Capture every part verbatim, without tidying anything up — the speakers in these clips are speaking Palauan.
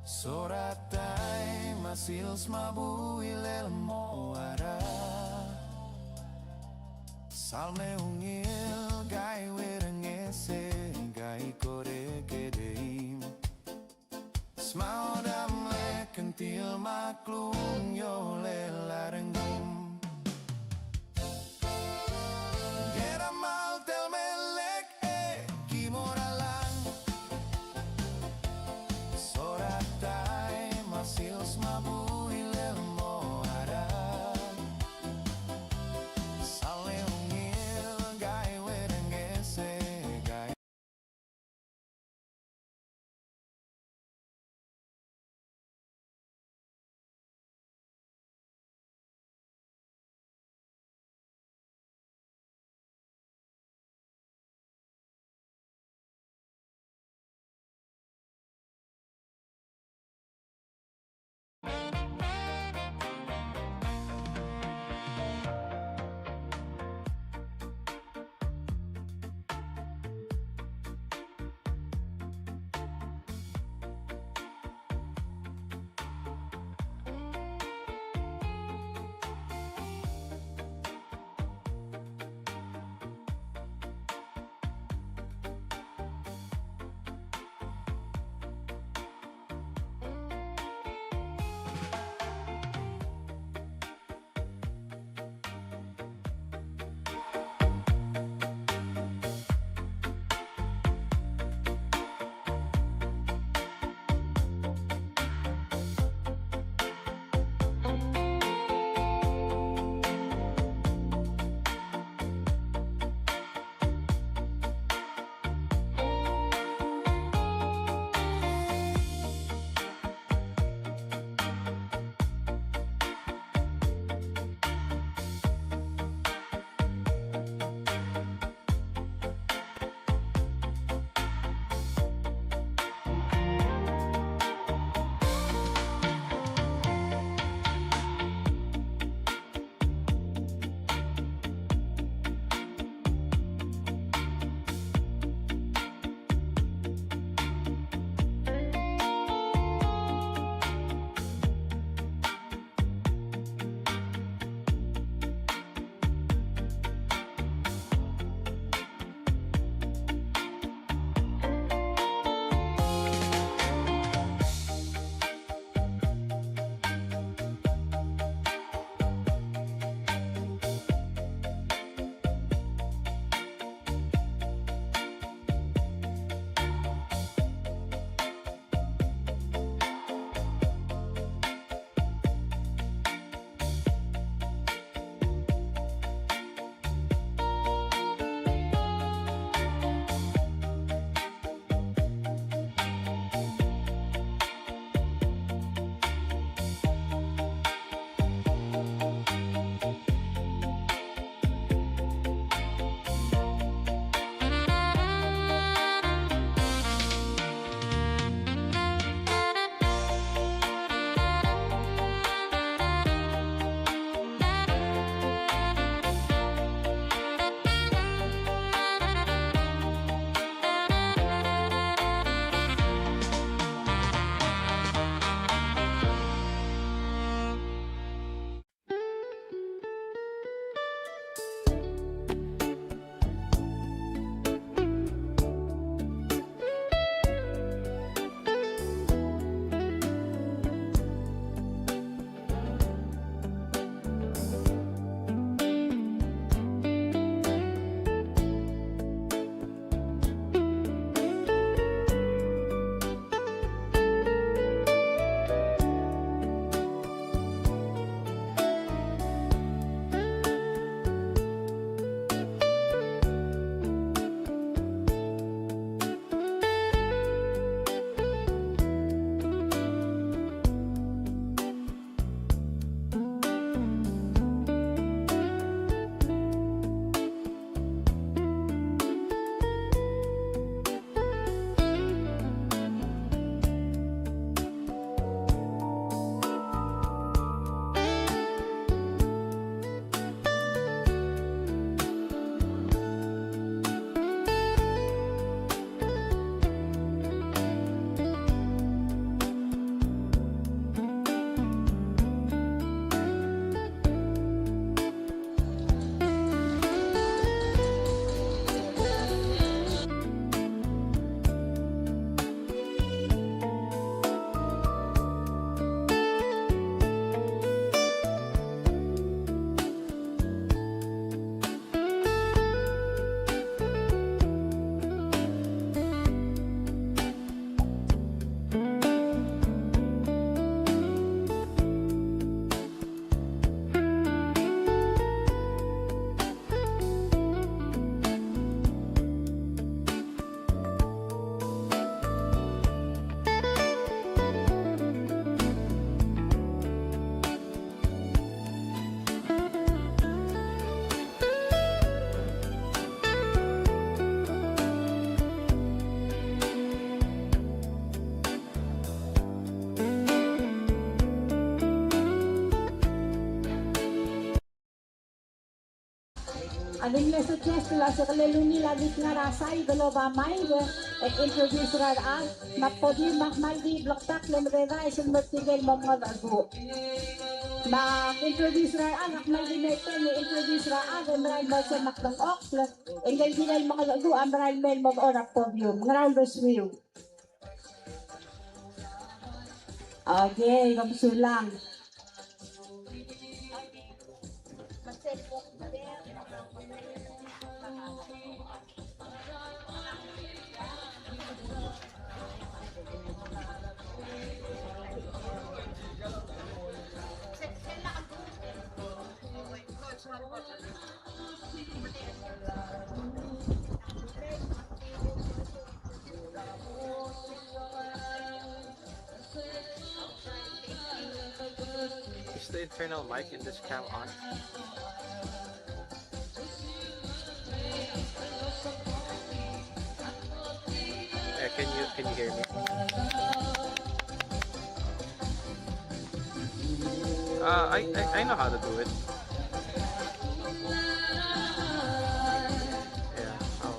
Soratai me a sils me a buil el mo er a. Sal me ungil kaiuereng e se kaikodekedeim. Smaod a mle kngtil me a klungiolel a rengum. Ngera mal telmelek e ki mo er a lang. Soratai me a sils me a buil el mo er a. Sal me ungil kaiuereng e se kai A di mle suggest el uase ke lungil a di ngar er a side el oba mic, e introduce er a rechad, me a podium a kmal di bleketakl e mededaes el mo er tirke el mo mengedecheduch. Me a introduce er a rechad a kmal di mei e introduce er a rechad e merael mo se me ak dengchokl, e ngike el kirel mengedecheduch a merael mei el mo dechor er a podium. Ngera uldesuiu? Okay, kom sulang. Is the internal mic in this cam on? Yeah, can you, can you hear me? Uh, I, I, I know how to do it. Yeah, I'll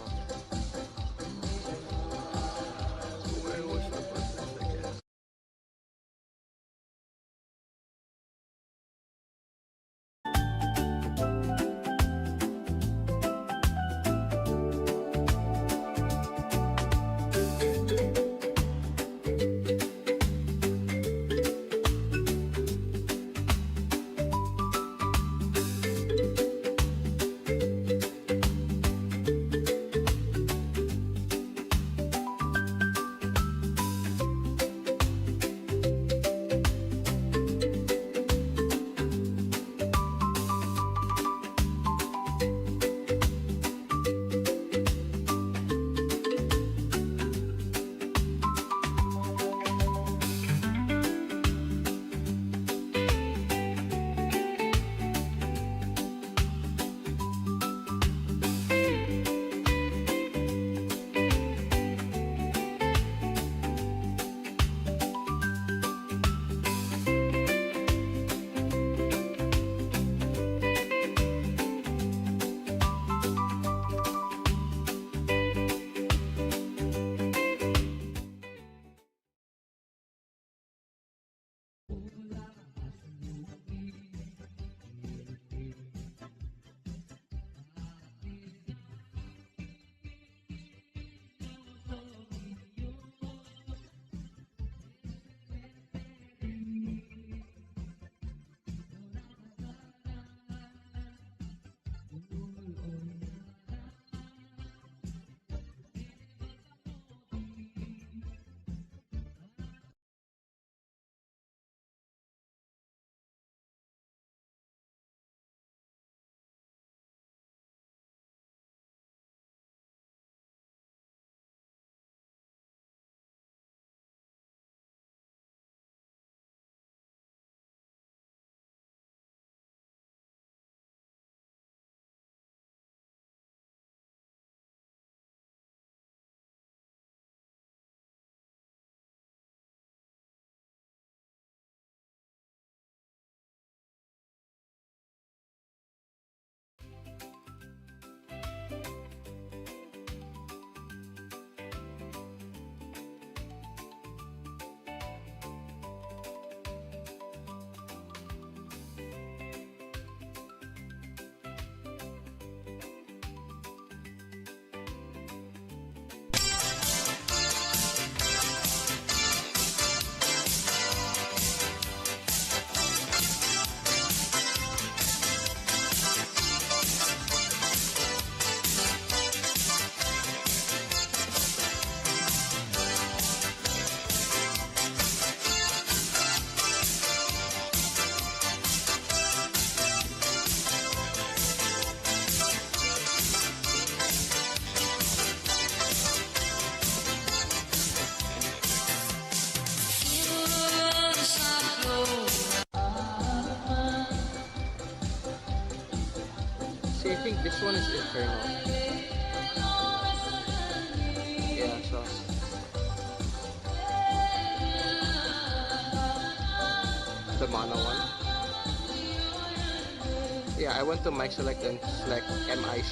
See, I think this one is internal. Yeah, so the mono one. Yeah, I went to mic select and select M I.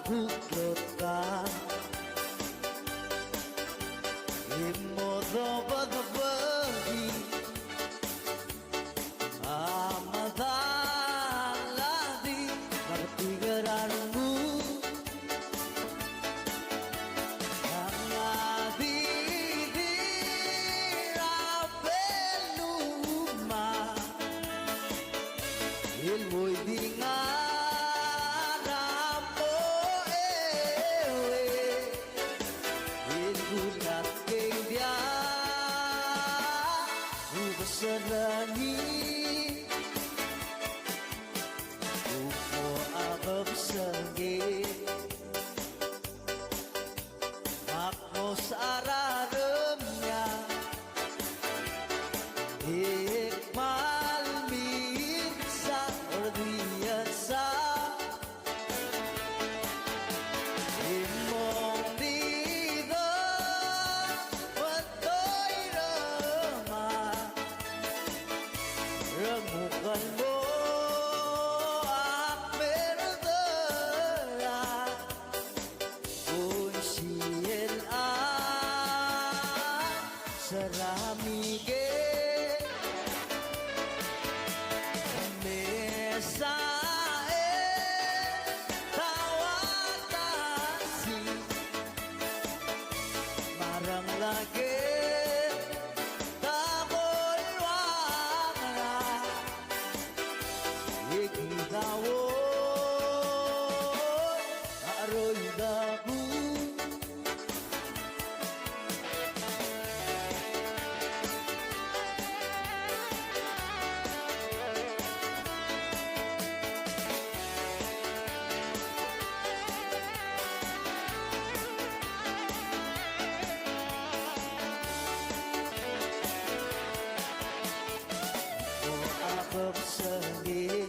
Kuk lotka e mo dobedebeki a medal a di, me a retik er a renguk a ngadi di er a beluu me a el mo di ngar a mo ewe el kulatk e ng diak kubeserang e kuk mo a kebesengei. Ak mo sararam ia e kmal milsa er di el sa e mong di do, me a toirem a renguk el mo ak merdera. Unsii el a seramike. Mesa e tauatasi, me a rengelekek a kol ua ngera e kid a uoi a cheroid a kuk. Mo a kebesengei.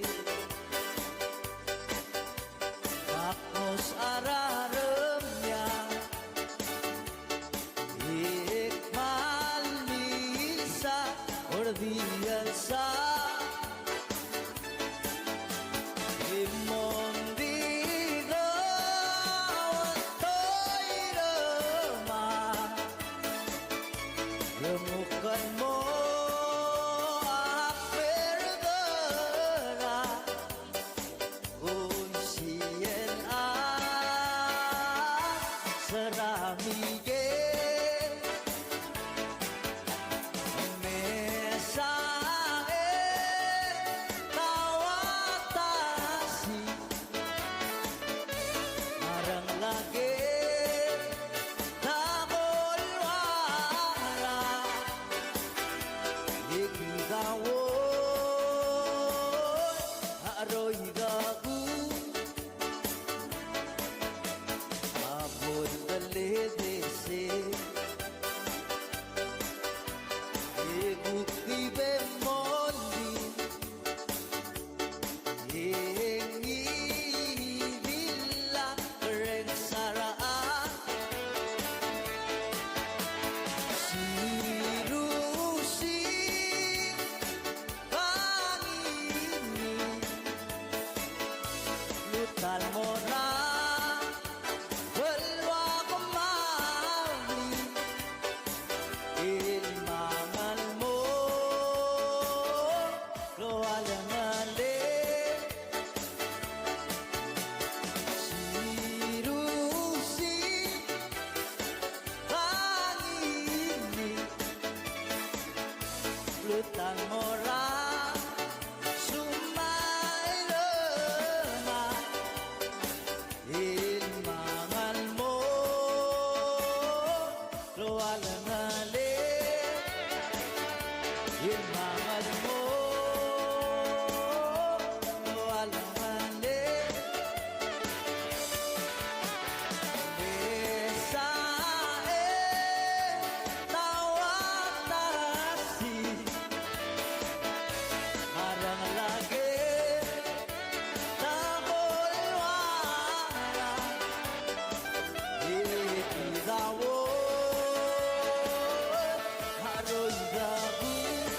Ak mo sararam ia e kmal milsa er di el sa e mong di do, me a toirem a renguk el mo ak merdera. Unsii el a seramike. Mesa e tauatasi, me a rengelekek a kol ua ngera e kid a uoi a cheroid a kuk. A bo el teledesei e kuk di bemoldi e ngii di lak er a sara a sirusi. Kangini lutal mora, belua kemari, el mangal mo, loal ngele, sirusi. Kangini lutal mora, sumairema, el mangal mo, loal ngele, el mangal mo, loal ngele. Mesa e tauatasi, me a rengelekek a kol ua ngera e kid a uoi a cheroid a kuk.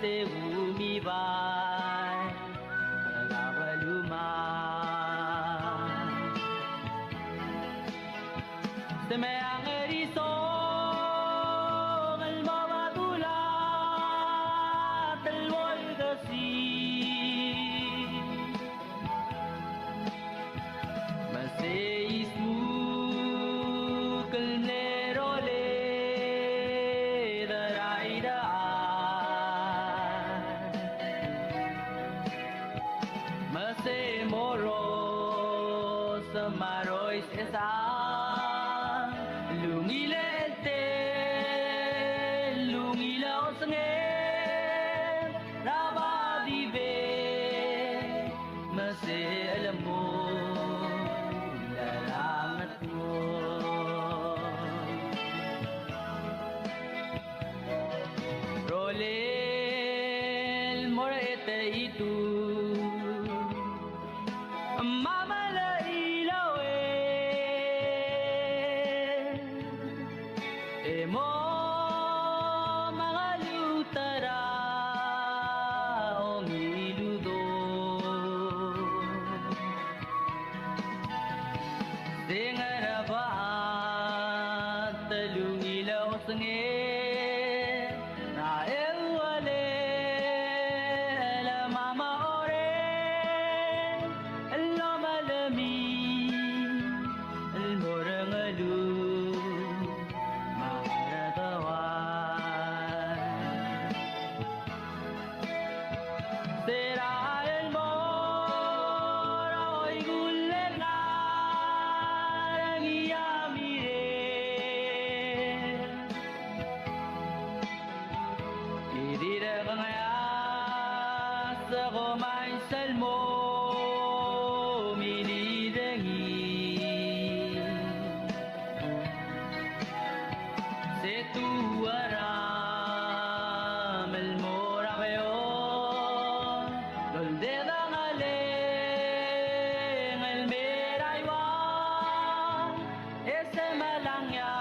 se umibai er a belumang. Se meang er isong el mo bedulat el bo el kesii. Me sei smuk el mle roled er a idechal. Me sei moros me a rois Esa lungil el te, lungil a osenged er a badibe, me se el mo er a ngatmor. Rolel mo er a etechitud, me a melechiloe, e mo mengeluut er a ongiludong. Se ngar er a bab a telungil a osenged er a eualel me a orrenges el omelemii el mo er a ngeluu me a redeuang. Se er a el mo er a oikull el ngar er ngii a mirreng. E dirrek el ngeasek a omais el mo milid er ngii. Se tuaram el mo er a beot el oldedangelel el mer a Iuang, e se melangiau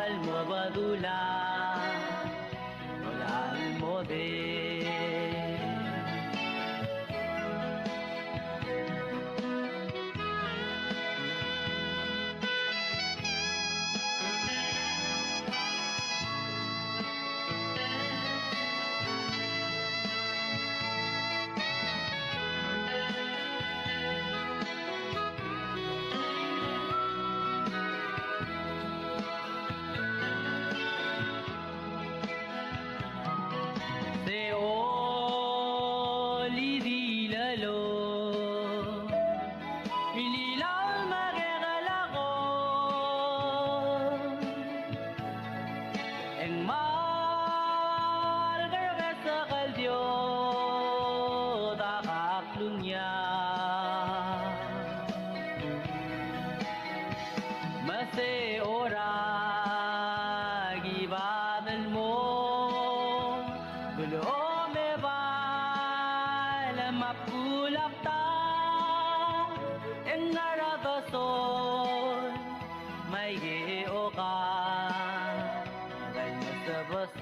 el mo bedulang el mo deng. Se olidilelo, ililau me a kekelako, e ng mal kerekesekel diot a kaklungiang. Me se er a kibadel mo blo me bai le mabkulakta, e ng ngar er a desor me aike oka el mesebes.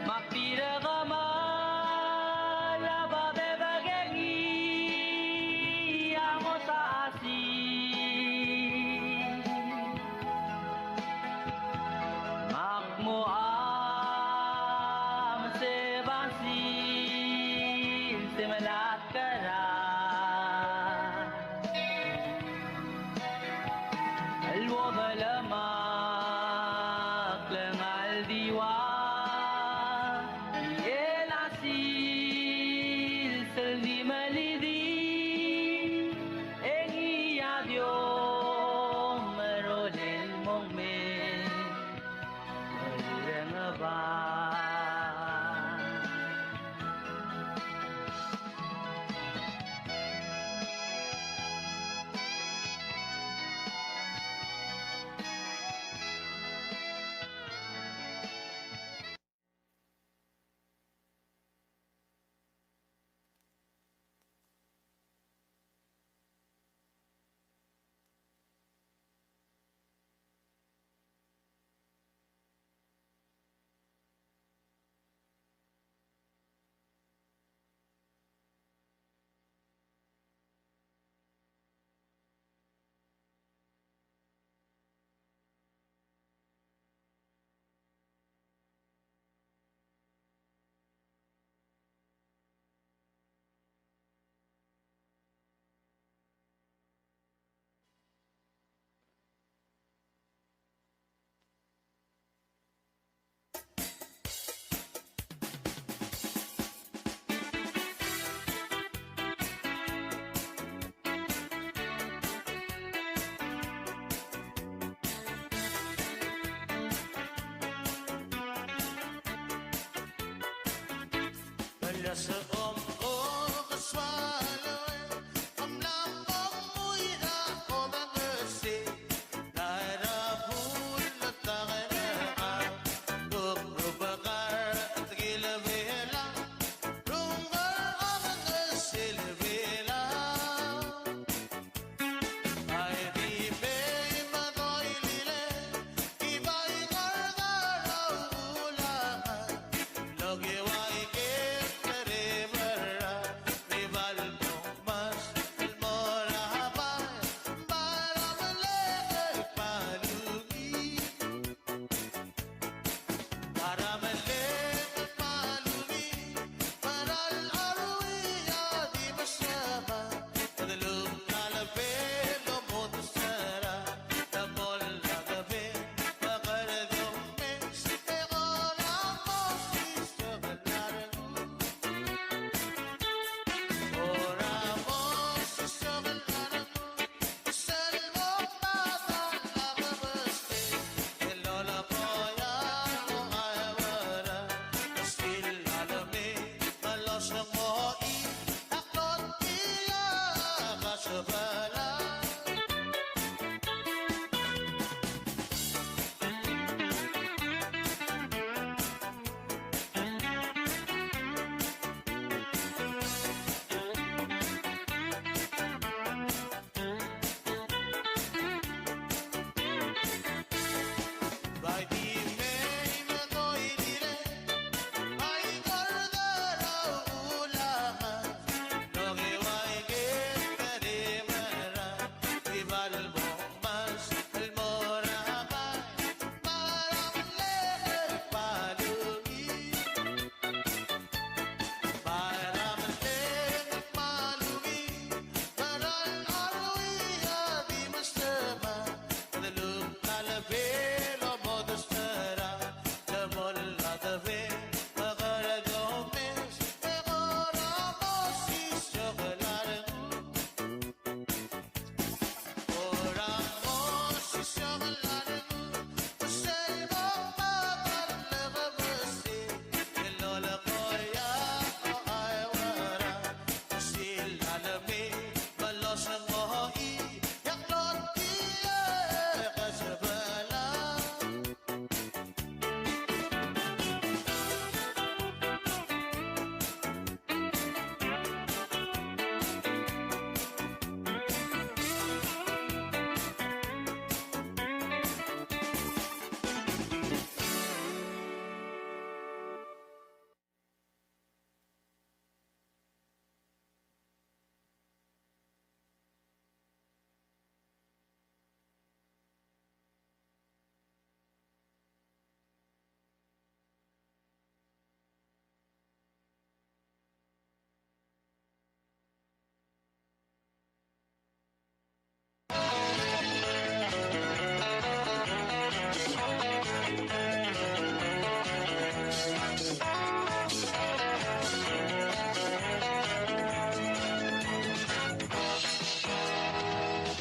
Me ak dirrek el mla bedebek er ngii a ngosasii. Me ak mo a mesebasii el se mla kerang el uodelem a klengar el di ua el a sils el di melidii, e ngii a di omerolel el mo mei el rengebang.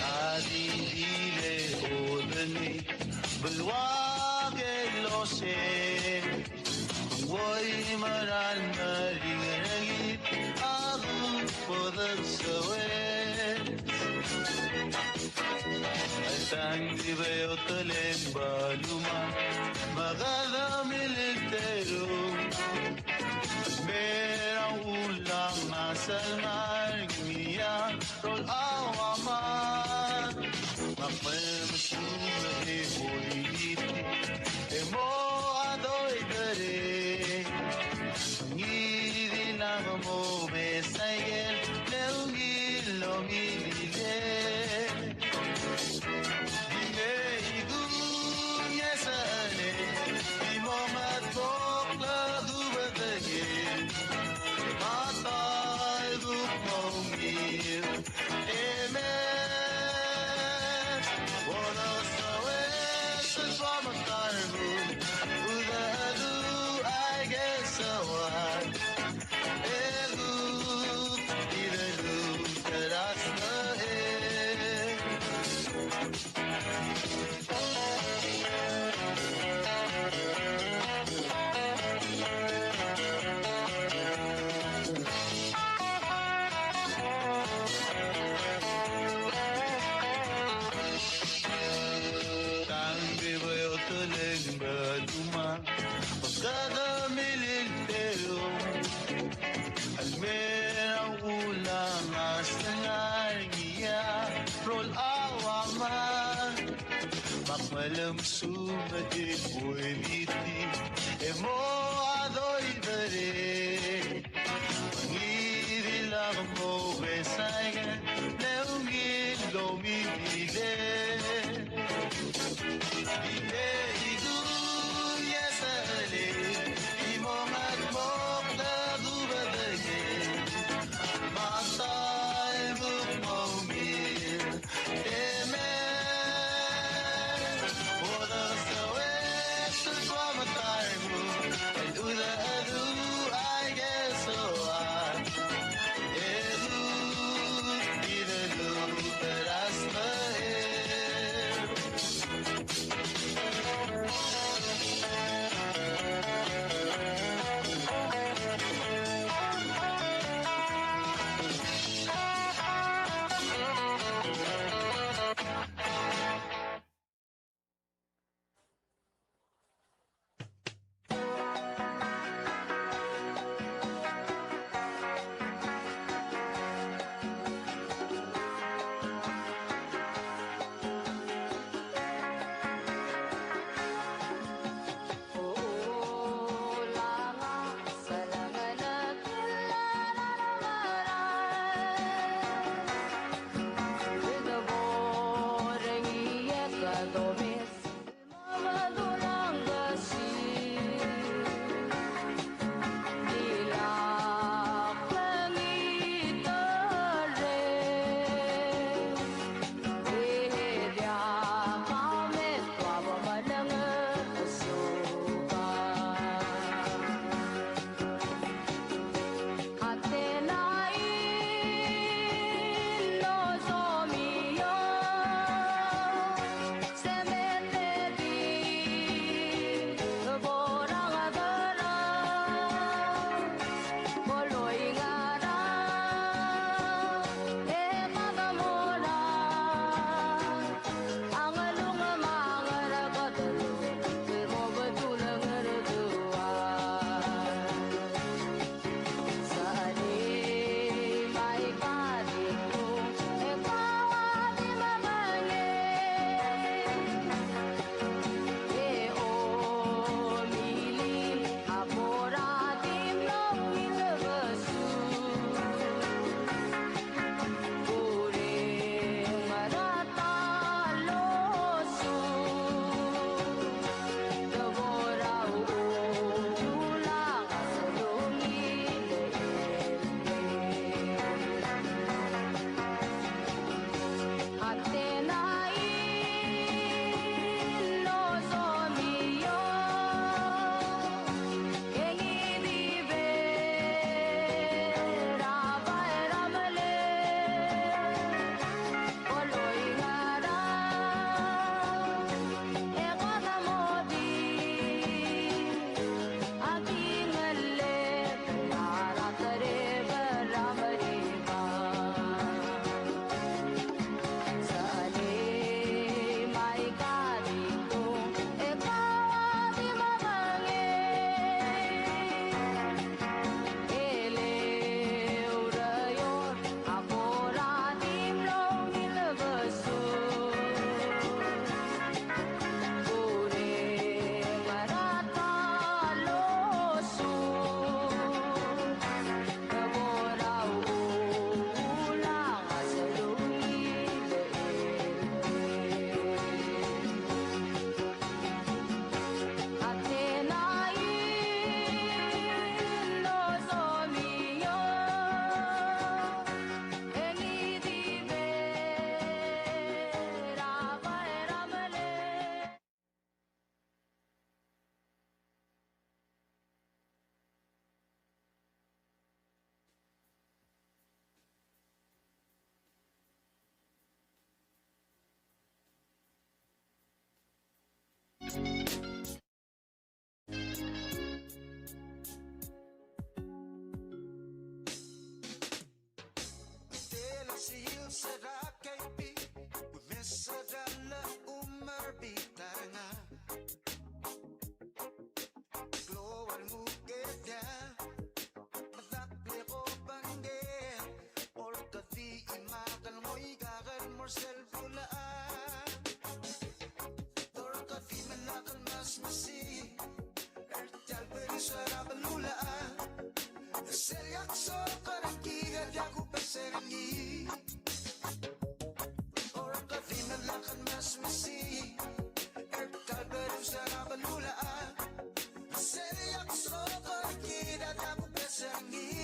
A di di le odenei, beluak el ose. Ng uai mera el meringel er kid a kuk bo dengsoes. Aisang di beot el belumang me kede milteru. Me er a ulang a sel ngar er ngii a rol a ua mad. Me ak me mesuub e bo di di e mo a doiderei. Ngii di ngar mo mesa ikel el ungil el omililei. Di mei kung e sel di mo ngatmokl a dubedengei. Me a ta el kuk mo ungil. Amen. Bo dosoes el bo mekangel, udecheduch aike el soad. E kuk di deluut er a smecher. Malem sumedil buemiti e mo adoiderei. Ngii di lak mo besaika ne ungil domidile. Ile idu yesele imo ngat mok da dubedege. Mata el buk mo mil. Mesi, er tia el berus er a beluulechad, sel yak sokor er kid a diak kubes er ngii. Ora kede di me lak el mes mesi, er tia el berus er a beluulechad, sel yak sokor er kid a diak kubes er ngii.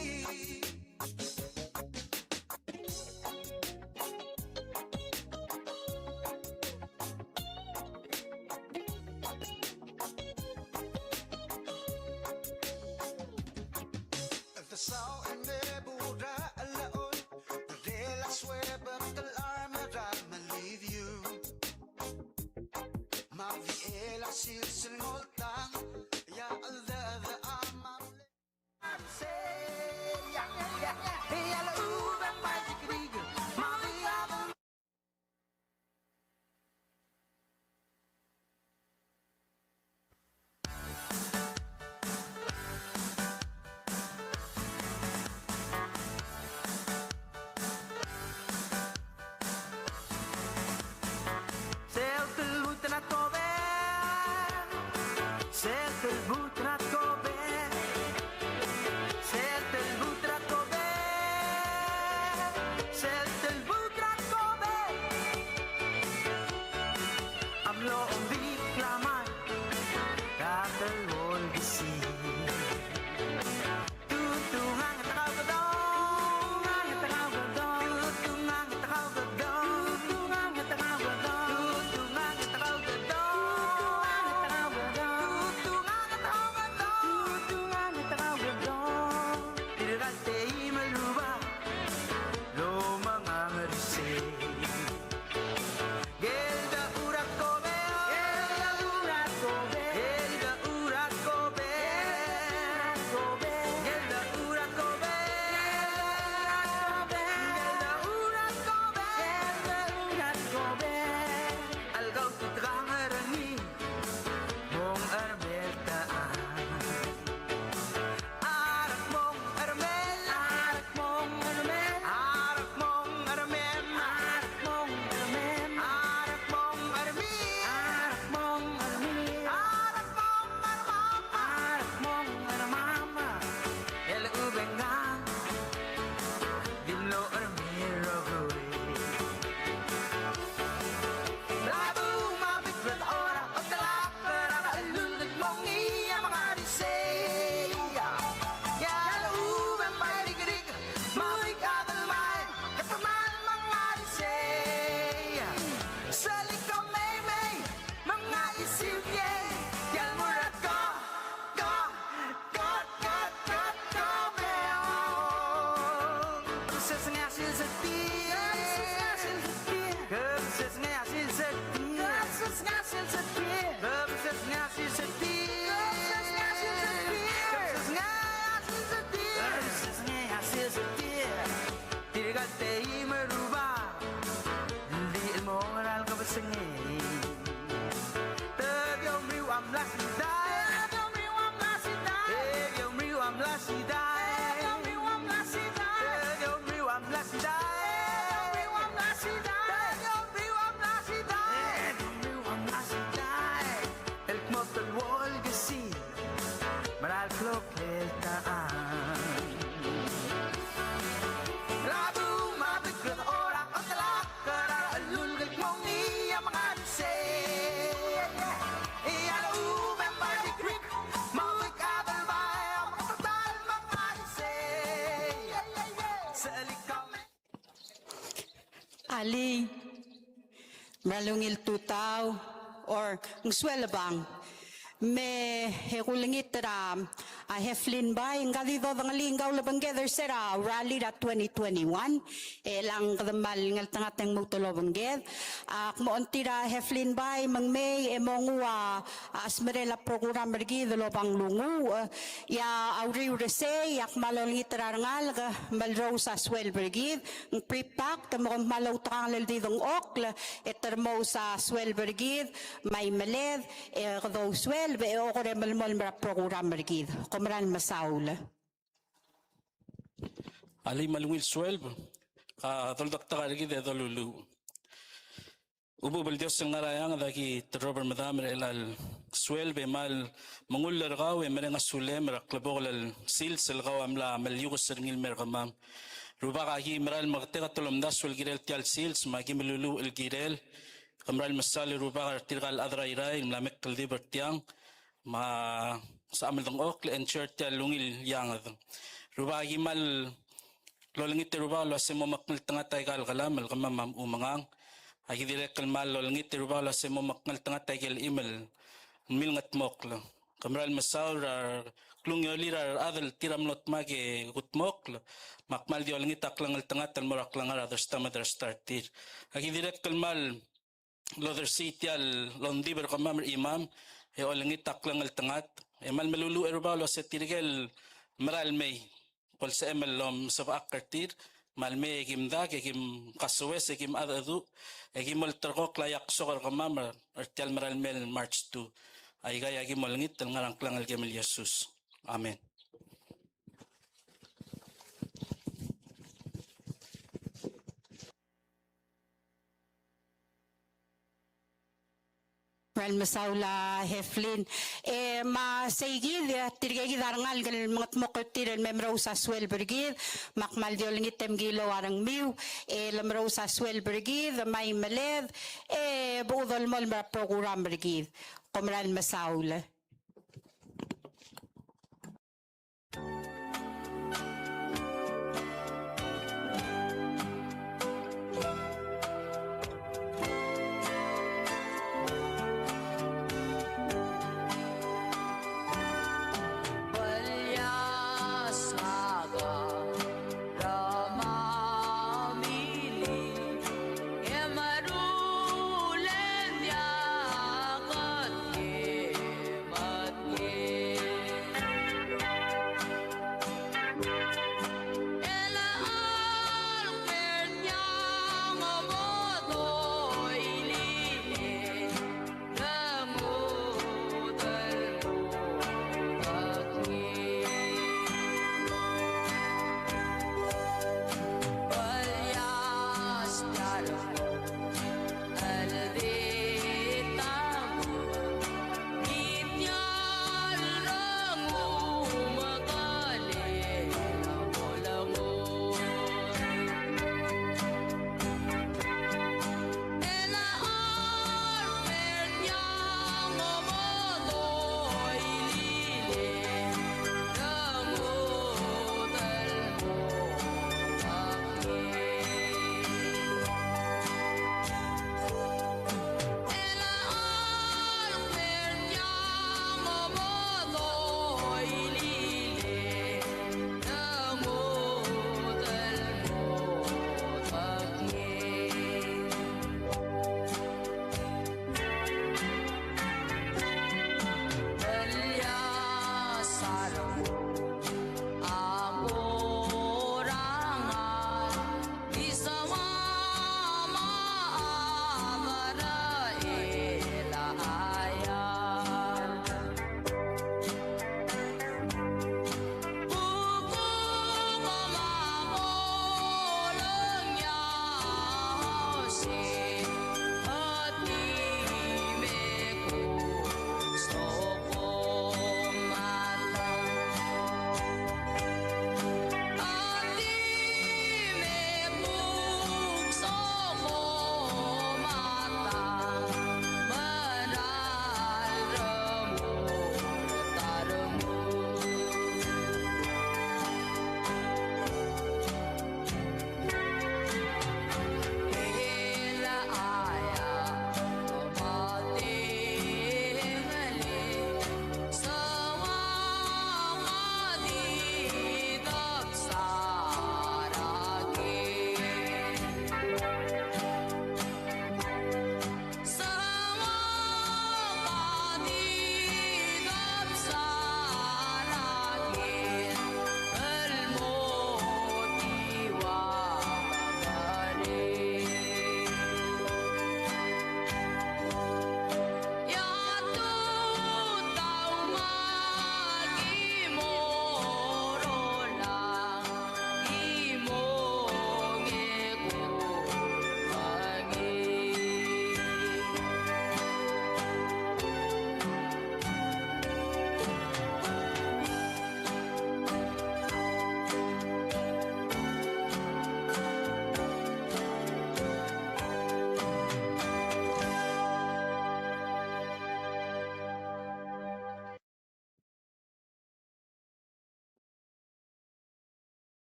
The sound in the Buddha alone, the real sueber the armor, I'ma leave you. Ma vi el asil sel ngoltang, ya el de de amam. Sel telbut er a kobe, sel telbut er a kobe, sel telbut er a kobe, sel telbut er a kobe. A mlo ongdikl a mad, a telbol bisi. Gelda ura kobe, gelda ura kobe, gelda ura kobe, gelda ura kobe, gelda ura kobe, gelda ura kobe. A lkautut er a ngerang, mong er a mei el ta. A rek mong er a mei, a rek mong er a mei, a rek mong er a mei, a rek mong er a mei, a rek mong er a mei, a rek mong er a mei, a rek mong er a mei, a rek mong er a mei. El ubengang, di mlo er a mei el rokui. Tirka el teim el rubak, el di el mo er a lekebesengei. Te di omriu a mla sidai. Te di omriu a mla sidai. Te di omriu a mla sidai. Te di omriu a mla sidai. Te di omriu a mla sidai. Te di omriu a mla sidai. El kmo te lolekesii. Mera el klok el tang. Alii, me a ungil tutau, or ng sueleb a. Me e kulengit er a, a Heflin Bai, ngka di dodengelii ngka el obengked er se er a rally er a twenty twenty-one, e le ng kede mal ngeltengat e ng lmuut el obengked. Ak mo ongtir a Heflin Bai, me ng mei e mo nguu a, a smecher er a program er kid el oba ng lunguuch, e, ia uriul er sei, ak mal olengit er a rengalek, me lerous a sueleb er kid, ng pre-pack, te mo kmal outekangel el di dengchokl, e te remous a sueleb er kid, me a imeled, e kede ousueleb, e oker e melemolem er a program er kid. Kom meral mesaul. Alii me a ungil sueleb, a doldakl er kid e doluluuch. Ubub el Dios el ngar er a eanged a ki terrob er medam er chelecha el suelb e kmal mengull er kau e mereng a sulem er a klebokel el sils el kau a mla meliukes er ngii el mei er kemam. Rubak, aki mera el meketeket el omdasu el kirel tia el sils me aki meluluuch el kirel. Ke mera el mesaul e Rubak er tirka el chad er a Irrai el mla mekldibel er tiang me a sebecham el dengchokl e ensure tia el ungil eanged. Rubak, aki kmal olengit e Rubak el uase mo mekngeltengat aika el kelam el kemam a umengang. Aki dirrek el kmal olengit e Rubak el uase mo mekngeltengat aike el chim el milngetmokl. Ke mera el mesaul er a klungiolir a rechad el tir a mlo dmak e kudmokl, me ak kmal di olengit a klengeltengat el mo er a klengar a dersta me dersta er tir. Aki dirrek el kmal lodersii tia el ongdibel er kemam er chimam e olengit a klengeltengat e kmal meluluuch e Rubak el uase tirke el mera el mei, ko el sebechem el omsebechakl er tir, me a le mei e kim dak e kim kasoes e kim chedecheduch e kim olterekokl a iaksok er kemam er tia el mera el mei el March two. Aika a kim olengit el ngar er a ngklel a Ngelekem el Jesus. Amen. Kmal mesaul a Heflin. E, me sei kid, e, tirke kid a rengalek el mengedmokl er tir el me merous a suelb er kid, me ak kmal di olengit e mkilou a rengmiu, e, le merous a suelb er kid, me a imeled, e, bo dolemolem er a program er kid. Kom kmal mesaul.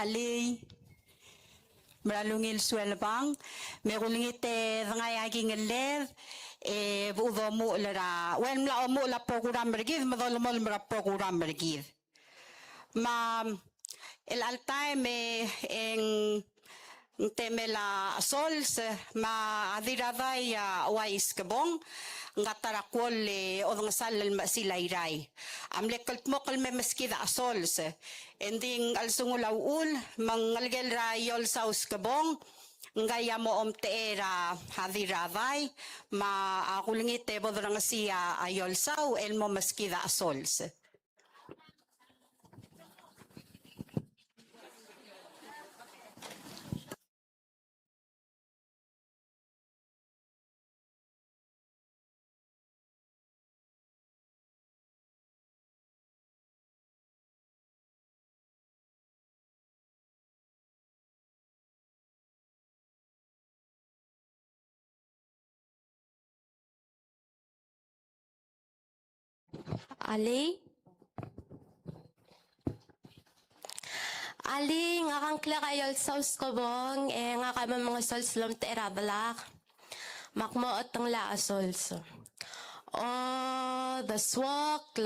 Alii, mera el ungil sueleb, me kulengit e dengai a kingelled, e bo domuchel er a, well, mla omuchel a program er kid, me dolemolem er a program er kid. Me a, el all time e, e ng temel a Sols, me a Dirradai a Uai Skebong, ng ta er a kuoll e odengesall el mechesil a Irrai. A mle kldmokl el me meskid a Sols, e ng di ng chelsengul a uchul, me ng ngelekel er a Iolsau Skebong, ngka a mo omtechei er a Dirradai, me a kulengit e bo dorengesii a Iolsau el mo meskid a Sols. Alii. Alii, ngak a ngklek a Iolsau Skebong, e ngak a mo mengesols el omtechei er a delak. Me ak mo otengelii a Sols. Odesuokl.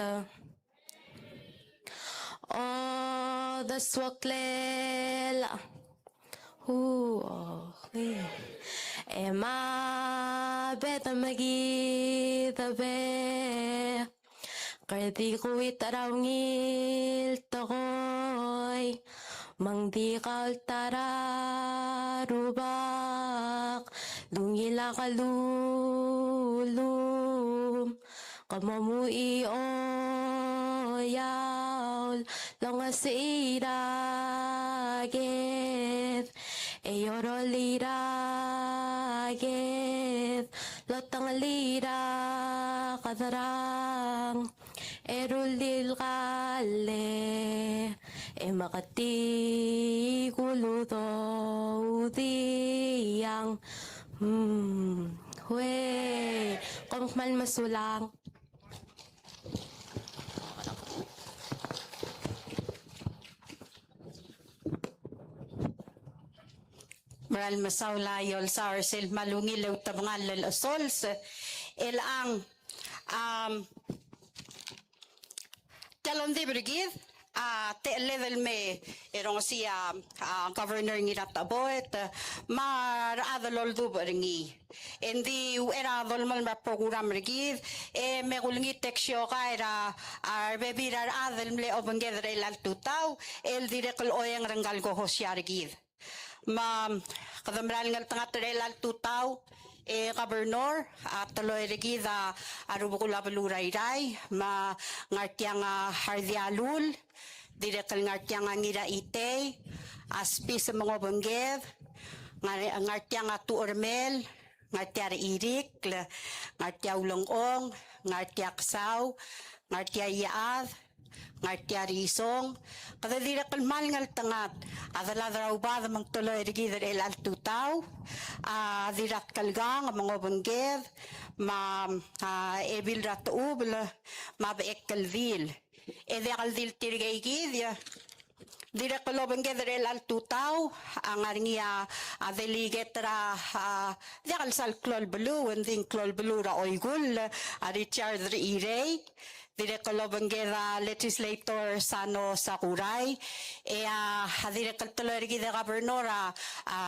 Odesuoklel. Hu, o, e. E ma bedemekidebek. Kede kuit er a ungil tekoi. Me ng di kau el ta er a Rubak. Dungil a kelulum. Ke mo muchii a oiaol, longesechii a ked, e orolii a ked, lotengelii a kederang, e rullii el kall, e meketii kuludo udiang. Hmm, hue, kom kmal mesulang. Mera el mesaul a Iolsau er sel kmal ungil e utebengall el Sols. Chelechang, am, Londibel er kid, a, techelled el me, e rongesii a, a, Governor Ngiratecheboet, me a rechad el oldubech er ngii. Engdi uchei er a dolemolem er a program er kid, e me kulengit e ksiok er a, a, rebebil er a rechad el mle obengked er chelecha el tutau, el dirrek el oeng er ngka el kohosiar er kid. Me kede mera el ngeltengat er chelecha el tutau, e Governor, a teloi er kid a rubekul a beluu er a Irrai, me ngar tiang a Hardialul, dirrek el ngar tiang a Ngiraitei, a Spis me ng obengked, ngar, ngar tiang a Tuchermel, ngar tia Rechirikl, ngar tia Ulengchong, ngar tia Ksau, ngar tia Iechad, ngar tia Risong, kede dirrek el kmal ngeltengat, a delad er a Ubad me ng teloi er kid er chelecha el tutau, a Dirratkelkang me ng obengked, me a, a, Ebil er a Techubel, me a Bechekldil. E diak el di le tirke kid, e dirrek el obengked er chelecha el tutau, a ngar er ngii a, a delegate er a, a, diak el sal klou el beluu, engdi ng klou el beluu er a Oikull, a Richard Rechirei, dirrek el obengked a legislator Sano Sakurai, e a, a dirrek el teloi er kid e governor a, a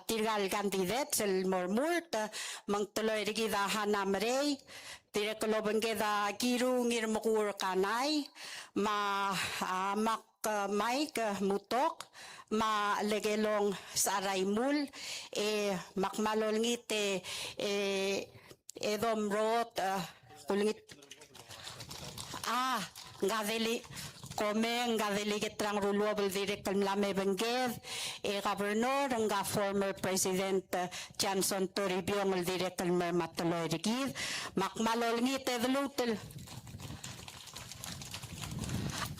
tirka el candidates el mo remurt, me ng teloi er kid a Hana Merei, dirrek el obengked a Kiru Ngirmekur Kanai, me a, a, Mak, Mike Mutok, me a Lekelong Saraimul, e, me ak kmal olengit e, e, e domrot, e, kulengit. A, ngka deli, komeng, ngka delegate er a Ngeruluobel dirrek el mla me obengked, e governor, ngka former president, e, Johnson Toribiong el dirrek el mer me a teloi er kid, me ak kmal olengit e deluut el.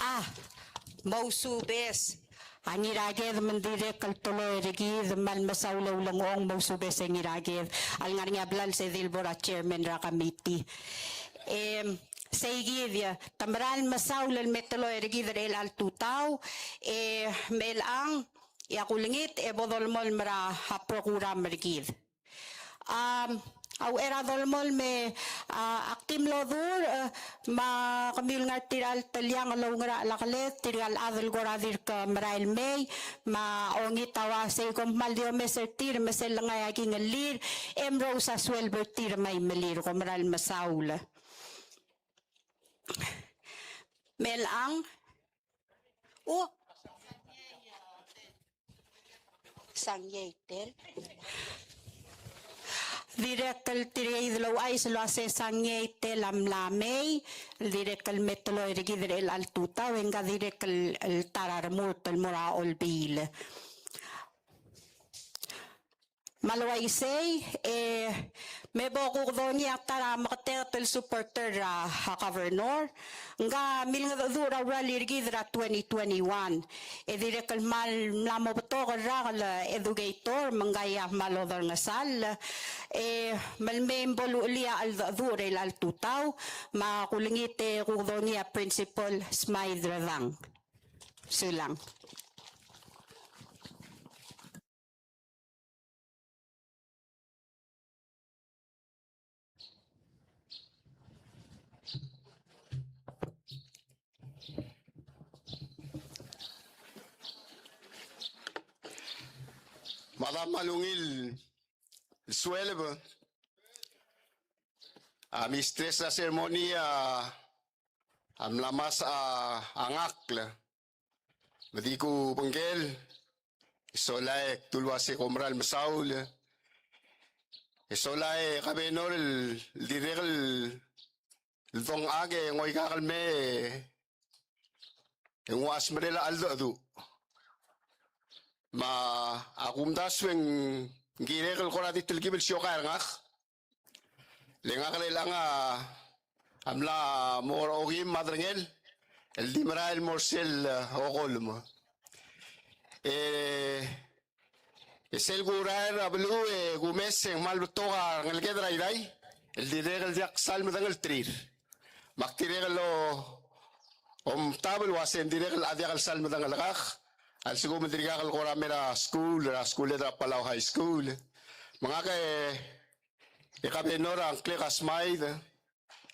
A, mousubes a Ngiraked me ng dirrek el teloi er kid, me kmal mesaul e Ulengchong, mousubes e Ngiraked, a le ngar er ngii a blals e di le bo er a chairman er a committee. E, sei kid, e te mera el mesaul el me teloi er kid er chelecha el tutau, e, me chelechang, e a kulengit, e bo dolemolem er a, a program er kid. A, a uchei er a dolemolem e, a, ak di mlo dechor, e, me kemiu el ngar tir a chelteliang el oungerachel a keled, tirka el chad el kora dirk merael mei, me a ongit a uasei kom kmal di omes er tir, me sel lengai a kingellir, e mrous a sueleb er tir me a imelir, kom mera el mesaul. Me chelechang, U. Sang Ieitel. Dirrek el tirke el ouchais el uase Sang Ieitel a mla mei, el dirrek el me teloi er kid er chelecha el tutau, e ngka dirrek el, el ta er a remurt el mo er a Olbiil. Me a le uaisei, e, me bo kuk dongii a ta er a meketeket el supporter er a, a governor. Ngka milengedecheduch er a uralii er kid er a twenty twenty-one. E dirrek el kmal mla mo betok el rak el educator, me ngka a kmal oderengesall. E, me le mei me bo luchellii a cheldecheduch er chelecha el tutau, me a kulengit e kuk dongii a Principal Smythe Redang. Sulang. Me a kmal ungil sueleb a mistress er a seremoni a a mla mesa a ngakl. Me di kuk obengkel, e sola e kdu el uase kom mera el mesaul. E sola e kabenor el dirrek el dongchak e ngoikak el mei e nguu a smerel a cheldecheduch. Me a kumdasu e ng kirek el kora di telkib el siokai er ngak. Le ngak er chelechang a mla mo er a okeim me a derengel el di merael el mo er sel, e, okolem. E, e sel kurael er a beluu e kumes e ng kmal betok a rengeleked er a Irrai el dirrek el diak sal medengel er tir. Me ak dirrek el o, omtab el uase ng dirrek el a diak el sal medengel er kak. A lsekum e ng dirkak el kora mei er a skuul, er a skuuled er a Palau High School. Me ngak e e kabenor a ngklek a Smythe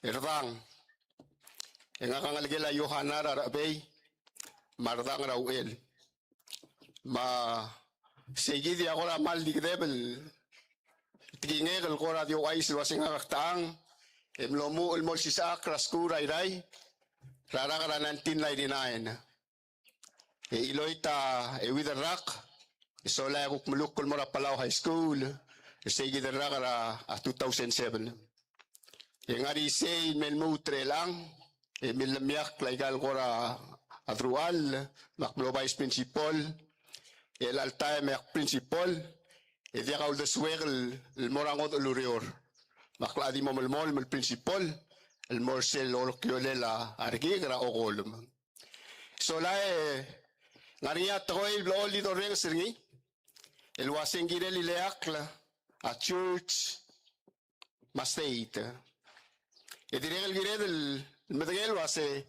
Redang. E ngak a ngelekel a Yohana er a Rechebei, me a Redang er a Uchel. Me sei kid a kora mal di kedeb el tekingek el kora di ouchais el uasei ngak a ktang, e mlo muchel el mo olsisechakl er a skuul er a Irrai er a rak er a nineteen ninety-nine. E chiloit a euid el rak, e sola e kuk melukl el mo er a Palau High School, e sei kid el rak er a, a two thousand seven. E ngar er isei el me lmuut er chelechang, e milemiakl aika el kora deruchall, me ak mlo vice principal, e chelecha el taem e ak principal, e diak a uldesuek el, el mo er a ngodech el ureor. Me ak locha di mo melemolem el principal, el mo er sel olekiolel a rekik er a okolem. Sola e ng ngar er ngii a tekoi el blechoel di dorrenges er ngii, el uasei ng kirel ileakl a church me a state. E dirrek el kired el medengei el uasei,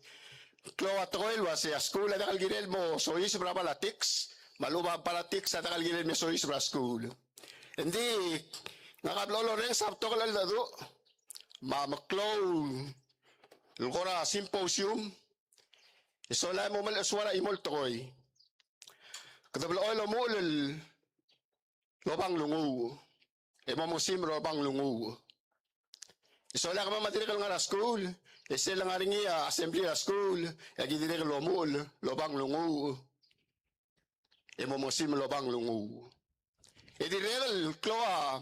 klou a tekoi el uasei a skuul a diak el kirel mo soiseb er a politics, me a lechub a politics a diak el kirel me soiseb er a skuul. Engdi ngak a blechoel orrenges a betok el cheldecheduch, me a meklou el kora symposium, e sola e mo melechesuar a chimo el tekoi. Kede blechoel omuchel el obang el nguu. E mo mengesim el obang el nguu. E sola e kemam a dirrek el ngar er a skuul, e sel ngar er ngii a assembly er a skuul, e aki dirrek el omuchel el obang el nguu. E mo mengesim el obang el nguu. E dirrek el klou a,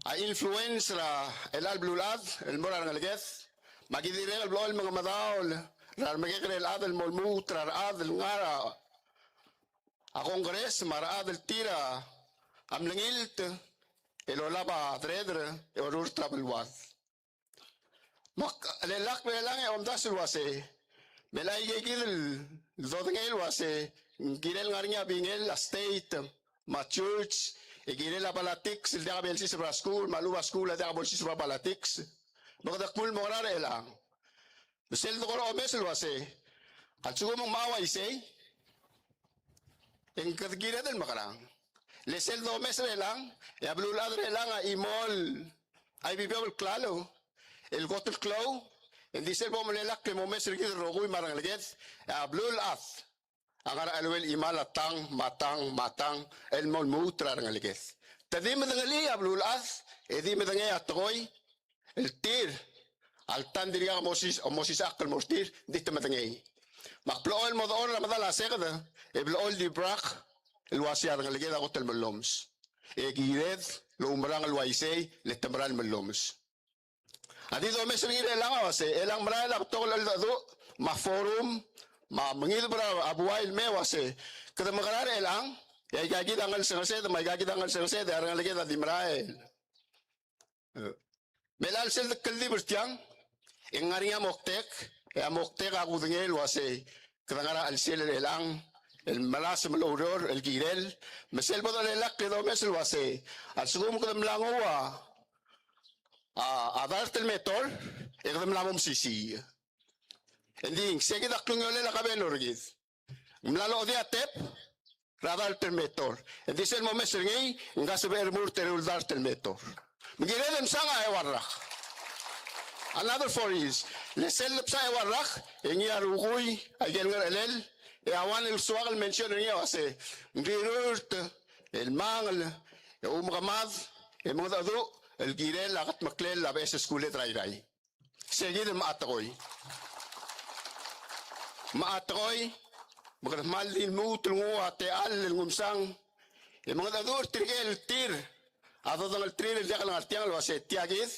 a influence er a chelecha el beluulechad el mo er a rengeleked, me aki dirrek el blechoel mengemedaol er a remekekerei el chad el mo lmuut er a rechad el ngar er a, a Congress me a rechad el tir a mlengilt el olab a dereder e orurt er a beluad. Me ak lelakl er chelechang e omdasu el uasei, me a ike kid el dodengei el uasei, ng kirel ngar er ngii a bingel a state me a church, e kirel a politics el diak a bo lsiseb er a skuul, me a lechub a skuul a diak a bo lsiseb er a politics. Me kede kmu el mo ngera er chelechang. Me sel dekora omes el uasei, a lsekum ng mo ua isei, e ng kede kired el mekerang. Le sel domes er chelechang, e a beluulechad er chelechang a chimo el, a bebil el klalo el kot el klou, e ng di sel bo melelakl e mo omes er kid el rokui me a rengeleked, e a beluulechad a ngar er a cheleuel chimal a tang, me a tang, me a tang, el mo lmuut er a rengeleked. Te di medengelii a beluulechad, e di medengei a tekoi, el tir, alta ng dirkak mosiis, mosiis a kmo er tir, di te medengei. Me ak blechoel mo dechor er a medal a seked, e blechoel di brak, el uasei a rengeleked a kot el mellomes. E kired el oumerang el uaisei, le te mera el mellomes. A di domes er ngii er chelechang a uasei, chelechang merael a betok el cheldecheduch, me a forum, me a mengideb er a buai el me uasei, kede mekerang er chelechang, e aika kid a ngelsengesed, me aika kid a ngelsengesed, e a rengeleked a di merael. Me chelecha el sel dekldibel er tiang, e ng ngar er ngii a moktek, e a moktek a kudengei el uasei, kede ngar er a chelsel er chelechang, el melasem el oureor, el kirel, me sel bo dolelakl e domes el uasei, a lsekum kede mla nguu a, a, a dart el metor, e kede mla mo mesisiich. Engdi, sei kid a klungiolel a kabelor er kid. Ng mla lodii a tep er a dart el metor. Engdi sel momes er ngii, ng sebechel el remurt er a eru el dart el metor. Me ng kired el msa a eua el rak. Another four years. Le sel lepsa a eua el rak, e ngii a rokui, aike el ngerchelel, e a one el soak el mention er ngii a uasei, ng rirurt el mangel, e oumekemad, e mengedecheduch, el kirel a kedmeklel a beches el skuul er a Irrai. Sei kid el mla tekoi. Mla tekoi, me kede kmal di lmuut el nguu a techall el ngumsang, e mengedecheduch er tirke el tir a dodengelterir el diak el ngar tiang el uasei tia kid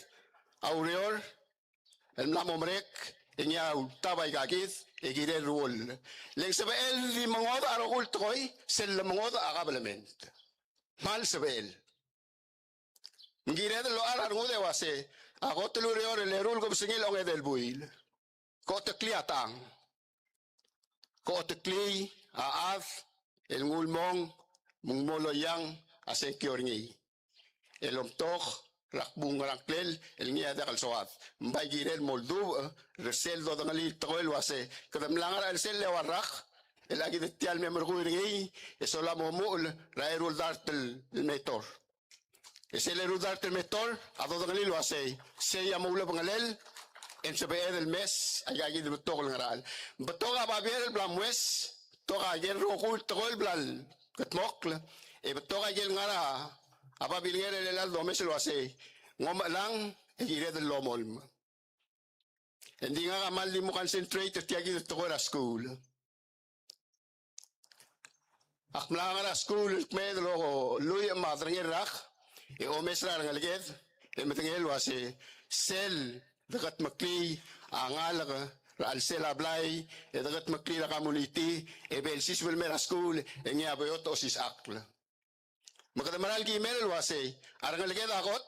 a ureor el mla mo merek, e ngii a ultab aika kid, e kirel el ruoll. Le ng sebechel di mengodech a rokui el tekoi, sel lemengodech a kabelment. Kmal sebechel. Me ng kired el locha a rengud e uasei, a kot el ureor el eru el kebesengil a ongedei el buil. Ke oteklii a tang. Ke oteklii a chad el nguu el mong me ng mo loiang a sengkio er ngii. El omtok er a kbung er a ngklel el ngii a diak el soad. Me bai kirel el mo oldubech er sel dodengelii el tekoi el uasei, kede mla ngar er a chelsel a eua el rak, el aki di tia el me merkui er ngii, e sola mo omuchel er a eru el dart el metor. E sel eru el dart el metor a dodengelii el uasei, sei a mo ulebengelel, e ng sebeched el mes aika kid el betok el ngerachel. Betok a babier el bla mles, betok a ikel rokui el tekoi el bla lekedmokl, e betok a ikel ngar er a babilngel er chelecha el domes el uasei, ng omechelang e kired el lomolem. E ng di ngak a kmal di mo concentrate er tia kid el tekoi er a skuul. Ak mla ngar er a skuul el kmeed el lluich me a tang el rak, e omes er a rengeleked, e medengei el uasei, sel dekedmeklii a ngalek er a chelsel a blai, e dekedmeklii er a community, e bo lsiseb el mei er a skuul, e ngii a beot osisechakl. Me kede mera el kimel el uasei, a rengeleked a kot,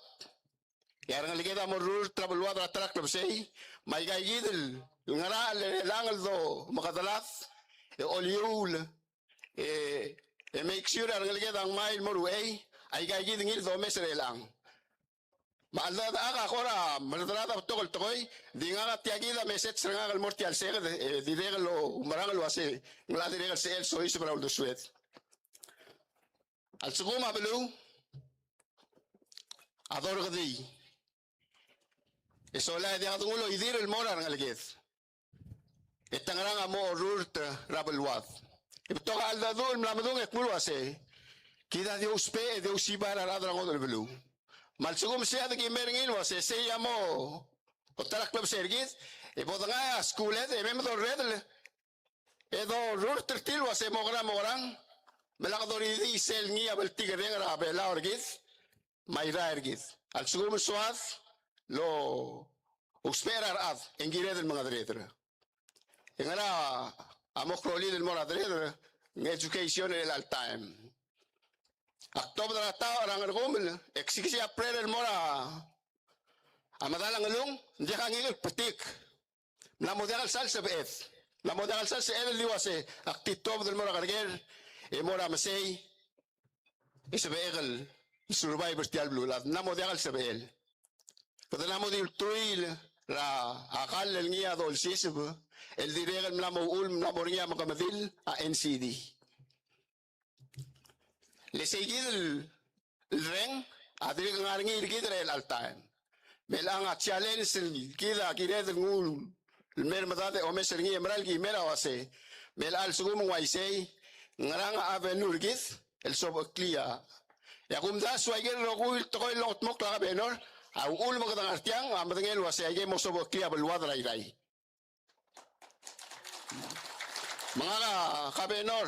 e a rengeleked a mo rurt er a beluad er a ta er a klebesei, me aika kid el ngerachel er chelechang el domekedelad, e oliul, e, e make sure a rengeleked a ngmai el mo er uchei, aika kid ngii el domes er chelechang. Me a cheldechedechak a kora merederad a betok el tekoi, di ngak a tia kid a message er ngak el mo er tia el seked, e dirrek el oumerang el uasei, ng locha dirrek el sebechel el soiseb er a uldesued. A lsekum a beluu a dorekedii, e sola e diak denguu el oidir el mo er a rengeleked, e te ngerang a mo orurt er a beluad? E betok a cheldecheduch el mla medung e kmu el uasei, kid a di ousbech e di ousibai er a rechad er a ngodech el beluu. Me a lsekum sei a dekimel er ngii el uasei, sei a mo ta er a klebesei er kid, e bo dengai a skuuled e mei me dorredel, e dorurt er tir el uasei mo ngerang, mo ngerang, me lak doridii sel ngii a bltikerreng er a Belau er kid, me a Irrai er kid. A lsekum ng soad el ousbech er a rechad, e ng kired el mengedereder. E ngera a mo klolid el mo er a dereder? Ng education er chelecha el taem. Ak tobed er a taoch er a Ngerkumel, e ke sikisii a prayer el mo er a medal a Ngelung, ng diak a ngikel betik. Ng mla mo diak el sal sebeched. Ng mla mo diak el sal sebeched el di uasei, ak di tuobed el mo er a kerker, e mo er a mesei, e sebechek el survive er tia el beluulechad. Ng mla mo diak el sebechel. Kede mla mo di ultuil er a kall el ngii a dolsiseb, el dirrek el mla mo uchul, mla mo er ngii a mekemedil a N C D. Le sei kid el reng a dirk ngar er ngii er kid er chelecha el taem. Me chelechang a challenge el kid a kired el nguu el mer medad e omes er ngii e mera el kimel a uasei, me chelecha el lsekum ng uaisei, ngerang a avenue er kid el sobecheklii a. E a kumdasu a ikel rokui el tekoi el longetmokl a kabenor a uchul me kede ngar tiang a medengei el uasei a ikel mo sobecheklii a beluad er a Irrai. Me ngak a kabenor,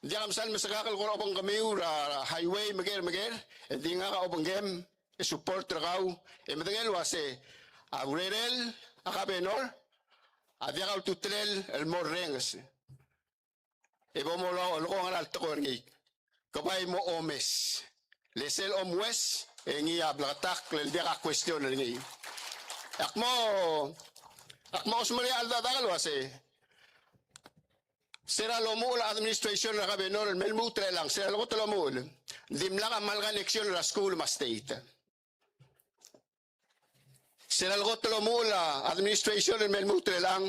ng diak a msal mesekak el kora obengkemiu er a highway me ker me ker, e ng di ngak a obengkem e support er kau, e medengei el uasei a urerel a kabenor a diak a ultutelel el mo rrenges. E bo mo lo-, leko ngera el tekoi er ngii. Ke bai mo omes. Le sel omes, e ngii a bleketakl el diak a question er ngii. Ak mo, ak mo osmerii a cheldecheduch el uasei, se er a lomuchel a administration er a kabenor el me lmuut er chelechang, se er a lekot el omuchel, dimlak a kmal connection er a skuul me a state. Se er a lekot el omuchel a administration el me lmuut er chelechang,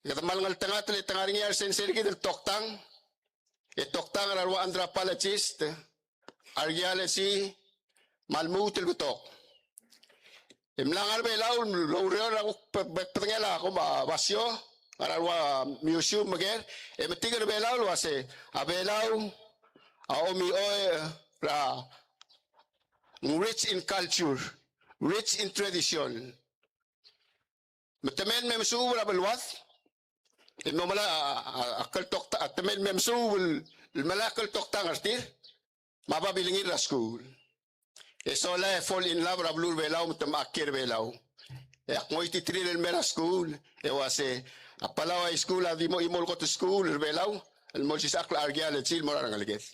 e kede kmal ngeltengat el te ngar er ngii a resensei er kid el toktang, e toktang er a rua anthropologist, archaeology, me a lmuut el betok. E mla ngar er a Belau el oureor er a kuk be-, be-, bedengel a kom a basio, ngar er a rua museum me ker, e metik er a Belau el uasei, a Belau a omichoel er a ng rich in culture, rich in tradition. Me te mei el me mesuub er a beluad, e mo melai a, a, a kltoktang, a te mei el me mesuub el, el melai a kltoktang er tir, me a babilngir er a skuul. E sola e fall in love er a beluu er a Belau me te mechakl er a Belau. E ak ngoititerir el mei er a skuul, e uasei, a Palau High School a di mo chimo el kot el skuul er a Belau el mo olsisechakl a archaeology el mo er a rengeleked.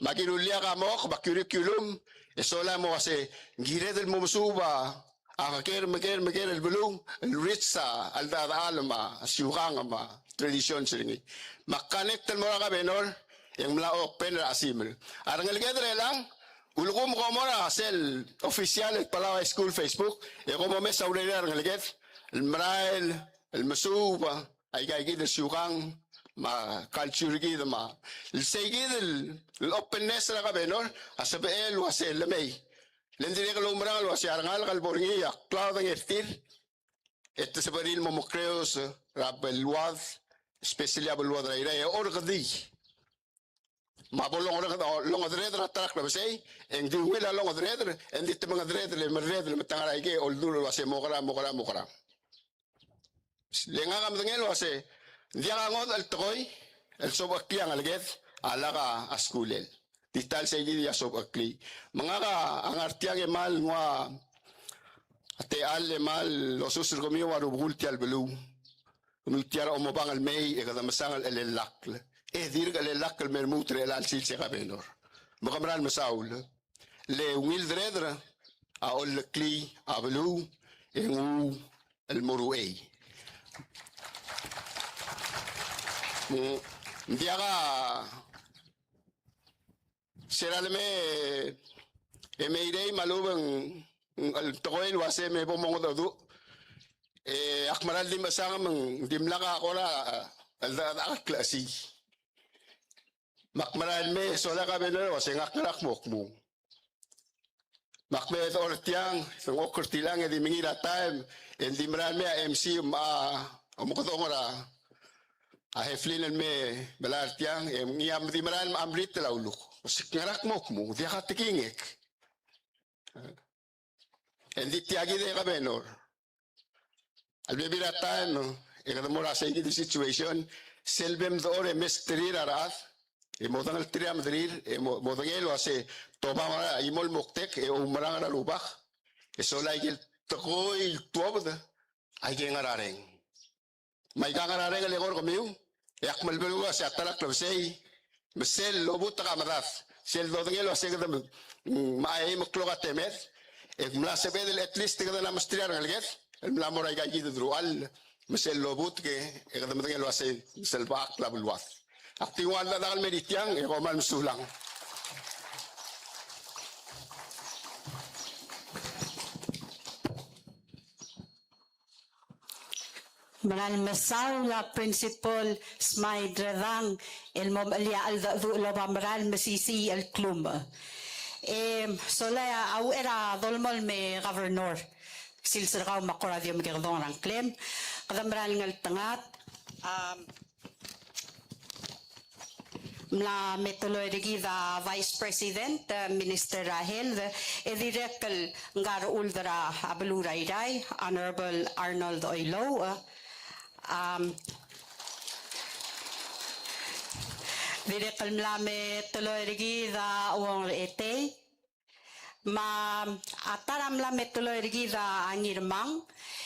Me a kirullii a kamok, me a curriculum, e sola e mo uasei, ng kired el mo mesuub a, a ker me ker me ker el beluu, el rich a, a cheldechedechal me a siukang me a traditions er ngii. Me a connect el mo er a kabenor, e ng mla open er a chesimer. A rengeleked er chelechang, ulekum kom mo er a sel official el Palau High School Facebook, e kom omes a urerir a rengeleked, el merael, el mesuub a, aika kid el siukang, me a culture kid me a. El sei kid el, el openness er a kabenor, a sebechel el uasei lemei. Le ng dirrek el oumerang el uasei a rengalek a lebo er ngii a klaodengei er tir, e te sebechir el mo mekreos er a beluad, especially a beluad er a Irrai, e orrekedii. Me a bo longedre-, longedereder a ta er a klebesei, e ng di ungil a longedereder, e ng di te mengedereder, e merredel, me te ngar er a ikei, oldurech el uasei mokera, mokera, mokera. Le ngak a medengei el uasei, ng diak a ngodech el tekoi el sobecheklii a ngeleked a lak a skulel. Di ta el seikid a sobecheklii. Me ngak a ngar tiang e mal nguu a techall e mal losus er kemiu a rubekul tia el beluu. Kemiu tia er a omobang el mei e kede mesang el chelellakl. E dirk chelellakl el me lmuut er chelecha el sils e Kabenor. Me ke meral mesaul. Le ungil dereder a oleklii a beluu e nguu el mo ruchei. Mm, ng diak a se er a lemei e meirei me a lechub e ng, ng, el tekoi el uasei me bo mongedecheduch. E ak meral di mechesang me ng dimlak a kora el, el, el, el klechesii. Me ak meral mei e sola e Kabenor el uasei ngak ngera ak mo kmu. Me ak mei e dechor er tiang, e ng oker tiang e di mengiil er a taem, e ng di meral mei a M C me a, omekedong er a, a Heflin el me melai er tiang, e ngii a di meral me a meritel a uluk. Uasei ngera ak mo kmu, diak a tekingek. E ng di tia kid e Kabenor. A lebebil er a taem, e kede mo er a seikid el situation, sel bo mdechor e mesterir a rechad, e modengelterir a mederir, e mo, modengei el uasei, te oba a chimo el moktek, e oumerang er a rubak, e sola aike el tekoi el tuobed, aike el ngar er a reng. Me aika ngar er a reng el eko er kemiu, e ak melebeluu el uasei a ta er a klebesei, me sel lobutek a medad, sel dodengei el uasei kede me, mm, me a eim el klok a temed, e mla sebeched el at least kede mla mesterir a rengeleked, el mla mo er aika kid el deruchall, me sel lobutek e kede medengei el uasei, me sel bechakl a beluad. Ak di nguu a dak el mer tiang, e kom kmal mesulang. Meral mesaul a Principal Smai Dredang el mo mechelii a cheldecheduch el oba merael mesisiich el klumech. E sola a uchei er a dolemolem e Governor, sils er kau me a kora di omekedong er a ngklem, kede meral ngeltengat. Am, Mla me telo er kid a Vice President, eh, Minister er a Health, e dirrek el ngar er a Uldar a beluu er a Irrai, Honorable Arnold Oilouch, eh, am, dirrek el mla me telo er kid a Uong er a Etei, me a ta er a mla me telo er kid a Ngirmang,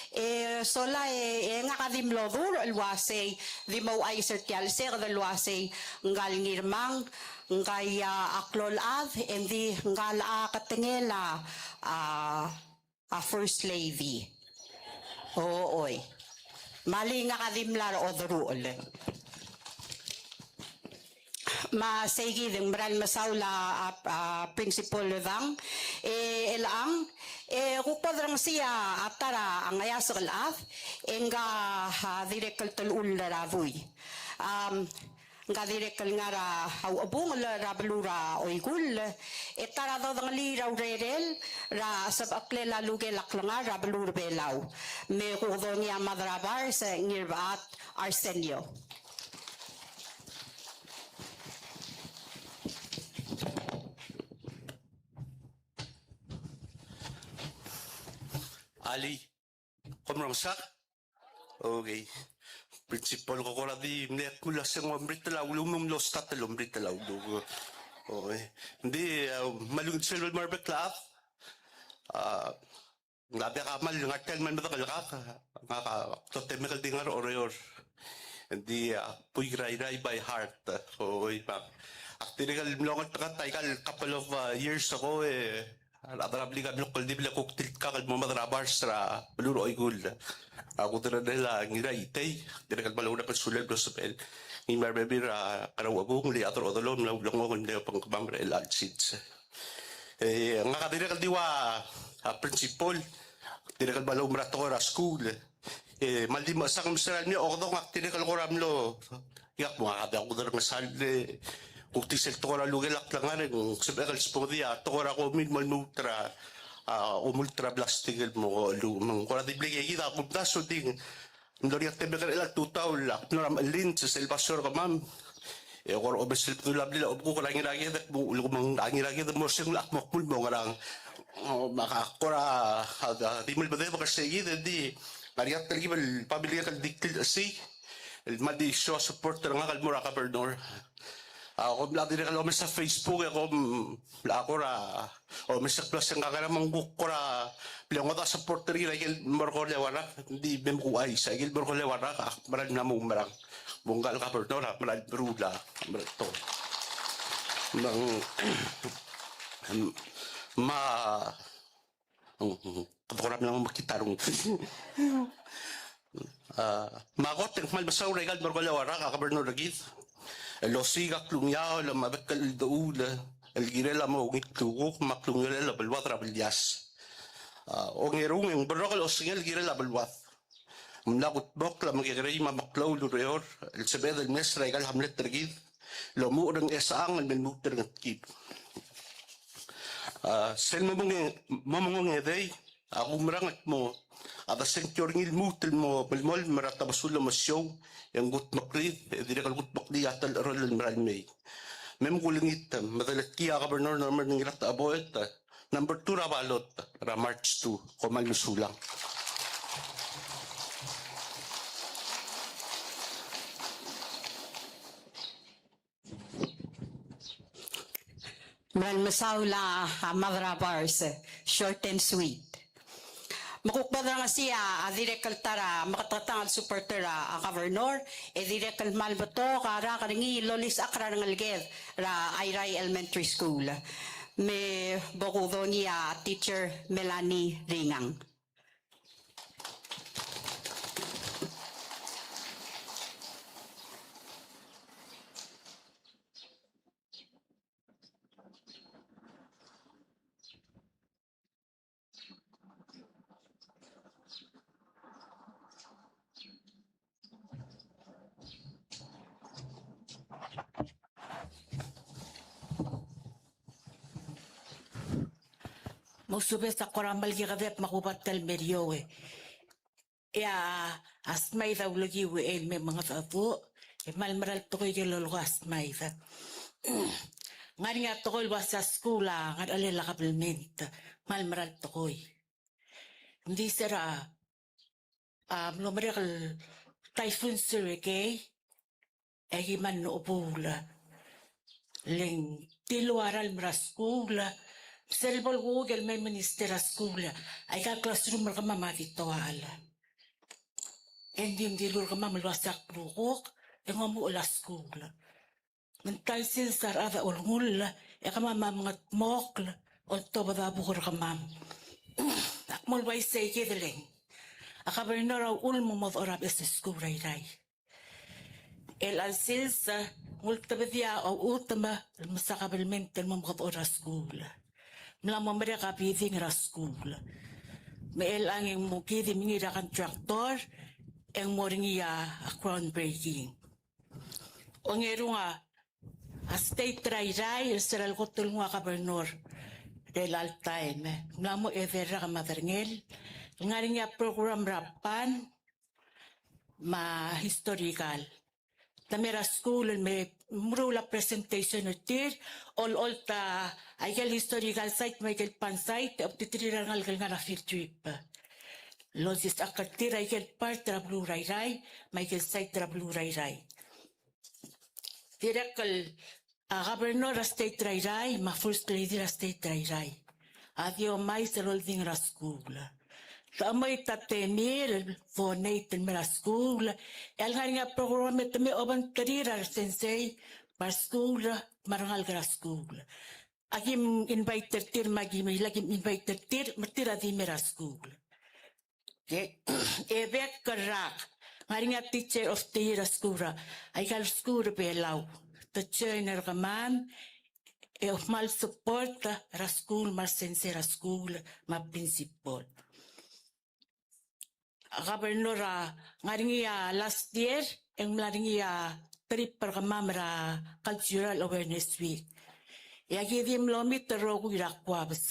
e sola e, e ngak a di mlo dmu el uasei, di mo ouchais er tia el seked el uasei, ngka el Ngirmang, ngka a klou el chad, e ng di ngka a ketengel a, a, a First Lady. Ochoi. Me alii ngak a di mla er a oderuchel. Me sei kid e ng meral mesaul a, a, a Principal Dang, e chelechang, e kuk bo derengesii a ta er a ngeasek el chad, e ngka a dirrek el telechull er a dui. Am, ngka a dirrek el ngar er a uchebungel er a beluu er a Oikull, e ta er a dodengelii er a urerel er a sebecheklel a lukel a klengar er a beluu er a Belau. Me kuk dongii a Mad er a Bars, e Ngirbechat Arsenio. Alii, kom meral mesaul. Okay. Principal, ko kora di mle kmu el uasei ng meritel a uluum, ng mlo start el meritel a uluum. Okay. Ng di, a, me a ungil sel bo el mo er a bek el chad. A, ng diak a kmal ngar tia el kmal medengelkak, ngak a kdotemek el di ngar er a Oreor. Ng di, a, buik er a Irrai by heart. Oi, me ak dirrek el mlo ngeltengat aika el couple of, a, years ago, e a rechad er a blik a mlo kldibel e kuk tilkak el mo Mad er a Bars er a beluu er a Oikull. A kuderengel a Ngiraitei, dirrek el mlo merek el sulel el mlo sebechel. Ngii me a rebebil er a Kerauchebung, le a Chad er a Odelong, mla ulengchong el mle obengkemam er chelecha el sils. E, ngak a dirrek el di ua, a, principal, dirrek el mla oumera tekoi er a skuul. E, me a ldi mechesang me sera el mle okedong, ak dirrek el kora mlo, ia, ak mo ngak a di a kuderengesall, e, kuk di sel tekoi er a lukel a klengar, e ng sebechek el sbongedii a tekoi er a komi el mo lmuut er a a omult er a plastik el mo lu, me ng kora di blekekid a kumdasu e di ng mlo er ngii a temekerel a tutau el ak mlo er a mechelins, sel basio er kemam. E kora omes el bedul a blil a obekuk er a Ngiraked, e kmo, me ng Ngiraked mo er sengul ak mo kmu el mo ngerang. O, me ak kora, a, a, di melbedebek er se kid, e di ngar er ngii a telkib el family el di klsii el mla di show a support er ngak el mo er a governor. A, kom mla dirrek el omes a Facebook, e kom mla kora omes el kmo se ng kakerang me ng kuk kora blengodech a support er ngii er a ikel mo er a Oreor el rak, di me mkuchais a ikel mo er a Oreor el rak, ak mera el mla mo oumerang. Me ngka el governor a mera el meruul a, mera el to. Me ng, me a Kede kora mla mo mekitarung. A, me a kot e ng kmal mesaul er a ikal mo er a Oreor el rak a governor er kid el osiik a klungiaol me a bek el cheldechuul el kirel a mo ungil klukuk me a klungiolel a beluad er a Belilias. A, ongerung e ng berrokel osengel el kirel a beluad. Ng mla kudmokl a mekekerei me a meklou el ureor el sebeched el mes er a ikal hamlet er kid el omuchel er a Ngchesechang el me lmuut er a Ngetkib. A, sel mo mong-, mo mongedei, a kumerang el kmo a de sengkio er ngii el lmuut el mo melemolem er a Tabesul el Omesiou, e ng kudmeklii, e dirrek el kudmeklii a telecheroll el mera el mei. Me mkulengit, me de letkii a Governor Norman Ngiratecheboet, number two er a ballot er a March two, kom kmal mesulang. Me ng mesaul a, a, Mad er a Bars, short and sweet. Me kuk bo dodengesii a, a dirrek el ta er a meketeketang el supporter a, a governor, e dirrek el kmal betok a rak er ngii el olisechakl er a rengeleked er a Airai Elementary School. Me bo kudongii a teacher Melanie Ringang. Mousubes a kora melekekedeb me a kubat el meriou e. E a, a smaid a ulekiu el me mengedecheduch, e kmal mera el tekoi ikel lolekoi a smaid. Ng ngar er ngii a tekoi el uasei a skuul a ngerechelel a kabelment, kmal mera el tekoi. Ng di se er a, a, mlo merek el Typhoon Sergei, e ki mla mo chebuul. Le ng dilu a ralm er a skuul, me sel bo el kuk el me minister er a skuul, aika el classroom er kemam a di toachel. E ng di, ng dilu er kemam el uasei ak klukuk, e ng omuchel a skuul. Me ng ta el sils a rechad a olengull, e kemam a mengetmokl, oltobed a buk er kemam. Ak mo uaisei kid el ng, a governor a uchul me ng mo dechor a beches el skuul er a Irrai. Chelecha el sils, ng ultebedii a uchetem el mesa kabelment el mo mekedechor a skuul. Mla mo merek a bidding er a skuul. Me chelechang e ng mo kid di mengiil er a contractor, e ng mo er ngii a groundbreaking. Ongerung, a, a state er a Irrai, el sel kot el nguu a governor er chelecha el taem, ng mla mo edei el rak me a derengel, el ngar er ngii a program er a band, me a historical. Te mei er a skuul el me meruul a presentation er tir, olecholt a ikel historical site me a ikel band site, e obtiterir a rengalek el ngar er a field trip. Lolsisechakl er tir a ikel part er a beluu er a Irrai, me a ikel site er a beluu er a Irrai. Dirrek el a governor er a state er a Irrai, me a first lady er a state er a Irrai a di omais el oldingel er a skuul. Te chemoit a temir el donate el mei er a skuul, e a lengar er ngii a program e te mei obengterir a resensei, me a reskuul, me a rengalek er a skuul. Aki invite er tir, me aki mei, aki invite er tir, me tir a di mei er a skuul. Okay. E bek el rak, ngar er ngii a teacher of the year er a skuul er a, aika el skuul er a Belau. Te join er kemam, e kmal support er a skuul, me a resensei er a skuul, me a principal. A governor a, ngar er ngii a last year, e ng mla er ngii a trip er kemam er a Cultural Awareness Week. E aki di mlo meet el rokui er a Kuabes.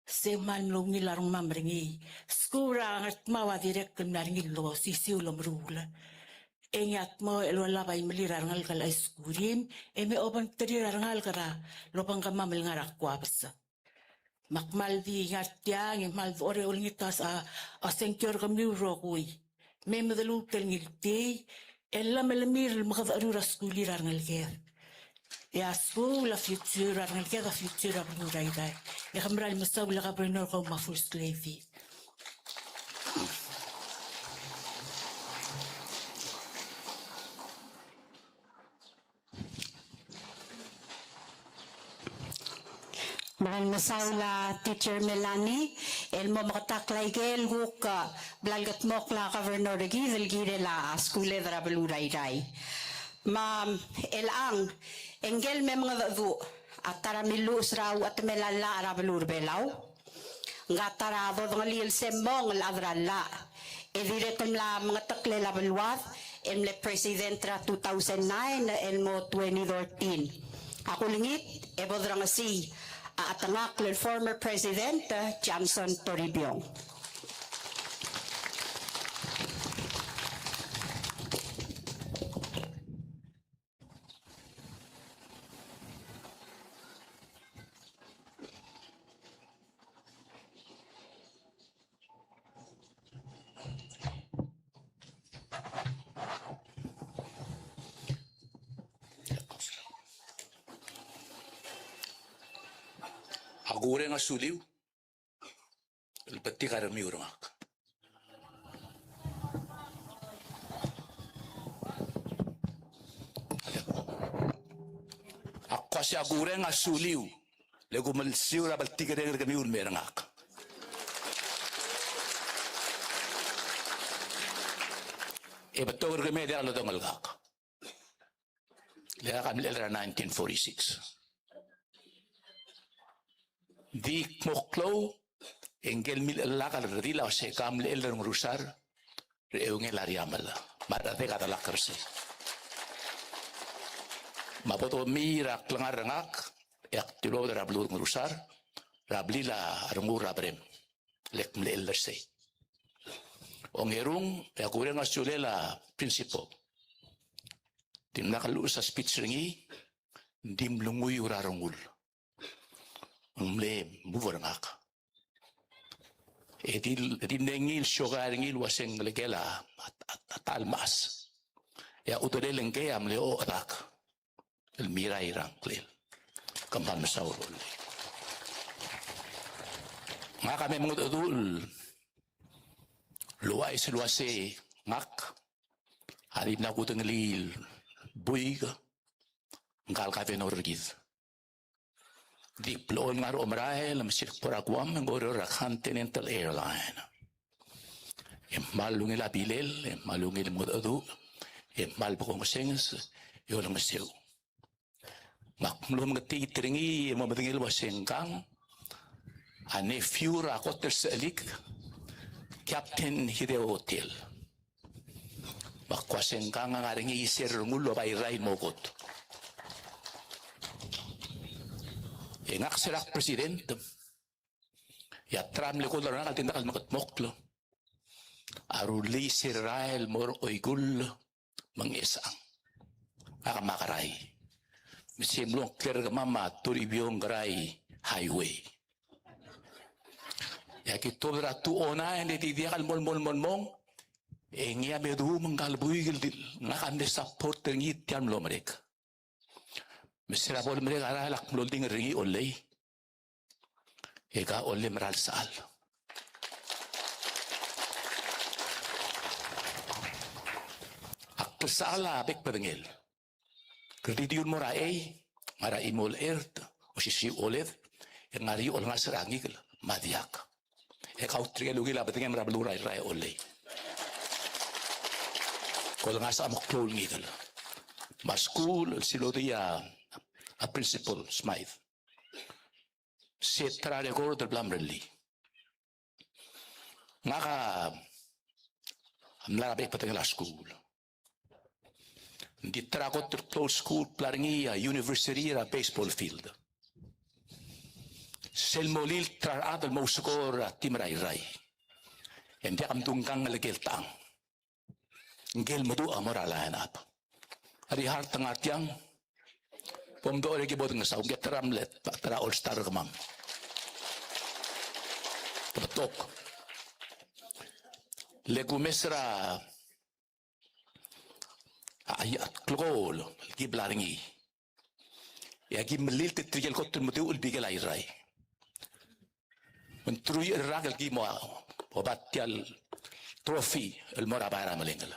Se kmal mlo ungil a rengmam er ngii. Skuul er a Ngardmau a dirrek el mla er ngii el osisiu el omeruul. E ngii a dmo el olab a imelir a rengalek el chais skuulim, e me obengterir a rengalek er a lobengkemam el ngar er a kuabes. Me ak kmal di ngar tiang, e kmal dechor e olengit a, a sengkio er kemiu el rokui. Me medeluut el ngiltii, e llemelemir el mekedechor er a skuulir a rengeleked. E a skuul a future er a rengeleked, a future er a beluu er a Irrai. E ke merael mesaul el Governor, kau me a First Lady. Me ng mesaul a Teacher Melanie el mo meketakl a ikel kuk, a, bla lekedmokl a Governor er kid el kirel a skuuled er a beluu er a Irrai. Me, e chelechang, e ngikel me mengedecheduch a ta er a miluches er a uchetemel a llach er a beluu er a Belau. Ngka ta er a dodengelii el sel mong el chad er a llach, e dirrek el mla mengeteklel a beluad el mle president er a two thousand nine el mo twenty thirteen. A kulengit e bo dorengesii a chetengakl el former president, eh, Johnson Toribiong. A kureng a suliu el betik a rengmiu er ngak. Ak uase a kureng a suliu le kumelsiu er a bltikerreng er kemiu el mei er ngak. E betok er kemiu a diak lodengelkak. Le ngak a mlechell er a nineteen forty-six. Di kmo klou, e ngikel milechellak el redil a uase ngka a mlechell er a Ngerusar er a eungel a Riamel, me a rechedek a delak er sei. Me a bo domiich er a klengar er ngak, e ak tilobed er a beluu er a Ngerusar, er a blil a Rengul er a Berem, le ak mlechell er sei. Ongerung, e a kureng a sulel a principal. Dimlak lluches a speech er ngii, ng di mlenguiu er a rengul. Ng mle move er ngak. E di, e di ngii el siokai er ngii el uase ng ngelekel a, a, a, a ta el mechas. E a chudelel ngkei a mle ochedak el mirrael er a ngklel. Kmal mesaul. Ngak a me mengedecheduch el ouchais el uase ngak a dimlak kudengelii el buik ngka el governor er kid. Di blechoel ngar er a omerael me sel kbo er a Guam e ng oureor er a Continental Airline. E kmal ungil a bilel, e kmal ungil mengedecheduch, e kmal bekongesenges, e olengeseu. Me ak mlo meketeket er ngii e mo medengei el uase ngkang a nephew er a kot el sechelik, Captain Hideo Otil. Me ak uase ngkang a ngar er ngii a isei er a rengul el oba Irrai el mo kot. E ngak se er a president, e a ta er a mle kot el ngar er ngak el dimlak el mekedmokl a rullii sel rael el mo er a Oikull me a Ngchesechang. Ngak me a Kerai. Me se mlo ngklel er kemam a Toribiong Kerai Highway. E aki tuobed er a two oh nine e di diak el mo, mo, mo, mong. E ngii a me dmu me ngka el buik el di ngak a mle support er ngii tia el mlo merek. Me se er a bo lemerek a rael e ak mlo oldingel er ngii, Ollei. E ka Ollei, mera el sechal. Ak klsechal a bek el bedengel. Kede di ul mo er a chei, ngar er a chimo el chert, osisiu choled, e ngar er ngii a olengasech er a ngikel me a diak. E kau tirke el ungil a bedengem er a beluu er a Irrai, Ollei. Ke olengasech a meklou el ngikel. Me a skuul el silodii a, a Principal Smythe. Se ta er a record el bla mrellii. Ngak a mla er a bek el bedengel a skuul. Ng di ta er a kot el klou el skuul el bla er ngii a university er a baseball field. sel mo lilt er a rechad el mo ousekool er a team er a Irrai. E ng diak mdu ngkang el ngelekel tang. Ngike el meduch a mo er a line up. A di heart er a ngar tiang, bo mdocher e ki bo dengesau, ngke a ta er a mle, ta er a all star er kemam. Te betok. Le kumes er a, a, a klekool el ki bla er ngii. E aki melilt er tirke el kot el meduch el bikel a Irrai. Me ng truich el rak el ki mo, mo oba tia el trophy el mo er a bai er a Melengel.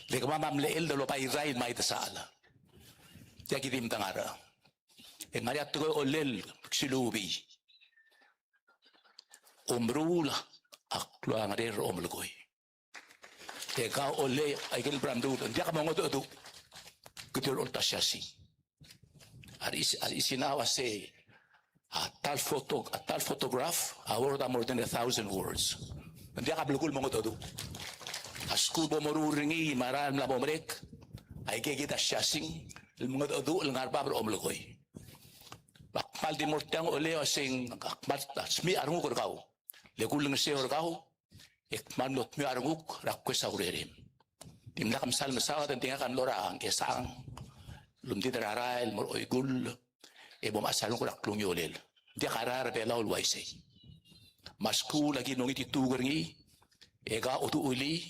Le kemam a mle el de loba Irrai el mei desal. Tia ki di mdengar. E ng ngar er ngii a tekoi a olel, silubii. Omeruul a klou a ngerel er a omelekoi. E kau a olei, aike el bla mdu, ng diak mongedecheduch. Kede olecholt a siasing. A re-, a rechising a uase, a ta el photo, a ta el photograph a worth more than a thousand words. Ng diak a belkul mongedecheduch. A skuul bo moruul er ngii, me a rael el mla mo merek, aike kid a siasing el mengedecheduch el ngar er a bab er a omelekoi. Me ak kmal di mo er tiang a olei, a uaseng, ak kmal smiich a renguk er kau. Le kulengeseu er kau, e kmal mlo dmeu a renguk er a kues a urerem. Dimlak msal mesaod, e ng di ngak a mlo er a Ngchesechang el omdid er a rael el mo er a Oikull, e bo mechas a renguk er a klungiolel. Ng diak a rael er a Belau el uaisei. Me a skuul a ki mlo ngii di tuuk er ngii, e kau a oduchelii,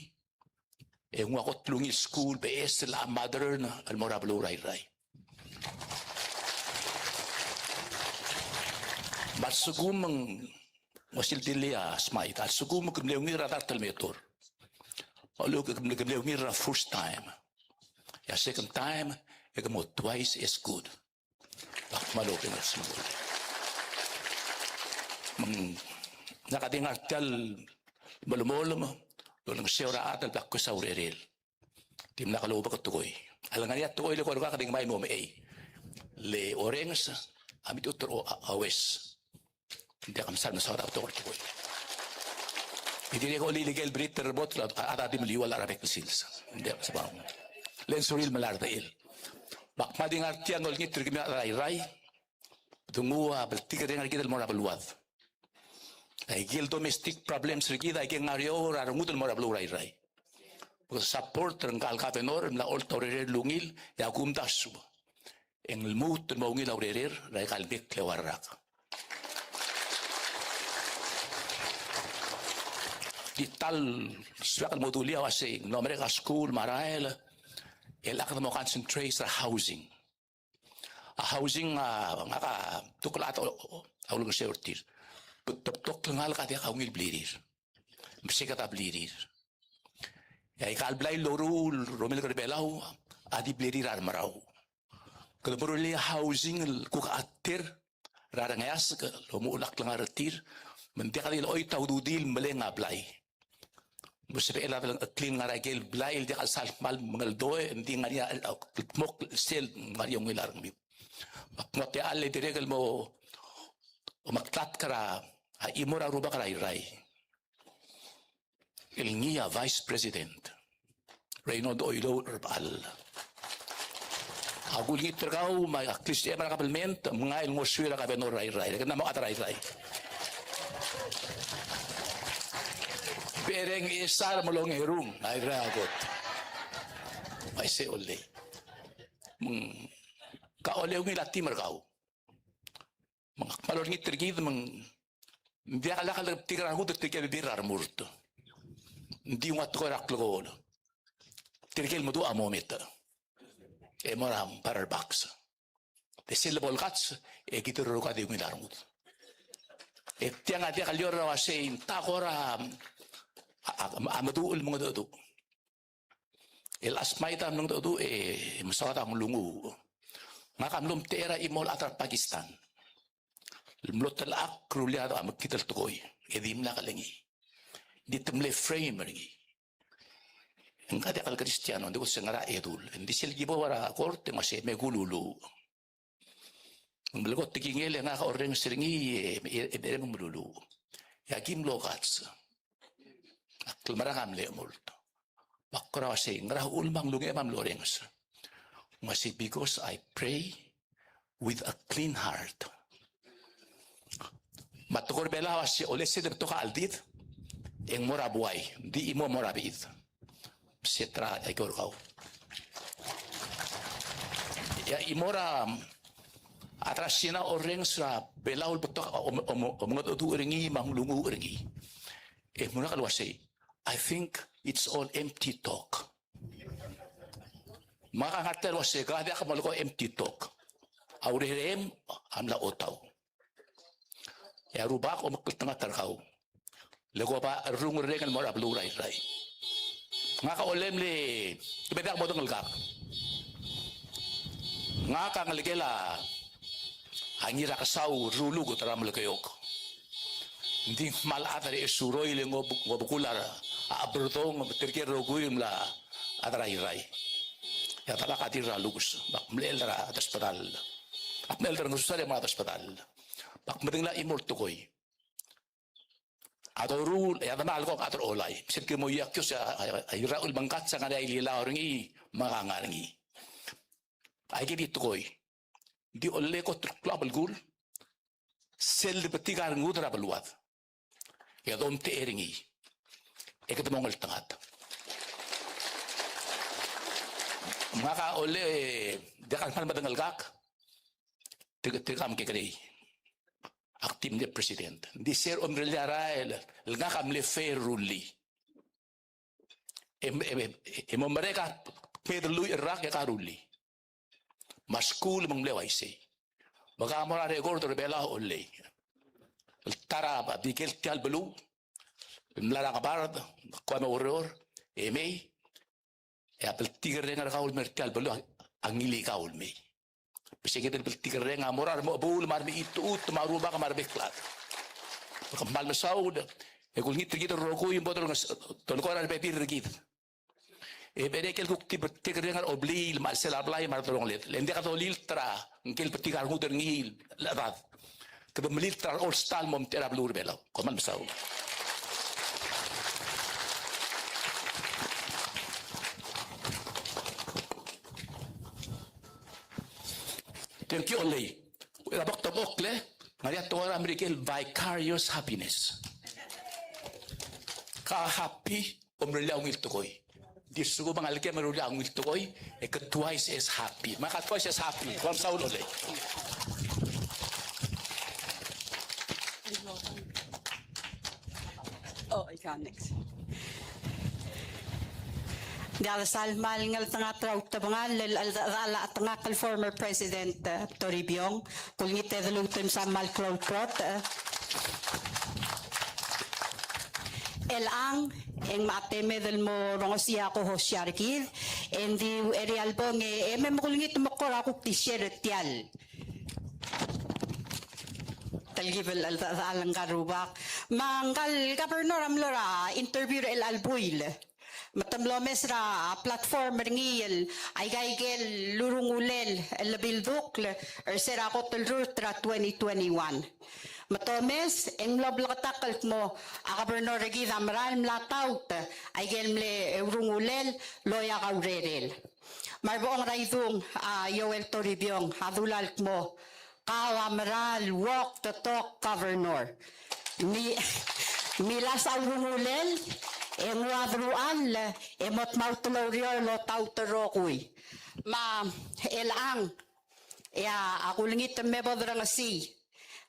e nguu a kot el ungil skuul beches el modern el mo er a beluu er a Irrai. Me a lsekum ng uaisei el dilii a smai, a lsekum ke mle ungil er a dart el meteor. Olu ke mle, ke mle ungil er a first time. E a second time, e ke mo twice as good. Ak kmal obengkel a sengkio. Me ng, ngak a di ngar tia el melemolem el olengeseu er a chad el bla kues a urerel. Dimlak loubek a tekoi. A lengar er ngii a tekoi el eko er kau e ke di ngmai el mo mechei. Le orrenges a mechitechut er a, a, a ues. Ng diak msal mesaod a betok el tekoi. E dirrek el ilekel brit er a bot el chad a di meliual a rebek el sils. Ng diak sebau. Le ng sorir el melai er a redechel. Me ak kmal di ngar tiang el olengit er kemiu a rechad er a Irrai. Denguu a bltikerreng er kid el mo er a beluad. Aike el domestic problems er kid, aike el ngar er eou er a rengud el mo er a beluu er a Irrai. Bo support er ngka el governor el mla olecholt a urerel el ungil, e a kumdasu e ng lmuut el mo ungil a urerel er aika el mekl el eua el rak. Di ta el soak el mo dulii a uasei, ng mlo merek a skuul me a rael, e ng kede mo concentrate er a housing. A housing a, ngak a betok el chad a ulengeseu er tir. Te betok el ngalek a diak a ungil blirir. Me se kede blirir. E aika el blai el loruul er a omelek er a Belau a di blirir a remerau. Kede meruul a housing el kuk a ter er a rengeasek el omuchel a klengar er tir, me ng diak di el choit a ududir el meleng a blai. Me sebechel a delengcheklir el ngar er a ikel blai el diak el sal kmal mengeldoe, ng di ngar er ngii a, a, kldmokl sel ngar er ngii a ungil a rengmiu. Me ak mo techall e dirrek el mo omeklatk er a, a chimo er a rubak er a Irrai el ngii a Vice President Raynold Oilouch Rebechall. Ak ulengit er kau me a klisichem er a kabelment, me ng ngai el ngosuir a governor er a Irrai, e kede mo chad er a Irrai. Bereng e sar me longerung a Irrai a kot. Me isei a olei. Me ng ka olei ungil a team er kau. Me ngak a kmal olengit er kid me ng diak lak el betik er a rengud er tirke el bebil er a remurt. Ng di nguu a tekoi er a klekool. Tirke el meduch a mo mei. E mo er a ballot box. Te sel bo lekats, e kid el rokui a di ungil a rengud. E tiang a diak el lior er a uasei ng ta kora a, a, a meduch el mengedecheduch. El a smai a mlengedecheduch e mesaod a nglunguuch. Ngak a mlo omtechei er a chimo el chad er a Pakistan el mlo telechakl, rullii a mekngit el tekoi, e dimlak el ngii. Di te mle frame er ngii. Ngka a diak el Kristiano, ng di kuk se ngera a edul. Ng di sel ki bo er a kort e ng uasei me kululuuch. Ng melekoi a tekingel e ngak a orrenges er ngii e, e, e, e meluluuch. E aki mlo kats. A klemerang a mle chemolt. Me ak kora uasei, ngera uchul me a nglunguuch me a mlo orrenges? Ng uasei, because I pray with a clean heart. Me a tekoi er a Belau a se, olsiseb e betok a cheldid, e ng mo er a buai, ng di chimo mo er a bechid. Se ta er a ike er kau. E a chimo er a, a ta er a Sina a orrenges er a Belau el betok a om-, om-, omengedecheduch er ngii me a nglunguuch er ngii. E ng mo er ngak el uasei, I think it's all empty talk. Me ngak a ngar tia el uasei, ka diak molekoi a empty talk. A urerem a mla otau. E a rubak, omekngeltengat er kau. Le ko oba rrungerreng el mo er a beluu er a Irrai. Ngak a olem le, te me diak modengei el kak. Ngak a ngelekel a Ngirakesau Ruluked er a Melekeok. Ng di kmal chad er a Esuroi le ng ob-, ng obekul a Cheberdong, me tirke el rokui el mla chad er a Irrai. E a delak a Dirralukes, me ak mle cheld er a desbedall. Ak mle cheld er a Ngerusar e mle chad er a desbedall. Me ak medengei a chimo el tekoi. A doruul, e a demal kong a chad er a Olai. Me sel ki mo iakios a, a, a, a Irrai el mengkats a ngar er a Ililau er ngii, me ngak a ngar er ngii. Aike di tekoi. Di olekoi a klou a belkul, sel lebetik a rengud er a beluad. E domtechei er ngii. E kede mo ngeltengat. Me ngak a ole, diak a kmal medengei el kak. Tirka, tirka a mekekerei. Ak di mle president. Ng di se er a omerellel a rael, el ngak a mle fair rullii. E, e, e, e mo merek a kmeed el lluich el rak e ke rullii. Me a skuul me ng mle uaisei. Me ke mo er a record er a Belau a olei. El ta er a bek el tia el beluu el mla er a Ngebard, ko me oureor, e mei, e a bltikerreng er kau el mer tia el beluu a ngilii kau el mei. Me se kid el bltikerreng a mo er a remechebuul me a remechitechut me a rubak me a rebek el chad. Me ke kmal mesaul, e kulengit er kid el rokui me bo dolekoi er a rebebil er kid. E berek el kuk di bltikerreng er a obliil me a chelsel a blai me a redelongeled. Le ng diak dolilt er a ngike el betik a rengud er ngii el chedad. Kede melilt er a olstal el mo omtechei er a beluu er a Belau. Kom kmal mesaul. Thank you, Olei. Er a bek el tomechokl, ngar er ngii a tekoi er a Merikel vicarious happiness. Ke happy, omerellii a ungil tekoi. Di lsekum a ngelekem a omerellii a ungil tekoi, e ke twice as happy. Me ke twice as happy. Kom kmal mesaul, Olei. Oh, ika next. Diak sal kmal ngeltengat er a utebengel el, el, el, el, el, ngak el former president, eh, Toribiong. Kulengit e de lmuut el msa kmal klou el klot, eh. Chelechang, e ng me a temed el mo rongesii a co-host er kid, e ng di Uriel Bong, e, e me kulengit me kora kuk di share er tia el telkib el, el, el, el ngka el rubak. Me ngka el governor a mlo er a interview er chelecha el buil. Me te mlo omes er a platform er ngii el aika ikel urungulel el lebildukl er se er a kot el rurt er a twenty twenty-one. Me te omes e ng mlo bleketakl el kmo a governor er kid a mera el mla taut aikel mle urungulel el oeak a urerel. Me a rebong er a idung a Joel Toribiong a dula el kmo, kau a mera el walk the talk governor. Mi, milasech a urungulel, e ng ua deruchall, e mo dmaut el oureor el otaut el rokui. Me chelechang, e a kulengit me bo dorengesii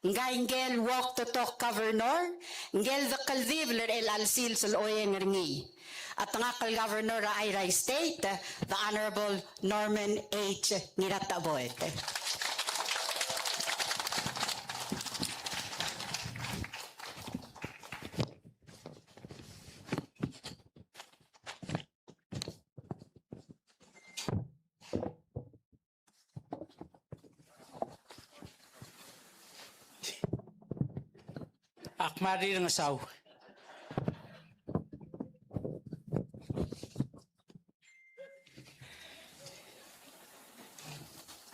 ngka ikel walk the talk governor, ngikel dekeldibel er chelecha el sils el oeeng er ngii. A tengakl el governor er a Airai State, the Honorable Norman H. Ngiratecheboet. Ak mla rirengesau.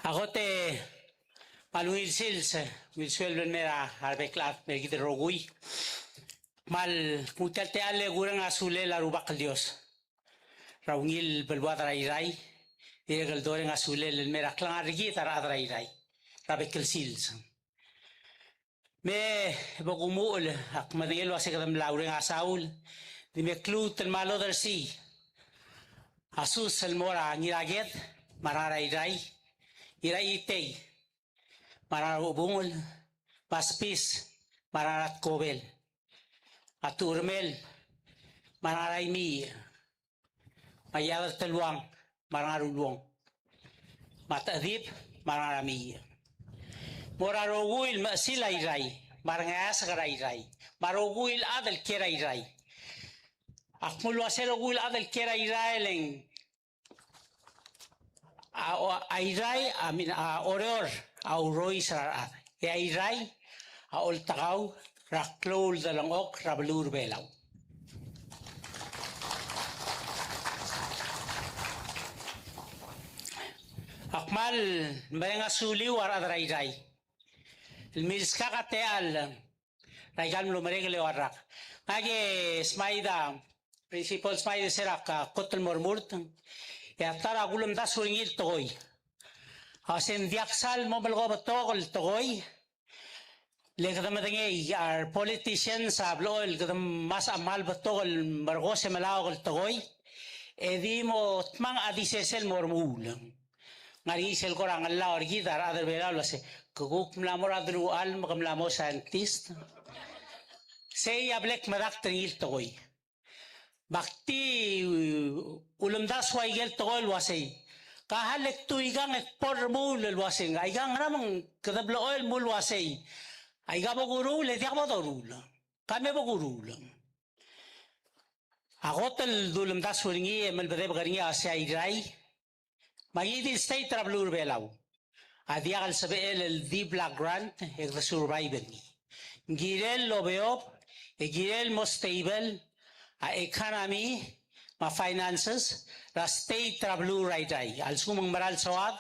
A kot e kmal ungil sils, ungil sueleb el mer a rebek el chad, mer kid el rokui. Kmal kuk tia el techall e kureng a sulel a Rubak el Dios er a ungil beluad er a Irrai, dirrek el doreng a sulel el mer a klengar er kid a rechad er a Irrai er a bek el sils. Me bo kumuchel, ak medengei el uase kede mla ureng a saul, di me kluut el mle odersii a sus el mo er a Ngiraked, me a Ngar er a Irrai, Irrai Itei, me a Ngar er a Rubungel, me a Spis, me a Ngar er a Tkobel, a Tuchermel, me a Ngar er a Imii, me a Iechad er a Teluang, me a Ngar er a Uluong, me a Techedib, me a Ngar er a Imii. Mo er a rokui el mechesil a Irrai, me a rengeasek er a Irrai, me a rokui el chad el kiei er a Irrai. Ak mle uase rokui el chad el kiei er a Irrai e le ng a, o, a Irrai, a, I mean, a Oreor a urois er a rechad. E a Irrai a oltekau er a klou el delengchokl er a beluu er a Belau. Ak kmal mereng a suliu a rechad er a Irrai el milskak a techall er aika el mlo merek el eua el rak. Ngak e Smaid a, Principal Smaid, e se er a kot el mo remurt, e a ta er a kulemdasu er ngii el tekoi a se ng diak sal mo melekoi a betok el tekoi, le kede medengei a re politicians a blechoel kede mesa a kmal betok el merekong e melaok el tekoi, e di mo dmang a di sesei el mo remuul. Ngar er ngii sel kora ngelau er kid a rechad er a Belau el uase, ke kuk mla mo er a deruchall me ke mla mo scientist. Sei a bla kmedakt er ngii el tekoi. Me ak di ulemdasu a ikel tekoi el uasei, ka lak tuikang e kbo el remuul el uasei, aika ngera me ng kede blechoel el mle uasei, aika bo kuruul e diak bo doruul. Ka me bo kuruul. A kot el dulemdasu er ngii e melebedebek er ngii a uasei a Irrai me a ngii di el state er a beluu er a Belau a diak el sebechel el di block grant e kede survive er ngii. Ng kirel el obeob e kirel el mo stable a economy me a finances er a state er a beluu er a Irrai. A lsekum ng meral soad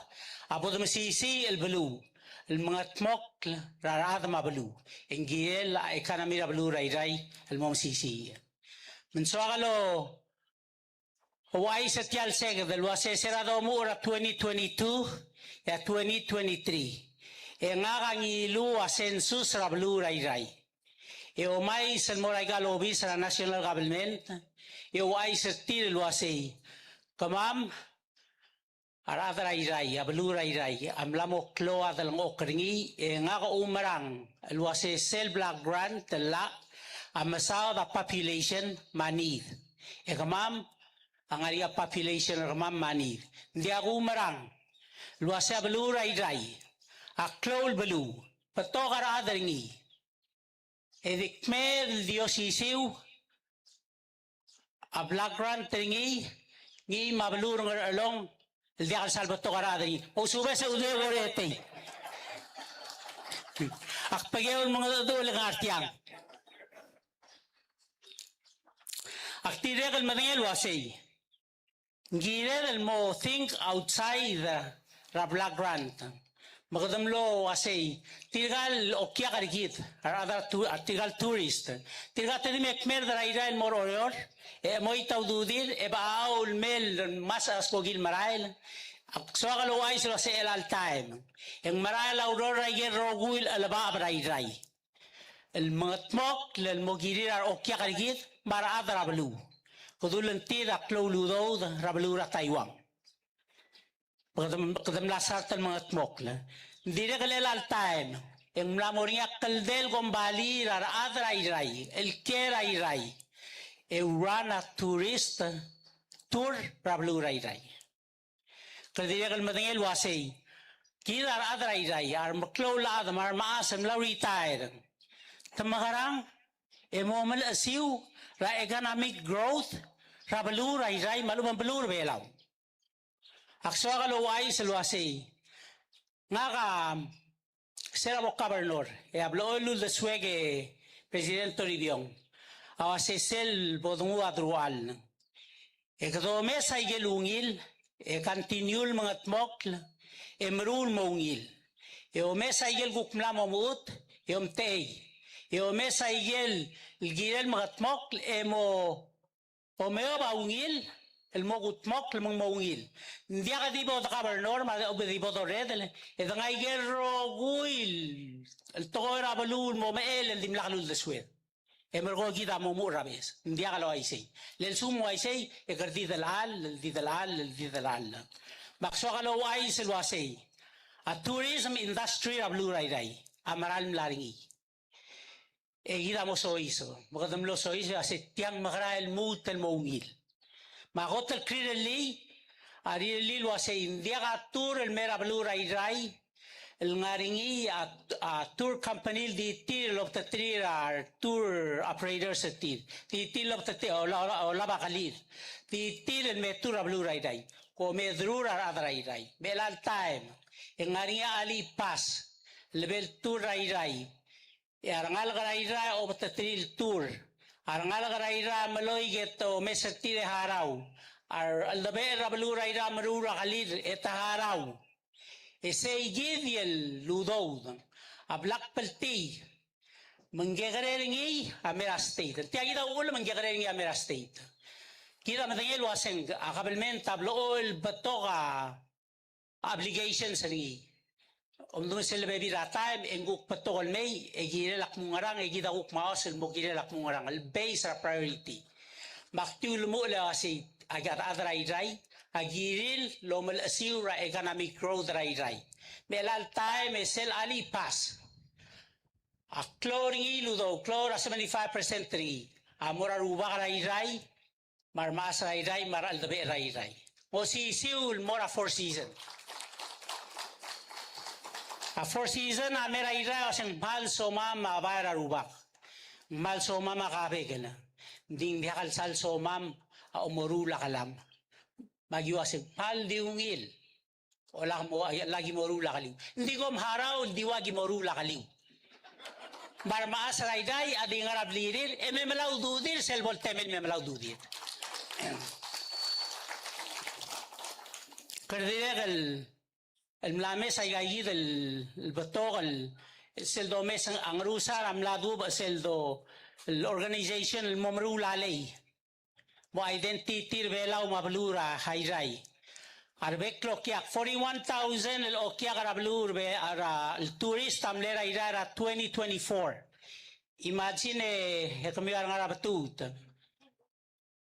a bo de mesisiich el beluu el mengedmokl er a rechad me a beluu. E ng kirel a economy er a beluu er a Irrai el mo mesisiich. Me ng soak el ouchais er tia el seked el uase se er a domuchel er a twenty twenty-two e a twenty twenty-three e ngak a ngiluu a census er a beluu er a Irrai. E omais el mo er aika el obis er a national government e ouchais er tir el uasei, kemam a rechad er a Irrai, a beluu er a Irrai a mla mo klou a delengchokl er ngii, e ngak a oumerang el uase sel block grant el llach a mesaod a population me a need. E kemam a ngar er ngii a population er kemam me a need. Ng diak kumerang el uase a beluu er a Irrai a klou el beluu, betok a rechad er ngii, e di kmeed el di osisiu a block grant er ngii, ngii me a beluu er a Ngerchelong el diak el sal betok a rechad er ngii. Ousubes e udoud er a tei. Ak bekeu el mengedecheduch el ngar tiang. Ak dirrek el medengei el uasei, ng kired el mo think outside er a block grant. Me kede mlo uasei, tirka el okiak er kid, a rechad er a tu-, a tirka el tourist, tirka te di me kmerd er a Irrai el mo er a Oreor, e chemoit a ududir, e bechachau el mei el ngmasech er a skoki el merael. Ak soak el ouchais el uasei chelecha el taem e ng merael a ureor er a ikel rokui el chelebacheb er a Irrai el mengedmokl el mo kirir a reokiak er kid me a rechad er a beluu. Kede ulengtir a klou el udoud er a beluu er a Taiwan. Kede, kede mla start el mengedmokl. Ng dirrek el chelecha el taem e ng mla mo er ngii a kldei el kombalii er a rechad er a Irrai el kiei er a Irrai e run a tourist tour er a beluu er a Irrai. Kede dirrek el medengei el uasei, kid a rechad er a Irrai a remeklou el chad me a remechas el mla retire, te mekerang e mo melechesiu er a economic growth er a beluu er a Irrai me a lechub e ng beluu er a Belau. Ak soak el ouchais el uasei, ngak a se er a bo governor, e a blechoel el uldesuek e President Toribiong a uase sel bo denguu a deruchall, e kede omes a ikel ungil e continue el mengedmokl e meruul el mo ungil. E omes a ikel kuk mla mo mechut e omtechei. E omes a ikel el kirel mengedmokl e mo omeob a ungil el mo kudmokl me ng mo ungil. Ng diak di bo de governor, me a di bo dorredel, e de ngai ker el rokui el tekoi er a beluu el mo mechell el dimlak luldesued. E merekong e kid a mo muchel er a beches. Ng diak el uaisei. Le lsekum ng uaisei, e kede di delal, di delal, di delal. Me ak soak el ouchais el uasei, a tourism industry er a beluu er a Irrai a mera el mla er ngii. E kid a mo soiseb, me kede mlo soiseb a se tiang, mekera el lmuut el mo ungil. Me a kot el kirellii, a rirellii el uasei ng diak a tour el mei er a beluu er a Irrai el ngar er ngii a, a tour company el di tir el obengterir a tour operators er tir. Di tir el obengterir, ola, ola, olab a kelir. Di tir el me tour er a beluu er a Irrai. Kom me deruul a rechad er a Irrai. Me chelecha el taem e ng ngar er ngii a alii pass el lebo el tour er a Irrai. E a rengalek er a Irrai a obengterir el tour. A rengalek er a Irrai a meloik e te omes er tir e harau. A recheldebechel er a beluu er a Irrai a meruul a kelir e te harau. E sei kid el udoud a blak bltiil. Me ng kekerei er ngii a mei er a state. Tia kid a uchul me ng kekerei er ngii a mei er a state. Kid a medengei el uaseng a kabelment a blechoel betok a obligations er ngii. Omdu me sel lebebil er a taem e ng kuk betok el mei, e kirel a kmo ngerang, e kid a kuk maos el mo kirel a kmo ngerang, el base er a priority. Me ak di ulemuchel el uasei a rechad er a Irrai a kirir el omelechesiu er a economic growth er a Irrai. Me chelecha el taem e sel alii pass a klou er ngii el udoud, klou er a seventy-five percent er ngii a mo er a rubak er a Irrai, me a remechas er a Irrai, me a recheldebechel er a Irrai. Ng osisiu el mo er a Four Season. A Four Season a mei er a Irrai a oseng kmal somam a bai er a rubak. Kmal somam a kabekel. Ng di ng diak el sal somam a omoruul a kelam. Me aki uaseng kmal di ungil. O lak mo, lak ki moruul a keliu. Ng di kom harau, ng di ua ki moruul a keliu. Me a remechas er a Irrai a di ngar er a blirir, e me melai a ududir, sel bo el temel me melai a ududir. Kede dirrek el, el mla mes aika kid el, el betok el, sel domes a Ngerusar a mla duubech sel do, el organization el mo meruul a lei. Mo identity er a Belau me a beluu er a Irrai. A rebek el okiak, forty-one thousand el okiak er a beluu er a Be-, er a, el tourist a mle er a Irrai er a twenty twenty-four. Imagine e, e kemiu a ngar er a betuut.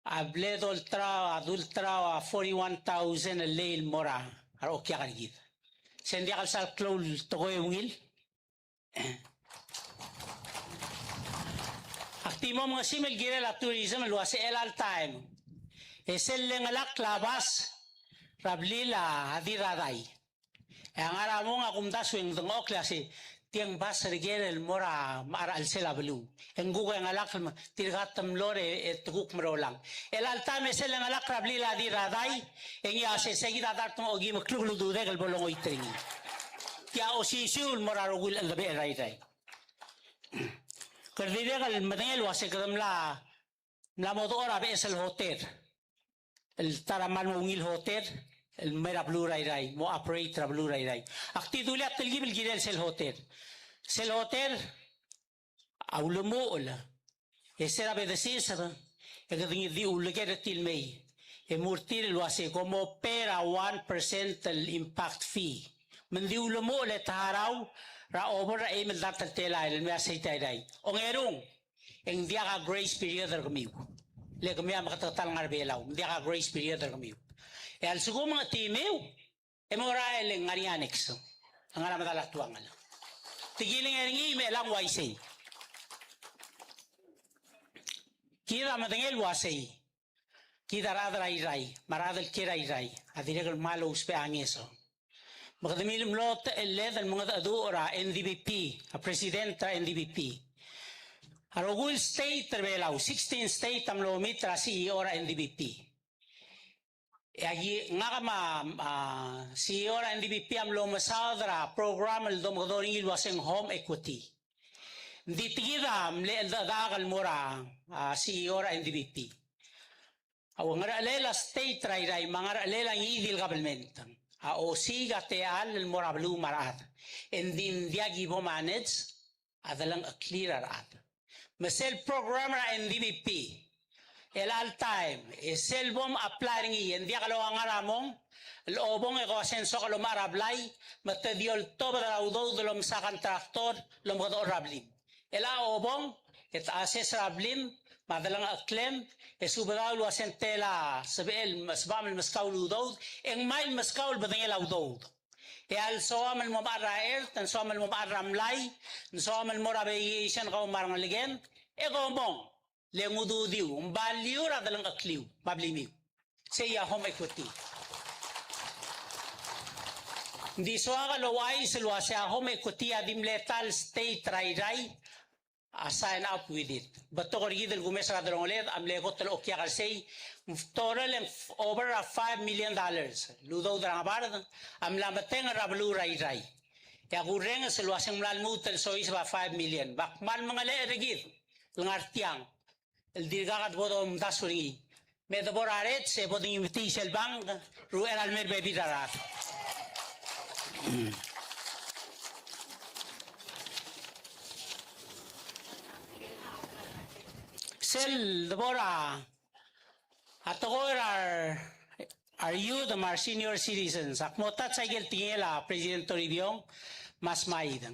A bla dolterau, a dolterau a forty-one thousand el lei el mo er a, a reokiak er kid. Se ng diak el sal klou el tekoi e ungil. Ak di mo mengesimer el kirel a tourism el uase chelecha el taem e sel lengelakl a bas er a blil a Dirradai. E a ngar er a mong a kumdasu e ng dengchokl el uase tiang bas er ker el mo er a, me a chelsel a beluu. E ng kuk e ngelakl me tirka te mlo er e, e te kuk merolang. Chelecha el taem e sel lengelakl er a blil a Dirradai, e ngii a uase se kid a dart me okim el kluk el ududek el bo longoit er ngii. Tia osisiu el mo er a rokui el cheldebechel er a Irrai. Kede dirrek el medengei el uase kede mla, mla mo dechor a beches el hotel. El ta er a mal mo ungil hotel el mei er a beluu er a Irrai, mo operate er a beluu er a Irrai. Ak di dulii a telkib el kirel sel hotel. Sel hotel a ulemuchel. E se er a bedesiseb e kede di uleker er tir el mei. E mo er tir el uase kom oper a one percent el impact fee. Me ng di ulemuchel e te harau er a over er a eim el dart el telael el mei er a state er a Irrai. Ongerung, e ng diak a grace period er kemiu. Le kemiu a meketeketang el ngar er a Belau, ng diak a grace period er kemiu. E a lsekum ng chetimiu, e mo er a el ngar er ngii a next. Ngar er a medal a tuangel. Te kilengei er ngii me chelechang uaisei. Kid a medengei el uasei, kid a rechad er a Irrai, me a rechad el kiei er a Irrai, a dirrek el kmal ousbech a ngeso. Me kede mlo techelled el mengedecheduch er a N D P P, a president er a N D P P. A rokui el state er a Belau, sixteen state a mlo meet er a C E O er a N D P P. E aki, ngak me a, a, C E O er a N D P P a mlo mesaod er a program el domekedong er ngii el uaseng home equity. Ng di tia kid a mle cheldechedechak el mo er a, a, C E O er a N D P P. A ua ngerechelel a state er a Irrai me a ngerechelel a ngii di el kabelment a osiik a techall el mo er a beluu me a rechad. E ng di ng diak ki bo manage a delengcheklir a rechad. Me sel program er a N D P P Chelecha el taem, e sel bom apply er ngii, e ng diak lua ngar er a mong, el obong e ko uase ng soak el omechar a blai, me te di oltobed er a udoud el omsa a contractor, el omekedechor er a blim. Chelecha obong, e te assess er a blim, me a delengcheklem, e subedau el uase ng tela sebechel, sebecham el meskau el udoud, e ng mei el meskau el bedengel a udoud. E a lsoam el mo mechar er a ert, ng soam el mo mechar er a mlai, ng soam el mo er a vacation kau me a rengelekem, e ko mong, le ng ududiu, ng value er a delengchekliu, me a blimiu. Sei a home equity. Ng di soak el ouchais el uase a home equity a di mle ta el state er a Irrai a sign up with it. Betok er kid el kumes er a delongeled a mle kot el okiak er sei, total e ng over a five million dollars el udoud er a ngebard a mla metengel er a beluu er a Irrai. E a kurrenges el uase ng mla lmuut el soiseb a five million. Bak kmal mengelechel er kid el ngar tiang el dirkak bo domdasu er ngii. Me de bo er a rets e bo dengimtii sel bank, er uchei er a lemei er a bebil er a rechad. Sel de bo er a tekoi er a re-, our youth me a re senior citizens, ak mo touch a ikel tekingel a President Toribiong me a Smaid.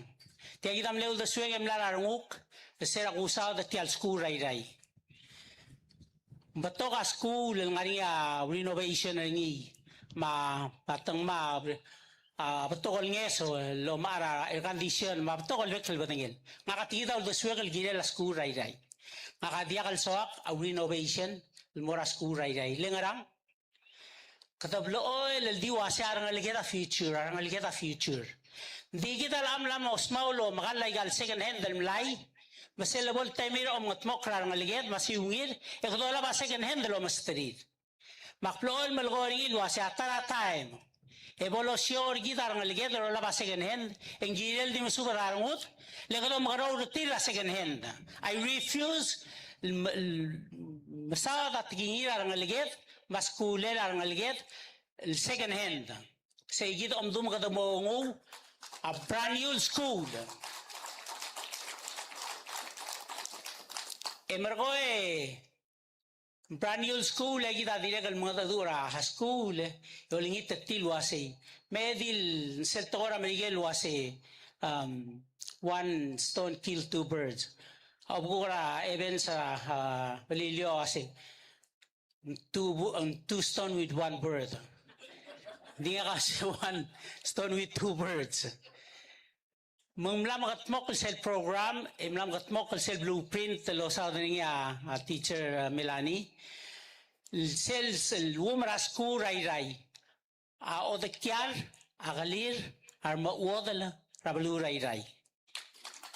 Tia kid a mle uldesuek e mla er a renguk, e se er a kusaod er tia el skuul er a Irrai. Ng betok a skuul el ngar er ngii a renovation er ngii, me a, me a tengmai a, a betok el ngeso el omechar a air condition, me a betok el bek el bedengel. Ngak a tia kid a uldesuek el kirel a skuul er a Irrai. Ngak a diak el soak a renovation el mo er a skuul er a Irrai. Le ngerang? Kede blechoel el di uase a rengeleked a future, a rengeleked a future. Ng di kid a locha mla mo smau el omekall aika el second hand el mlai, me sel lebo el temir a omengedmokl er a rengeleked me a siungir, e kede olab a second hand el omesterir. Me ak blechoel melekoi er ngii el uase a ta er a taem e bo losiou er kid a rengeleked el olab a second hand, e ng kirel di mesubed er a rengud, le kede omekeroul er tir er a second hand. I refuse el, el mesaod a tekingir a rengeleked, me a skuulel a rengeleked, el second hand. Sei kid a omdu me kede mo nguu a brand new school. E merekong e brand new school, e kid a dirrek el mengedecheduch er a high school, e olengit er tir el uasei. Me di el sel tekoi er a Merikel el uasei, um, one stone kill two birds. A obekuk er a Evans er a, a, Beliliou a uasei, two bu-, um, two stone with one bird. Di ngak a uasei one stone with two birds. Me ng mla mekedmokl sel program, e mla mekedmokl sel blueprint el osaod er ngii a, a teacher, a, Melanie. Sel, sel uum er a skuul er a Irrai a odekial a kelir a remechuodel er a beluu er a Irrai.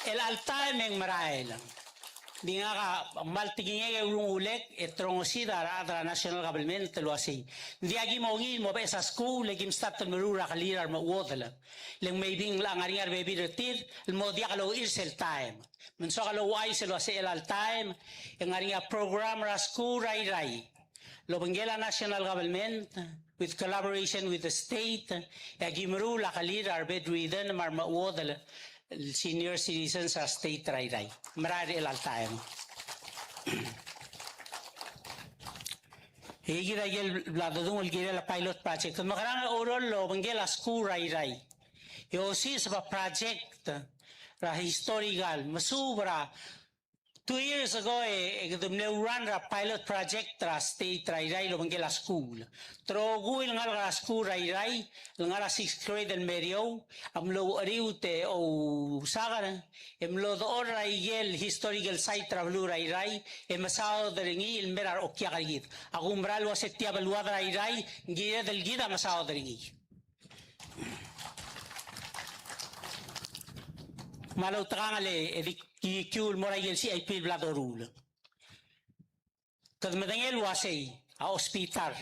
Chelecha el taem e ng merael. Di ngak a kmal tekingek e urungulek e te rongesii a rechad er a national government el uasei, ng diak ki mo ngii el mo beches a skuul e ki mstart el meruul er a kelir a remechuodel. Le ng maybe ng locha ngar er ngii a rebebil er tir el mo diak louchir sel taem. Me ng soak el ouchais el uasei chelecha el taem e ng ngar er ngii a program er a skuul er a Irrai el obengkel a national government with collaboration with the state, e aki meruul a kelir a rebedridden me a remechuodel el senior citizens er a state er a Irrai. Merael er chelecha el taem. E kid a ikel bla dedung el kirel a pilot project. Mekerang e oureor el obengkel a skuul er a Irrai e osiseb a project er a historical, mesuub er a two years ago e, e kede mle run er a pilot project er a state er a Irrai el obengkel a skuul. Te rokui el ngalek er a skuul er a Irrai el ngar er a sixth grade el meriou a mlo cheriut e ousaker e mlo dechor er a ikel historical site er a beluu er a Irrai e mesaod er ngii el mei er a reokiak er kid. A kumerang el uasei tia beluad er a Irrai ng kired el kid a mesaod er ngii. Me a loutekangel e di kikiu el mo er a ikel C I P el bla doruul. Kede medengei el uasei a hospital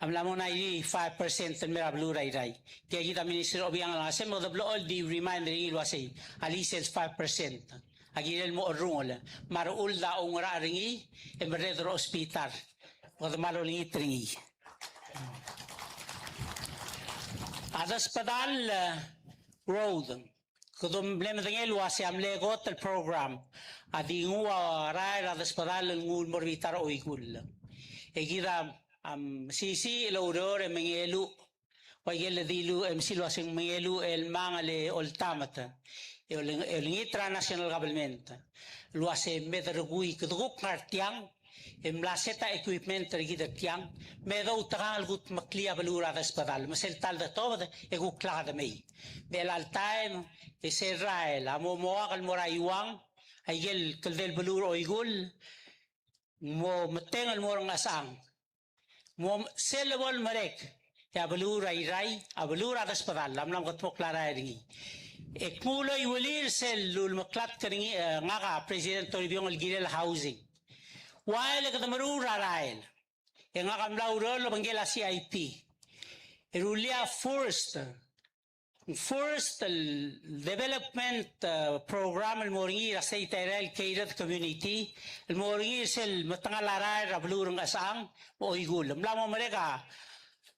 a mla mo ninety-five percent el mei er a beluu er a Irrai. Tia kid a Minister Obichang el ngar er a sei me kede blechoel di remind er ngii el uasei a list el five percent a kirel mo cherrungel me a rechuld a oungerachel er ngii e merreder er a hospital. Me kede mal olengit er ngii. A Desbedall, eh, road. Kede mle medengei el uasei a mle kot el program a di nguu a rael er a desbedall el nguu el mo er a bita er a Oikull. E kid a, am, mesisiich el oureor e mengeluch. Ua ikel dilu, e mesil uasei ng mengeluch el mangel e oltamet. E ole-, e olengit er a national government el uasei me de rekui, kede kuk ngar tiang, e mla set a equipment er kid er tiang, me doutekangel el kudmeklii a beluu er a desbedall, me sel ta el de tobed e kuk lak de mei. Me chelecha el taem, e sel rael a mo moak el mo er a Iuang, a ikel kldei el beluu er a Oikull, mo metengel el mo er a Ngchesechang. Mo sel lebo el merek, e a beluu er a Irrai, a beluu er a desbedall, a mla mekedmokl a rael er ngii. E kmu el oiuelir sel lulemeklatk er ngii, e, ngak a President Toribiong el kirel a housing. Ua el kede meruul er a rael. E ngak a mla oureor el obengkel a C I P. E rullii a first, first el development, e, program el mo er ngii er a state er a gated community, el mo er ngii sel metengel a rael er a beluu er a Ngchesechang, Oikull. Mla mo merek a,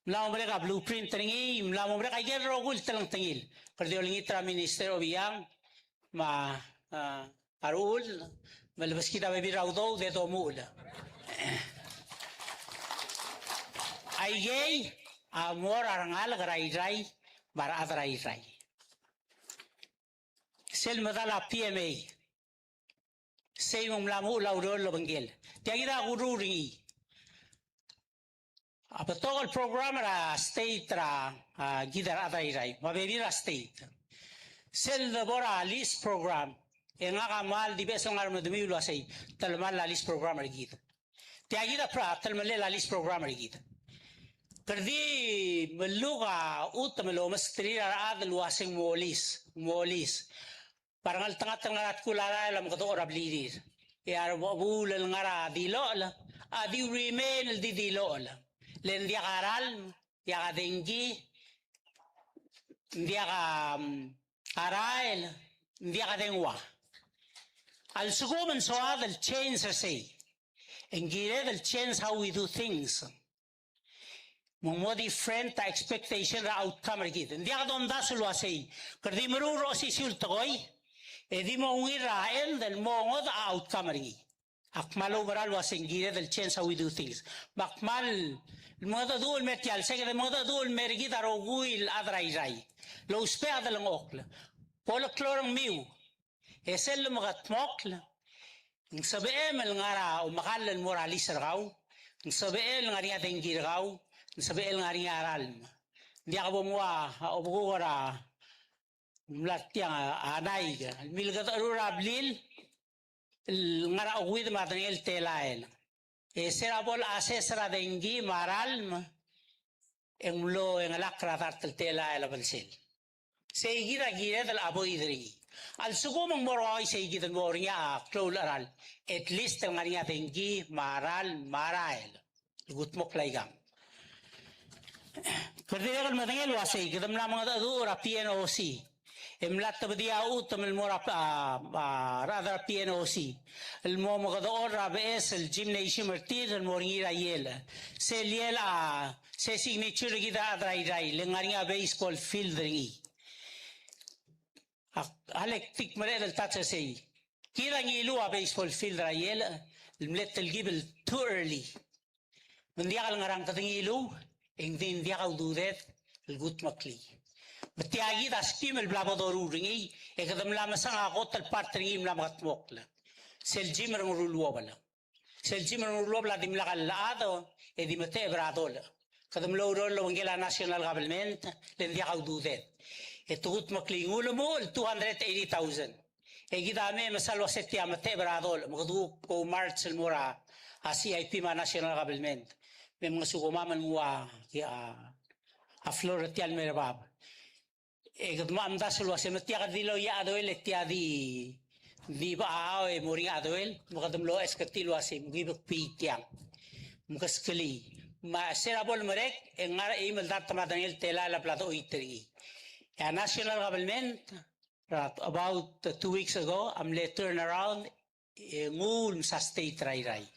mla mo merek a blueprint er ngii, mla mo merek a ikel rokui el telengtengil. Kede olengit er a Minister Obichang, me a, a, a Rechul, me lebeskid a bebil er a udoud e domuchel. Aikei a mo er a rengalek er a Irrai, me a rechad er a Irrai. Sel medal a P M A. Sei me ng mla muchel a ureor el obengkel. Tia kid a kuruul er ngii. A betok el program er a state er a, a, kid a rechad er a Irrai, me a bebil er a state. Sel debo er a lease program, e ngak a kmal di beches el ngar er a medemiu el uasei, telemall a lease program er kid. Tia kid a pro-, telemellel a lease program er kid. Kede di meluk a chutem el omesterir a rechad el uasei ng mo lease, ng mo lease. Me a rengeltengat el ngar er a tkul a rael a mekedechor a blirir. E a rebechebuul el ngar er a dilochel a di remain el di dilochel. Le ng diak a ralm, diak a dengki, ng diak a, mm, a rael, ng diak a dengua. A lsekum ng soad el change er sei, e ng kired el change how we do things. Me ng mo different a expectation er a outcome er kid. Ng diak domdasu el uasei, kede di meruul er a osisiu el tekoi, e di mo ungil er a end el mo ngodech a outcome er ngii. A kmal oumera el uasei ng kired el change how we do things. Me a kmal mengedecheduch el mer tial, se kede mengedecheduch el mer kid a rokui el chad er a Irrai el ousbech a delengchokl. Bo leklou a rengmiu. E sel lemekedmokl, ng sebechem el ngar er a omekall el mo er a lease er kau, ng sebechel el ngar er ngii a dengki er kau, ng sebechel el ngar er ngii a ralm. Ng diak bo mnguu a obekuk er a mla er tiang a naik, el milkedecherur a blil el ngar er a okeuid me a derengel telael. E se er a bo le assess er a dengki me a ralm, e ng mlo chengelakl er a dart el telael a belsel. Sei kid a kired el avoid er ngii. A lsekum ng mo er a uaisei kid el mo er ngii a klou el cheral, at least el ngar er ngii a dengki me a ralm me a rael el kudmokl a ikang. Kede dirrek el medengei el uasei, kede mla mengedecheduch er a P N O C. E mla tebedii a chutem el mo er a, a, a, rechad er a P N O C el mo mekedechor er a beches el gymnasium er tir el mo er ngii er a ielech. Sel ielech a, se signature er kid a rechad er a Irrai, le ngar er ngii a baseball field er ngii. A, a le ktik mereched el touch er sei. Kid a ngiluu a baseball field er a ielech el mle telkib el too early. Me ng diak el ngerang, kede ngiluu, e ng di ng diak a ududed el kudmeklii. Me tia kid a scheme el bla bo doruul er ngii, e kede mla mesang a kot el part er ngii el mla mekedmokl. Sel gym er a Ngeruluobel. Sel gym er a Ngeruluobel a dimlak el chad, e di metecheb er a dolech. Kede mlo oureor el obengkel a national government, le ng diak a ududed. E te kudmeklii, ng ulemuchel el two hundred eighty thousand. E kid a mei me sel uase tia metecheb er a dolech, me kede kuk march el mo er a, a C I P me a national government. Me mngesukemam el nguu a, a, a floor er tia el mei er bab. E kede mo omdasu el uase me tia kede di loia a chedoel e tia di, di bechachau e mo er ngii a chedoel, me kede mlo chesketii el uase me ki bek pii tiang. Me keskelii. Me se er a bo lemerek, e ng ngar er a eim el dart me a derengel telael a bla dochoit er ngii. E a national government, about two weeks ago, a mle turn around, e nguu el msa state er a Irrai.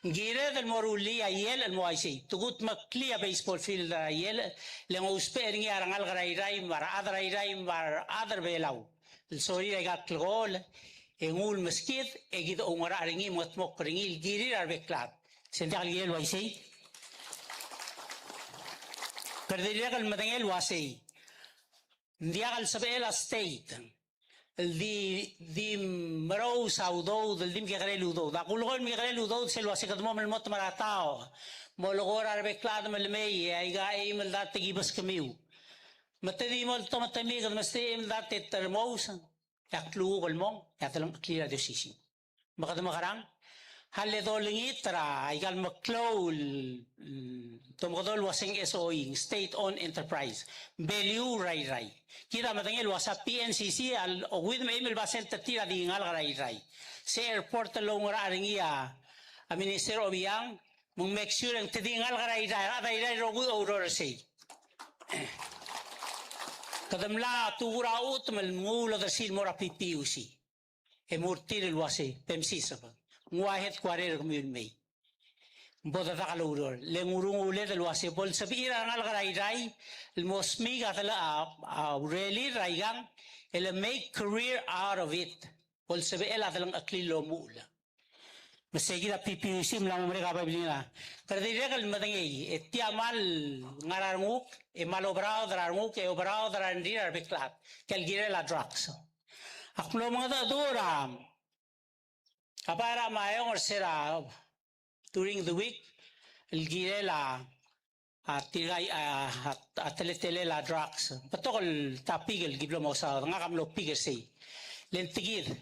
Ng kired el mo rullii a ielech el mo uaisei. Te kudmeklii a baseball field er a ielech, le ng ousbech er ngii a rengalek er a Irrai, me a rechad er a Irrai, me a rechad er a Belau. el sorir aika el klekool, e nguu el meskid, e kid a oungerachel er ngii, me kede mo er ngii el kirir a rebek el chad. Se ng diak el kirel uaisei? Kede dirrek el medengei el uaisei. Ng diak el sebechel a state el di, di merous a udoud, el di mekekerei el udoud. A kulekoi el mekekerei el udoud, sel uase kede mo melemolem er a taoch, mo lekoi er a rebek el chad me lemei, e aika eim el dart e ki beskemiu. Me te di mo el tometemii, kede mesterir a eim el dart e te remous, e a klukuk el mong, e a delengcheklir a di osisiu. Me kede mekerang, a le dolengit er aika el meklou el, mm, domekedong el uaseng S O E, state owned enterprise, beluu er a Irrai. Kid a medengei el uase a P N C C a okeuid me a eim el basent er tir a di ngalek er a Irrai. Se airport el oungerachel er ngii a Minister Obichang, me ng make sure e ng te di ngalek er a Irrai, a rechad er a Irrai el rokui a oureor er sei. Kede mla tukur a chutem el nguu el odersii el mo er a P P U C. E mo er tir el uase, bem siseb. Nguu a headquarter er kemiu el mei. Bo dedak el oureor. Le ng urunguled el uase, bo lsebechir a rengalek er a Irrai el mo smiik a dele a, a urerir er aikang, el make career out of it. Bo lsebechel a delengcheklir el omuchel. Me sei kid a P P U C a mla mo merek a babilngel a. Kede dirrek el medengei, e tia a mal ngar er a renguk, e mal oberaod er a renguk, e oberaod er a rengrir a rebek el chad. Tia el kirel a drugs. Ak mlo mengedecheduch er a, a bai er a Maiong er se er a during the week, el kirel a, a tirka, a, a, a teletelel a drugs. Betok el topic el ki blo mosaod, ngak a mlo pick er sei. Le ng tia kid.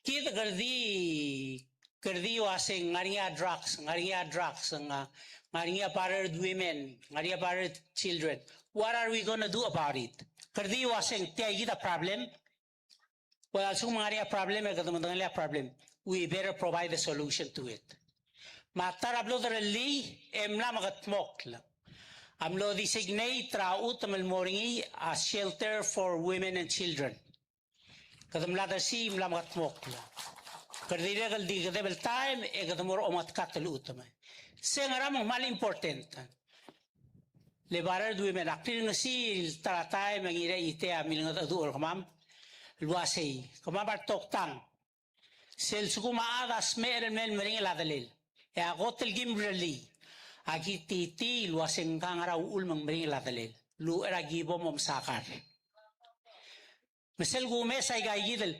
Kid kede di, kede di uaseng ngar er ngii a drugs, ngar er ngii a drugs, nga, ngar er ngii a battered women, ngar er ngii a battered children. What are we gonna do about it? Kede di uaseng tia kid a problem. Well, a lsekum ng ngar er ngii a problem, e kede medengelii a problem, we better provide a solution to it. Me a ta er a blo derellii, e mla mekedmokl. A mlo designate er a chutem el mo er ngii a shelter for women and children. Kede mla dersii, mla mekedmokl. Kede dirrek el di kedeb el taem, e kede mo er a omengetkat el chutem. Se ngera me ng kmal important. Le battered women, ak rirengesii el ta er a taem e ng irechitei a milengedecheduch er kemam el uasei, kemam a re toktang. Sel lsekum a chad a smecher el mei el meringel a delel, e a kot el kim rellii, aki tititii el uaseng ngera uchul me ng meringel a delel. Luchei er a ki bo mo msakar. Me sel kumes aika kid el,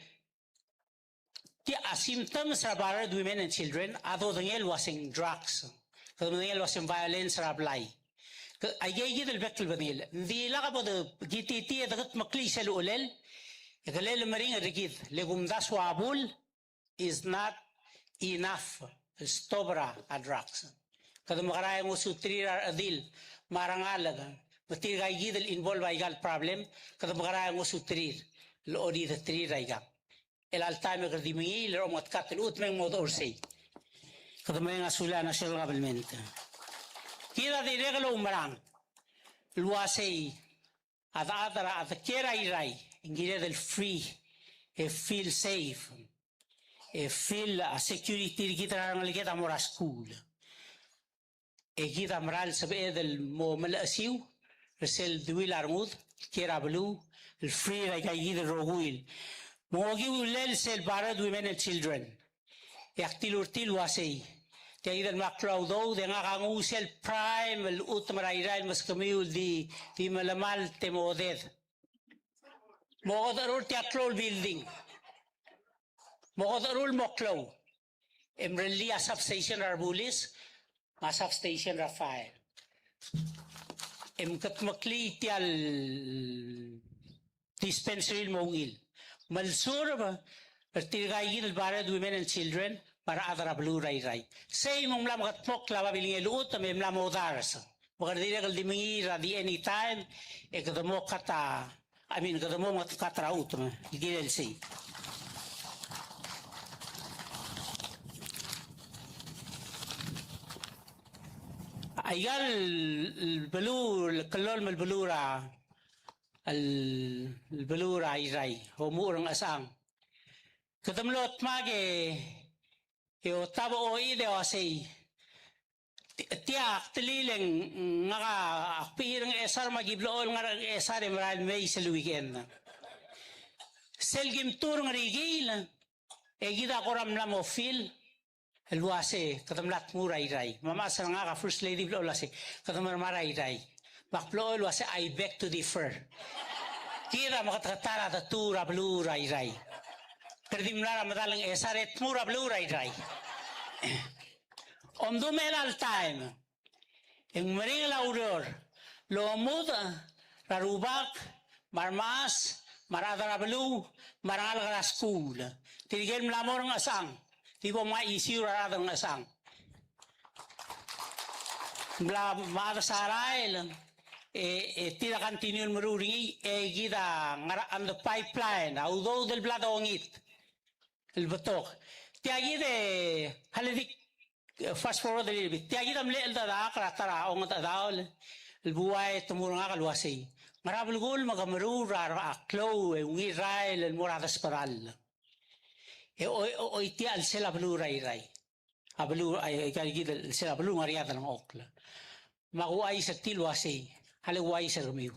tia a symptoms er a battered women and children a dodengei el uaseng drugs. Kede medengei el uaseng violence er a blai. Ke, aika kid el bek el bedengel. Ng di lak bo de, ki tititii e dekedmeklii sel uchelel, e kede le meringel er kid, le kumdasu a bul is not enough el stop er a drugs. Kede mekerang e ngosuterir a rechedil me a rengalek, me tirka kid el involve aika el problem, kede mekerang e ngosuterir el odideterir aika. El alta me kede di mengiil er a omengetkat el chutem e ng mo dechor sei. Kede mereng a sulel a national government. Kid a dirrek el oumerang el uasei a chad, a chad er a, a chad er a Irrai, e ng kired el free, e feel safe, e feel a security er kid er a rengeleked a mo er a skuul. E kid a mera el sebeched el mo melechesiu er sel deuil a rengud, kiei er a beluu, el free er aika kid el rokui. Me ng okiu el sel battered women and children. E ak dilu er tir el uasei, tia kid el mla klou a udoud e ngak a nguu sel prime el chutem er a Irrai el meskemiu el di, di melemalt e mo oded. Mo odecherur tia klou el building. Mo odecherur el mo klou. E mrellii a substation er a rebulis, me a substation er a fire. E mkedmeklii tia el dispensary el mo ungil. Me lsurb er tirka kid el battered women and children, me a rechad er a beluu er a Irrai. Sei me ng mla mekedmokl a babilngel el chutem e mla mo dars. Me kede dirrek el di mengiil er a di anytime, e kede mo kat a, I mean, kede mo kat er a chutem, el kirel sei. Aika el beluu, el kllolem el beluu er a, el beluu er a Irrai, omuchel er a Ngchesechang. Kede mlo dmak e, e otab a ochid e uasei, ti-, tia ak telil e ng, ngak a kbechir er a Ngchesar me aki blechoel ngar er a Ngchesar e merael mei sel weekend. Sel kim tur er ngii el, e kid a kora mla mo feel el uase kede mla tmuu er a Irrai. Me a mechas er ngak a First Lady a blechoel el uase kede mla er a Irrai. Me ak blechoel el uase I beg to differ. Kid a meketeket er a detuu er a beluu er a Irrai. Kede di mla er a medal a Ngchesar e tmuu er a beluu er a Irrai. Omdu me chelecha el taem e ng meringel a ureor el omudech er a rubak me a remechas me a rechad er a beluu me a rengalek er a skuul. Tirke el mla mo er a Ngchesang, di bo mngai a issue er a rechad er a Ngchesang. Mla mechades a rael, e, e tir a continue el meruul er ngii, e kid a ngar er a on the pipeline a udoud el bla dongit el betok. Tia kid e hale di fast forward a little bit. Tia kid a mle cheldecheduch er a ta er a ongedecheduch el buai e te mo er ngak el uasei, ngera belkul me ke meruul er a klou e ungil rael el mo er a desbedall? E o, o, oitii a chelsel a beluu er a Irrai. A beluu, ai, aika kid el chelsel a beluu el ngar er ngii a delengchokl. Me ak ouchais er tir el uasei, a le ouchais er kemiu,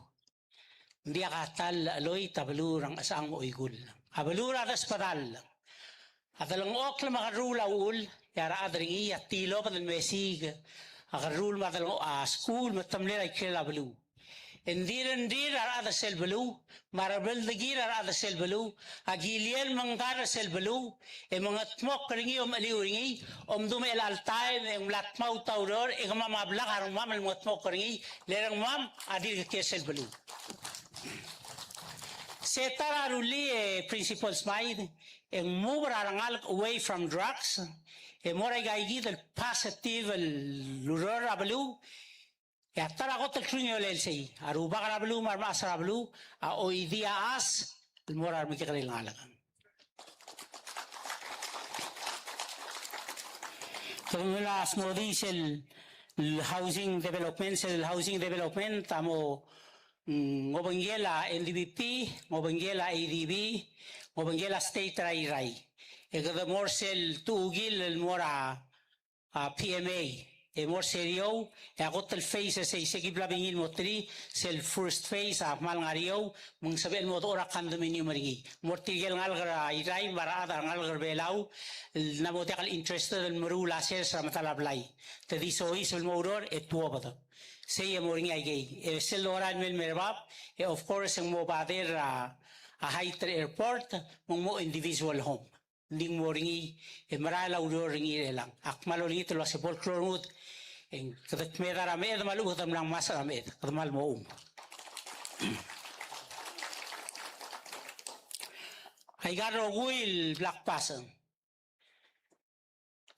ng diak a ta el cheloit a beluu er a Ngchesang me a Oikull. A beluu er a desbedall. A delengchokl me a kerruul a uchul, e a rechad er ngii a tilobed el mesiik a kerruul me a delengchokl, a skuul me te mlei er a ikrel a beluu. E ng di rengrir a rechad er sel beluu, me a rebeldekir a rechad er sel beluu, a kiliel mengkar er sel beluu, e mengetmokl er ngii, omecheliu er ngii, omdu me chelecha el taem e ng mla tmaut a ureor, e kemam a blak a rengmam el mengetmokl er ngii, le rengmam a dirk kiei er sel beluu. Se ta er a rullii e Principal Smythe, e ng move er a rengalek away from drugs, e mo er aika kid el positive el ureor er a beluu, e a ta er a kot el klungiolel sei, a rubak er a beluu me a remechas er a beluu a oidii a chas el mo er a remekekerei el ngalek. Kede mla smodii sel housing development, sel housing development a mo, mm, ng obengkel a N D B P, ng obengkel a A D B, ng obengkel a state er a Irrai. E kede mo er sel tuchukil el mo er a a P M A, e mo er se er eou, e a kot el phase er sei, se ki bla bengil mo three, sel first phase a kmal ngar er eou, me ng sebechel mo dechor a condominium er ngii. Mo er tirke el ngalek er a Irrai, me a rechad er a ngalek er a Belau, el mla mo diak el interested el meruul a sers er a medal a blai. Te di soiseb el mo oureor, e tuobed. Sei e mo er ngii aikei. E sel lorael el mei el mer bab, e of course, e ng mo bother a, a height er a airport, me ng mo individual home. Ng di mo er ngii, e merael a ureor er ngii er chelechang. Ak kmal olengit el uase bo el klou a rengud, e ng kede kmeed er a meched me a lechub e kede mla ngmasech er a meched, kede kmal mo oum. Aika el rokui el bla kbasech.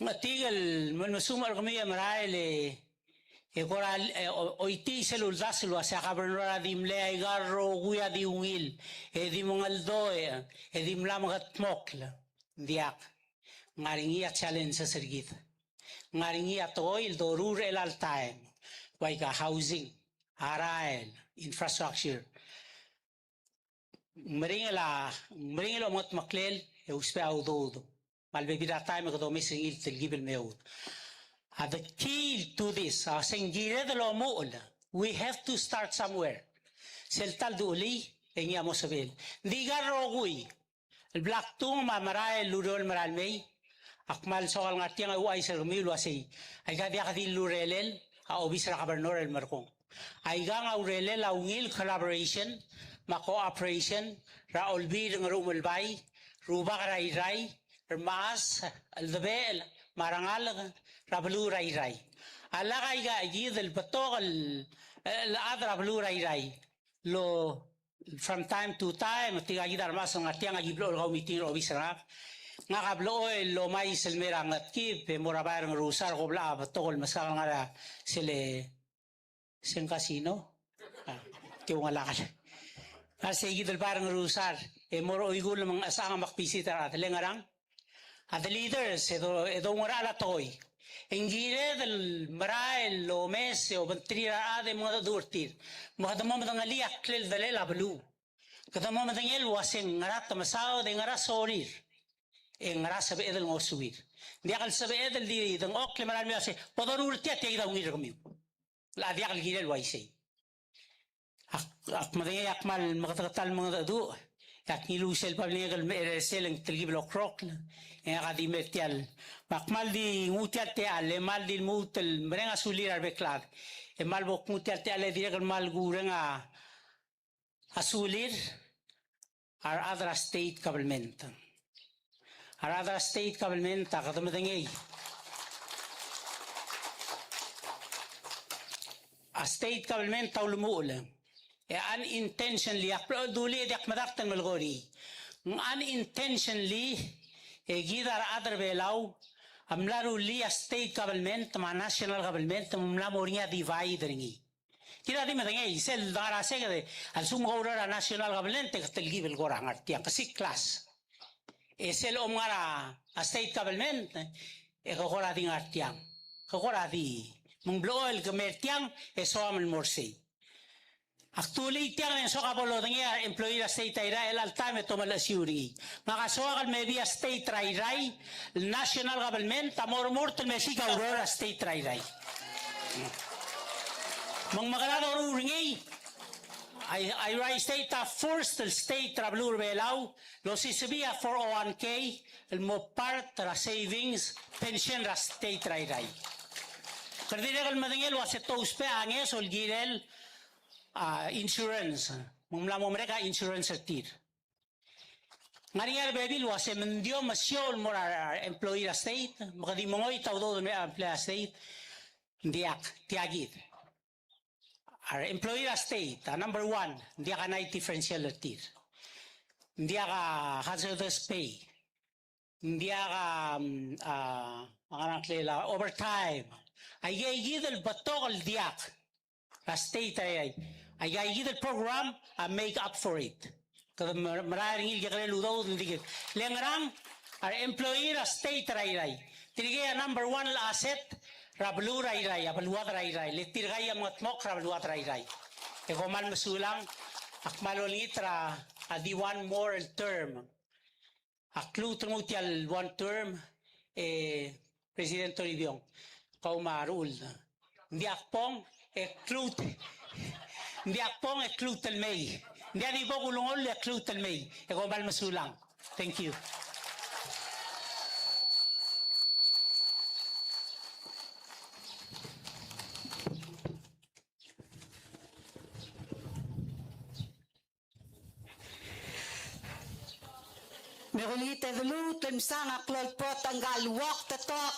Ng chetik el mle mesumech er kemiu e merael e, e kora, e, o-, oitii sel uldasu el uase a kabernor a di mle aika el rokui a di ungil, e di mengeldoech, e di mla mekedmokl. Ng diak. Ng ngar er ngii a challenges er kid. Ng ngar er ngii a tekoi el doruul er chelecha el taem. Ua ika housing, a rael, infrastructure. Ng meringel a, ng meringel a omengetmeklel, e ousbech a udoud. Me a lebebil er a taem e kede omes er ngii el telkib el meoud. A the key to this, a se ng kired el omuchel. We have to start somewhere. Sel ta el duchelii, e ngii a mo sebechel. Ng di aika el rokui el bla ktung me a merael el ureor el merael mei. Ak kmal soak el ngar tiang e ouchais er kemiu el uasei, aika diak di lurelel a obis er a kabernor el merekong. Aikang a urelel a ungil collaboration me a cooperation er a Olbiil er a Ngerchumelbai, rubak er a Irrai, remechas, cheldebechel, me a rengalek er a beluu er a Irrai. A lak aika kid el betok el, el chad er a beluu er a Irrai. Lo, from time to time, tirka kid a remechas el ngar tiang a ki blechoel kaumeeting er a obis er ngak. Ngak a blechoel el omais el mei er a Ngetkib, e mo er a bai er a Ngerusar, ko blechoel a betok el meskak el ngar er a sel, se ng casino. A, te ungil a kall. A sei kid el bai er a Ngerusar, e mo er a Oikull me a Ngchesang me ak visit er a rechad, le ngerang. A the leaders, e do, e doungerachel a tekoi. E ng kired el merael el omes e obengterir a rechad e mengedecheduch er tir. Me kede mo medengelii a kleldelel a beluu. Kede mo medengei el uasei ngera te mesaod e ngera sorir. E ngera sebeched el ngosuir. Ng diak el sebeched el di dengchokl e merael el mei el uasei, bo doruul er tia, tia kid a ungil er kemiu. A diak el kirel uaisei. Ak, ak medengei a kmal meketeketang el mengedecheduch, Ak ngiluu sel babilngek el me er sel ng telkib el okrokl, e ngak a di mer tial. Me ak kmal di nguu tial techall, e kmal di lmuut el mereng a sulir a rebek el chad. E kmal bo knguu tial techall e dirrek el kmal kureng a, a sulir a rechad er a state government. A rechad er a state government a kede medengei. A state government a ulemuchel. E unintentionally, ak blechoel dulii e diak medakt el melekoi er ngii. Ng unintentionally, e kid a rechad er a Belau a mla rullii a state government me a national government me ng mla mo er ngii a divide er ngii. Kid a di medengei, sel dengar er a seked, a lsekum ke oureor er a national government, e ke telkib el kora ngar tiang, ke C class. E sel om ngar er a state government, e ke kora di ngar tiang. Ke kora di, me ng blechoel ke mer tiang, e soam el mo er sei. Ak dulii tiang e ng soak a bo lodengei a employee er a state er a Irrai el chelecha el taem e te omelechesiu er ngii. Ngak a soak el mebii a state er a Irrai, national government, a mo remurt el mesiik a ureor er a state er a Irrai. Me ng mekera doruul er ngii, a Irrai State a first el state er a beluu er a Belau el osisebii a four oh one K el mo part er a savings pension er a state er a Irrai. Kede dirrek el medengei el uase te ousbech a ngeso el kirel a insurance. Me ng mla mo merek a insurance er tir. Ng ngar er ngii a rebebil el uase me ng di omesiou el mo er a employee er a state, me ke di mengoit a udoud el mei er a employee er a state, ng diak, tia kid. A re employee er a state, a number one, ng diak a night differential er tir. Ng diak a hazardous pay. Ng diak a, mm, a, a ngerang klel a overtime. Aika kid el betok el diak er a state er a Irrai. Aika kid el program a make up for it. Kede mer-, merael er ngii el kekerei el udoud el di kid. Le ngerang, a re employee er a state er a Irrai. Tirkei a number one el asset er a beluu er a Irrai, a beluad er a Irrai. Le tirkei a mengetmokl er a beluad er a Irrai. E kom kmal mesulang, ak kmal olengit er a di one more term. Ak lmuut el nguu tial one term, e, President Toribiong, kau me a Rechuld. Ng diak bong e kluut, ng diak bong e kluut el mei. Ng diak di bo kulengoll e kluut el mei. E kom kmal mesulang. Thank you. Me kulengit e de lmuut el msang a klolpot ngka el uokt el tok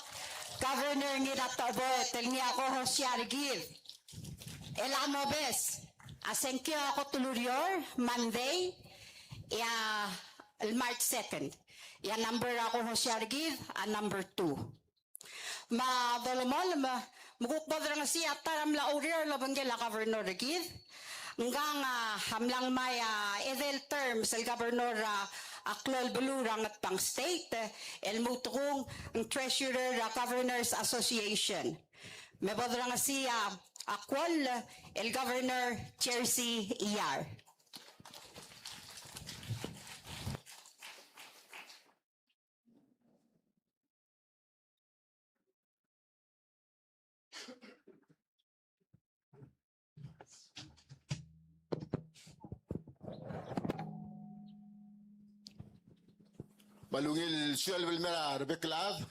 Governor Ngiratocheboet el ngii a kohosiar er kid. El a mobes a sengkio a kot el ureor, Monday, e a el March second. E a number a kohosiar er kid a number two. Me a dolemolem, me kuk bo derengesii a ta er a mla oureor el obengkel a governor er kid. Ngkang a mla ngmai a edei el term sel governor er a klou el beluu er a Ngatpang State, el mo utekung ng treasurer er a Governors Association. Me bo derengesii a kuoll el Governor Jersey Iyar. Me a ungil sueleb el mei er a rebek el chad.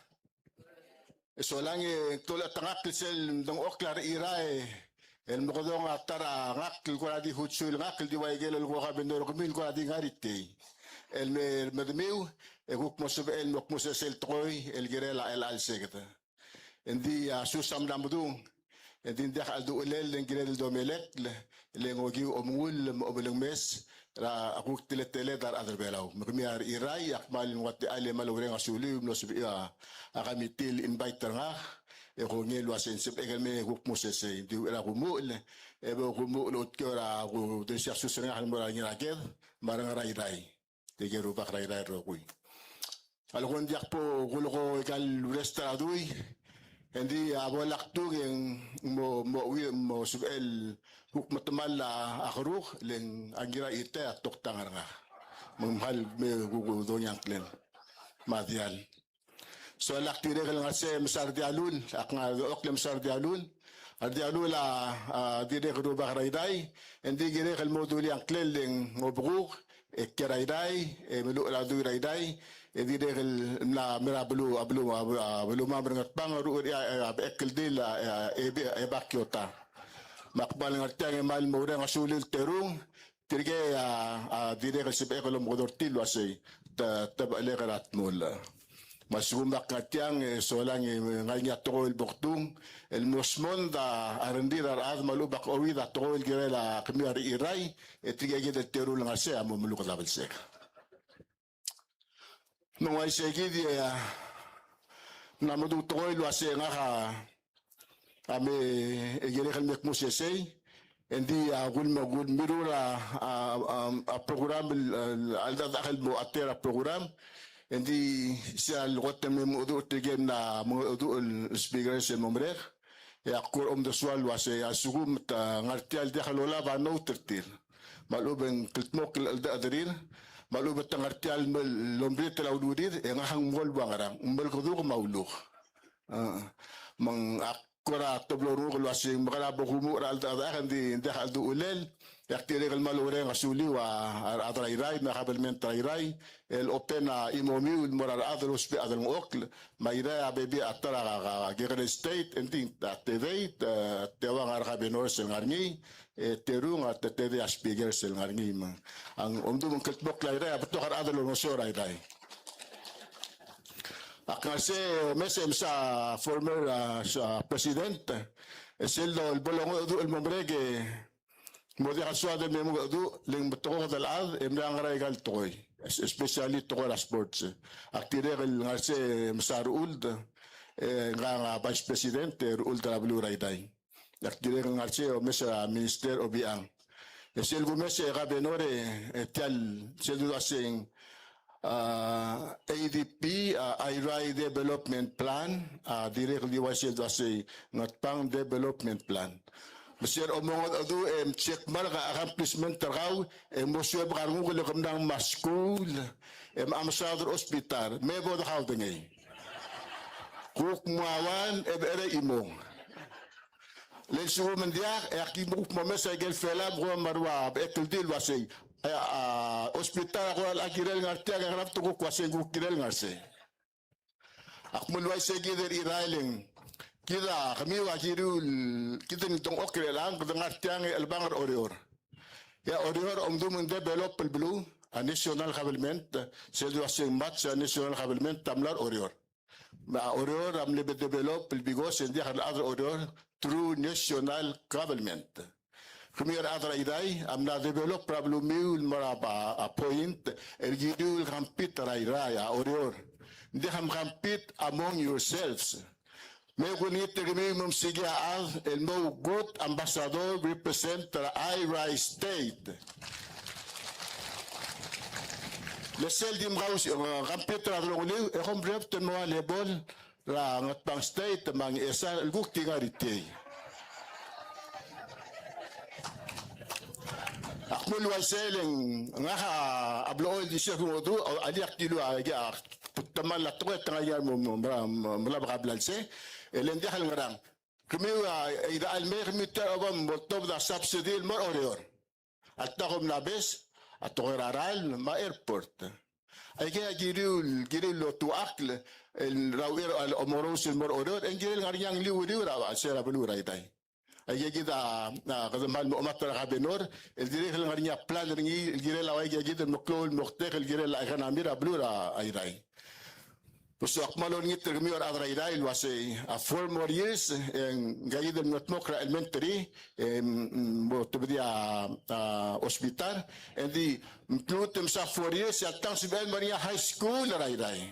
E solang e ng klou el chetengakl sel dengchokl a Irrai el mekedong a ta er a ngakl el kora di hutsuil ngakl el di ua ikel el ko governor er kemiu el kora di ngar er ngii. El me, me de miu, e kuk mo sebechel el mo kmo sesei el tekoi el kirel a chelecha el seked. Engdi a sus a mla medung, engdi ng diak a chelduchelel e ng kired el domelekl, le ng okiu omengull me a obelengmes er a kuk teleteled a rechad er Belau. Me kemiu a Irrai, ak kmal nguu a techall e kmal oureng a suliu el mlo sebechir a committee el invite er ngak, e kongei el uasei ng sebechek el mei e kuk mo sesei. Di uchei er a kumuchel, e bo kumuchel el otkiu er a kudengei a sus er ngak el mo er a Ngiraked me a Rengera Irrai. Tirke el rubak er a Irrai el rokui. A leko ng diak bo kuleko ikal rest er a dui, engdi a bo lak tung e ng mo, mo, mo sebechel kuk metemall a keruk, le ng a Ngiraked a toktang er ngak. Me ng kmal me kuk dongiangklel. Me a diall. So lak dirrek el ngar sei me sa Rdialul, ak ngar er a okle me sa Rdialul. A Rdialul a, a dirrek el rubak er a Irrai, engdi kirek el mo dulii a ngklel e ng obekuk, e kiei er a Irrai, e meluchel a dui er a Irrai, e dirrek el mla mer a beluu, a beluu, a beluu, a beluu me a Ngatpang, er a, e, a, a, bechekldil a, e, a, e, e, Eba Kiota. Me ak kmal ngar tiang e kmal moureng a suliu el terung, tirke a, a, dirrek el sebechek el omekedong er tir el uasei, te, te bechelek er a dmul. Me a lsekum ak ngar tiang, e solang e ngar er ngii a tekoi el bo kdung, el mo smond a rengrir a rechad me a lechub ak ouid a tekoi el kirel a kemiu a Irrai, e tirke kid el terung el ngar sei a mo meluked a belsek. Me ng uaisei kid e, a, ng mla mo dmu tekoi el uasei ngak a, a me, e kirek el me kmu sesei, e ng di, a, kul mo, kul mirruul a, a, a, a program el, el, a cheldecheduch el mo ater a program, e ng di sel kot e me mengedecheduch tirke el mla mengedecheduch el speakers el mo merek, e ak kuk omdasu el uasei a lsekum te ngar tia el diak lolab a note er tir, me a lechub e ng kldmokl el cheldechedechir, me a lechub e te ngar tia el mel-, lomritel a ulurir, e ngak a ng mo el ua ngerang, ng melekeduk me a uluk. A, me ng ak kora teblo renguk el uasei ng mekera bo kumuchel er a cheldechedechak e ng di, ng diak a chelduchulel, e ak dirrek el kmal oureng a suliu a, a rechad er a Irrai, me a kabelment er a Irrai, el open a chimomiu el mo er a rechad el ousbech a delengchokl, me a Irrai a bebil a ta er a, a, a, kekerei el state, e ng di a tedei, te, teuang a re governors el ngar er ngii, e terung a te, tedei a speakers el ngar er ngii me. A ng omdu me ng kldmokl a Irrai, a betok a rechad el olengeseu er a Irrai. Ak ngar sei, omes e mesa former, a, s-, a, president, e sel do el bo longedecheduch el mo merek e mo diak a soad el me mengedecheduch, le ng betok a chad, e mla ngar er aika el tekoi, es-, especially tekoi er a sports. Ak dirrek el ngar sei e mesa Rechuld, e ngak a vice president, e Rechuld er a beluu er a Irrai. Ak dirrek el ngar sei e omes er a Minister Obichang. E sel kumes e governor e, e tia el, sel dua sei ng, a, A D P, a, Airai Development Plan, a, dirrek el di uaisei el dua sei Ngatpang Development Plan. Me sel omengedecheduch e mcheck mark a accomplishment er kau, e mo suebek a renguk el kemam a school, e mesaod er a hospital, me bo dekau dengei. Kuk mo uan, e becherei chimong. Le lsekum ng diak, e aki mo kuk mo omes aike el felab, kuk mo er a bechekldil el uasei, e, a, hospital a kora kirel ngar tiang, e ngera te kuk uasei ng kuk kirel ngar sei. Ak mle uaisei kid er a Irrai e ng, kid a kemiu a kiriu el, kid a ngii dengchokl er chelechang, kede ngar tiang e chelebangel er a Oreor. E a Oreor a omdu me ng develop el beluu, a national government, sel dua sei ng match a national government a mla er a Oreor. Me a Oreor a mle develop el because e ng diak a rechad er a Oreor through national government. Kemiu a rechad er a Irrai a mla develop er a belumiu el mo er a, a point el kiriu el compete er a Irrai, a Oreor. Ng diak a compete among yourselves. Me kulengit er kemiu me msiik a chad el mo good ambassador represent er a Airai State. Le sel di mkau, e, compete er a delongeliu, e kom rep el mo ua level er a Ngatpang State me a Ngchesar el kuk di ngar er tiei. Ak mle uaisei e le ngak a blechoel di sel kungodu, a, a diak dilu a, a, teman a tekoi e te ngar er ngii a mo, mo, mo, mo, mo lak a bla el sei, e le ng diak el ngerang. Kemiu a, e, Irrai el mei, kemiu tia el oba mo tobed a subsidy el mo er a Oreor. Alta kom mla obes a tekoi er a rael me a airport. Aike a kiriu el, kiriu el otuchakl el er a uchei er a omerous el mo er a Oreor, e ng kirel ngar er ngii a ngliu er a, er a, se er a beluu er a Irrai. Aike kid a, a, kede kmal mo omat er a kabenor, el dirrek el ngar er ngii a plan er ngii, el kirel a uaike kid el meklou el moktek, el kirel a economy er a beluu er a Irrai. Pues ak kmal olengit er kemiu a rechad er a Irrai el uasei, a, four more years, e ng kaikid el mengedmokl er a elementary, e, mm, mo tebedii a, a, hospital, e ng di, mklut e msa four years, e a tang sebechel mo er ngii a high school er a Irrai.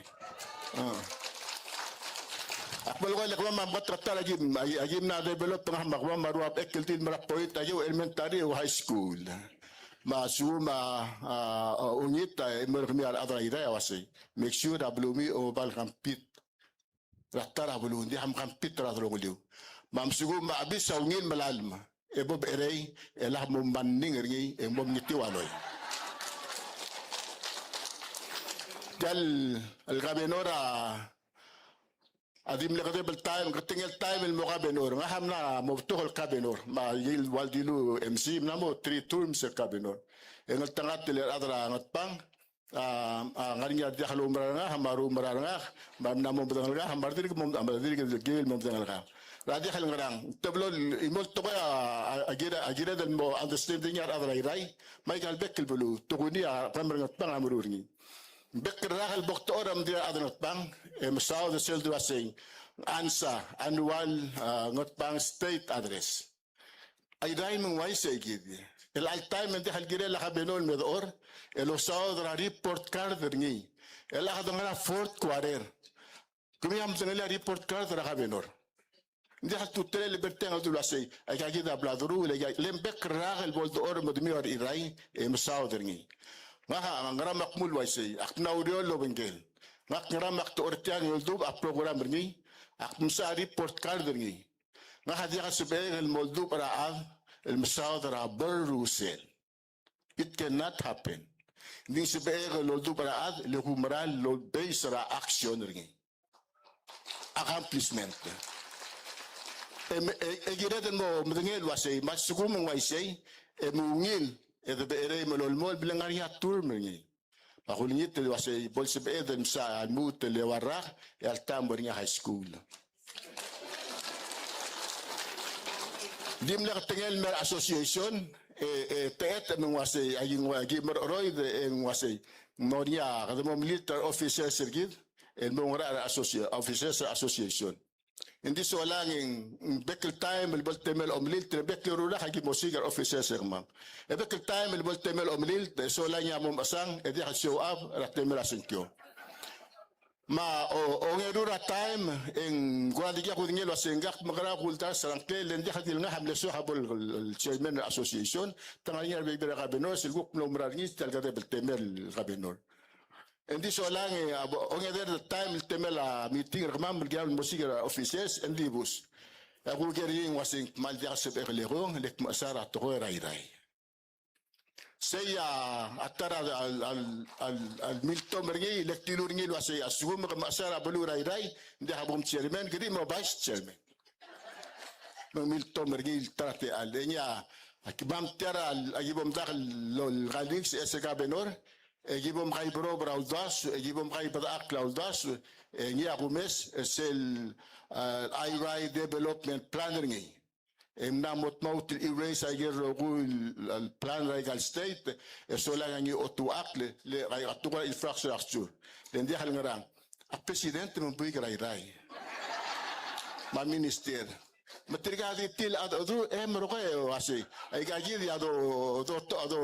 A. Ak melekoi e le kemam a meketeket er a kim, a, a kim mla develop ngak me a kemam a rua bechekldil el mo er a point, a ua elementary, ua high school. Me a lsekum a, a, a, ungil, a, e mo er kemiu a rechad er a Irrai a uasei. Make sure a belumiu a oba el compete er a ta er a beluu, ng diak a compete er a delongeliu. Me a lsekum a chebis a ungil melalem, e bo becherei, e lak mo manning er ngii, e mo mengetiu a loi. Tia el, el kabenor a, A di mle kedeb el taem, ketengel taem el mo governor. Ngak a mla mo betok el governor. Me a Ikel Ualdilu M C, mla mo three terms el governor. E ngeltengat el rechad er a Ngatpang, a, a ngar er ngii a diak loumerang er ngak, me a roumerang er ngak, me a mla mo medengelkak, me a dirk mo, me a dirk el kirel mo medengelkak. Er a diak el ngerang, te blo el, imo el tekoi a, a, a kire, a kired el mo understanding er a rechad er a Irrai, me aika el bek el beluu, tokuni a rechad er a Ngatpang a meruul er ngii. Bek el rak el bo kdechor a mdir a rechad er a Ngatpang, e mesaod er sel dua sei, ansa, annual, a, Ngatpang State Address. A Irrai me ng uaisei kid. El alta e ng diak el kirel a governor el me dechor, el osaod er a report card er ngii. El a kede ngar er a fourth quarter. Kemiu a medengelii a report card er a governor. Ng diak el ultutelel el bertang el dulu a sei, aika kid a bla deruul, aika, le ng bek el rak el bo ledechor me demiu a Irrai, e mesaod er ngii. Ngak a ngera me ak mle uaisei, ak mla oureor el obengkel. Ngak ngera me ak dechor tiang e oldubech a program er ngii, ak msa a report card er ngii. Ngak a diak el sebechek el mo oldubech er a chad el mesaod er a berrusel. It cannot happen. Ng di sebechek el oldubech er a chad, le kumerang el base er a action er ngii. Accomplishment. E, e, e kired el mo medengei el uasei, me a lsekum ng uaisei, e mo ungil, e de becherei me lolemolem, le ngar er ngii a term er ngii. Me ak olengit el uasei, bo lsebeched el msa a lmuut el eua el rak, e alta e mo er ngii a high school. Di mle ketengel el mer a association, e, e, techet me ng uasei, aki ngua, aki mer a cheroid, e ng uasei. Ng mo er ngii a, kede mo melilt er a officers er kid, el mo ngar er a associ-, officers er a association. Ng di solang e ng bek el taem el bo el temel a omelilt, e bek el eru el rak aki mo osiik er a officers er kemam. E bek el taem el bo el temel a omelilt, e solang e a mo mechesang, e diak el show up er a temel a sengkio. Me a o, ongeru er a taem, e ng kora dikea kudengei el uasei ngak a mekerang a kuldars er a ngklel, le ng diak di el ngak a mle soak a bo el, el, el chairman er a association, te ngar er ngii a rebebil er a governors el kuk mlo oumerang er ngii, tia el kedeb el temel el governor. Ng di solang e, a bo, ongeder er a taem el temel a meeting er kemam el kirel mo osiik er a offices, e ng di bus. E ak uleker er ngii e ng uasei ng kmal diak el sebechek el ekong, le kmechesar a tekoi er a Irrai. Sei a, a ta er a, al, al, al, al miltom er ngii, le kdilu er ngii el uasei, a lsekum ke mechesar a beluu er a Irrai, ng diak bo mchairman, ke di mo vice chairman. Me ng miltom er ngii el ta er a techall. E ngii a, a kemam tia er a, a ki bo mdak el, el colleagues, e se governor, e ki bo mkaiberob er a uldasu, e ki bo mkaibedechakl a uldasu, e ngii a kumes, e sel, a, Irrai development plan er ngii. E ng mla mo tmaut el erase a ikel rokui el, el plan er aika el state, e solang a ngii a otuchakl, le, le aika a tekoi er a infrastructure. Le ng diak el ngerang. A president me ng buik er a Irrai. Me a minister. Me tirka di tir a, a, a, e, merokui e uasei. Aika kid a do, do, do, do,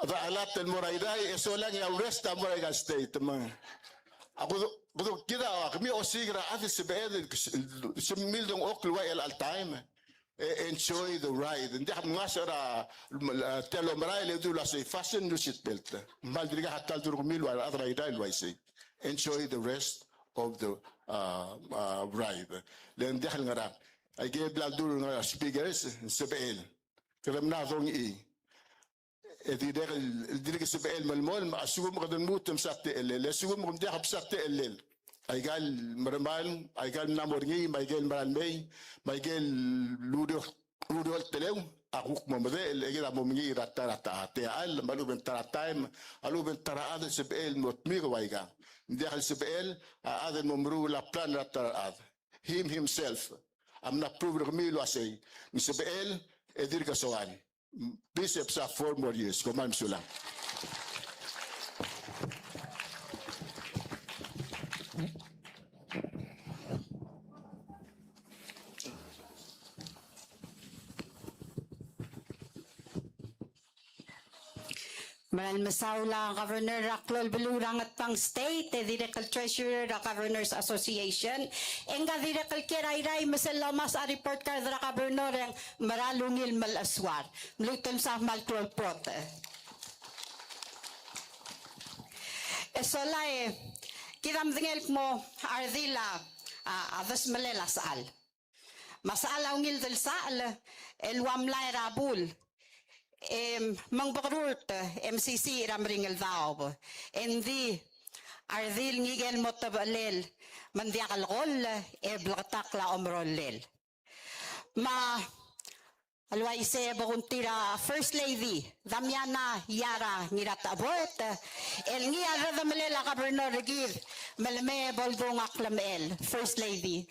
do, a lot el mo er a Irrai, e solang e a rest a mo er aika el state, me. A kuk, kuk kid a, kemiu a osiik er a chad el sebeched, se, se mildengchokl el ua el all time. E, enjoy the ride. Ng diak mngasech er a, a, tia el omerael e dul uasei fasten your seat belt. Me ng dirkak a ta el dul er kemiu el ua rechad er a Irrai el uaisei. Enjoy the rest of the, uh, uh, ride. Le ng diak el ngerang. Aike el bla ldurur el ngar er a speakers, sebechel. Kede mla dongii. E dirrek el, dirrek el sebechel el melemolem, a lsekum kede lmuut el msa techellel, e a lsekum kom diak msa techellel. Aika el meremang, aika el mla mo er ngii, me aike el mera el mei, me aike el ureor, ureor el teleu, a kuk mo medechel, e kid a mo mengiil er a ta er a ta, techall, me a lechub e ng ta er a taem, a lechub e ng ta er a chad el sebechel el mo dmik el ua aika. Ng diak el sebechel a chad el mo meruul a plan er a ta er a chad. Him himself a mla prove er kemiu el uasei, ng sebechel e dirk soal. Bishop sa four more years. Kom kmal mesulang. Me a le mesaul a governor er a klou el beluu er a Ngatpang State, e dirrek el treasurer er a Governors Association, e ng dirrek el kiei er a Irrai me sel lomes a report card er a governor e ng mera el ungil el melechesuar. Mluut el msa kmal klou el kot. E sola e, kid a medengei el kmo a redil a, a, a desmelel a sechal. Me a sechal a ungil delsachel, el ua mlai er a bul. E, me ng bekerurt, e mesisiich er a meringel daob. E ng di, a redil ngike el mo tebechelel, me ng diak el koll e bleketakl a omerolel. Me a le uaisei e bo kungtir a First Lady Damiana Yara Ngiratecheboet el ngii a redemelel a Governor er kid me le mei e bo ledung a klemechel. First Lady.